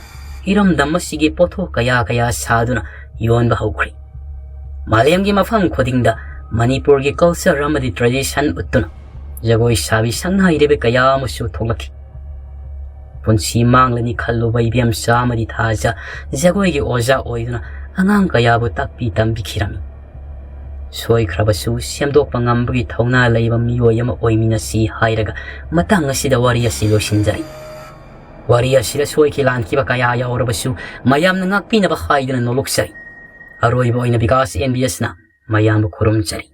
ꯏꯔꯝꯗꯝ ꯑꯁꯤꯒꯤ ꯄꯣꯠꯊꯣꯛ ꯀꯌꯥ ꯀꯌꯥ ꯁꯥꯗꯨꯅ ꯌꯣꯟꯕ ꯍꯧꯈ꯭ꯔꯦ꯫ ꯃꯥꯂꯦꯝꯒꯤ ꯃꯐꯝ ꯈꯨꯗꯤꯡꯗ ꯃꯅꯤꯄꯨꯔꯒꯤ ꯀꯜꯆꯔ ꯑꯃꯗꯤ ꯇ꯭ꯔꯦꯗꯤꯁꯟ ꯎꯠꯇꯨꯅ ꯖꯒꯣꯏ ꯁꯥꯕꯤ ꯁꯛꯅꯥꯏꯔꯕ ꯀꯌꯥ ꯑꯃꯁꯨ ꯊꯣꯛꯂꯛꯈꯤ꯫ ꯄꯨꯟꯁꯤ ꯃꯥꯡꯂꯅꯤ ꯈꯜꯂꯨꯕ ꯏꯕꯦꯝꯆꯥ ꯑꯃꯗꯤ ꯊꯥꯖ ꯖꯒꯣꯏꯒꯤ ꯑꯣꯖꯥ ꯑꯣꯏꯗꯨꯅ ꯑꯉꯥꯡ ꯀꯌꯥꯕꯨ ꯇꯥꯛꯄꯤ ꯇꯝꯕꯤꯈꯤꯔꯝꯃꯤ꯫ ꯁꯣꯏꯈ꯭ꯔꯕꯁꯨ ꯁꯦꯝꯗꯣꯛꯄ ꯉꯝꯕꯒꯤ ꯊꯧꯅꯥ ꯂꯩꯕ ꯃꯤꯑꯣꯏ ꯑꯃ ꯑꯣꯏꯃꯤꯟꯅꯁꯤ ꯍꯥꯏꯔꯒ ꯃꯇꯥꯡ ꯑꯁꯤꯗ ꯋꯥꯔꯤ ꯑꯁꯤ ꯂꯣꯏꯁꯤꯟꯖꯔꯤ꯫ ꯋꯥꯔꯤ ꯑꯁꯤꯗ ꯁꯣꯏꯈꯤ ꯂꯥꯟꯈꯤꯕ ꯀꯌꯥ ꯌꯥꯎꯔꯕꯁꯨ ꯃꯌꯥꯝꯅ ꯉꯥꯛꯄꯤꯅꯕ ꯍꯥꯏꯗꯨꯅ ꯅꯣꯂꯨꯛꯆꯔꯤ꯫ ꯑꯔꯣꯏꯕ ꯑꯣꯏꯅ ꯕꯤꯀꯥꯁ ꯑꯦꯝ ꯕꯤ ꯑꯦꯁꯅ ꯃꯌꯥꯝꯕꯨ ꯈꯨꯔꯨꯝꯖꯔꯤ꯫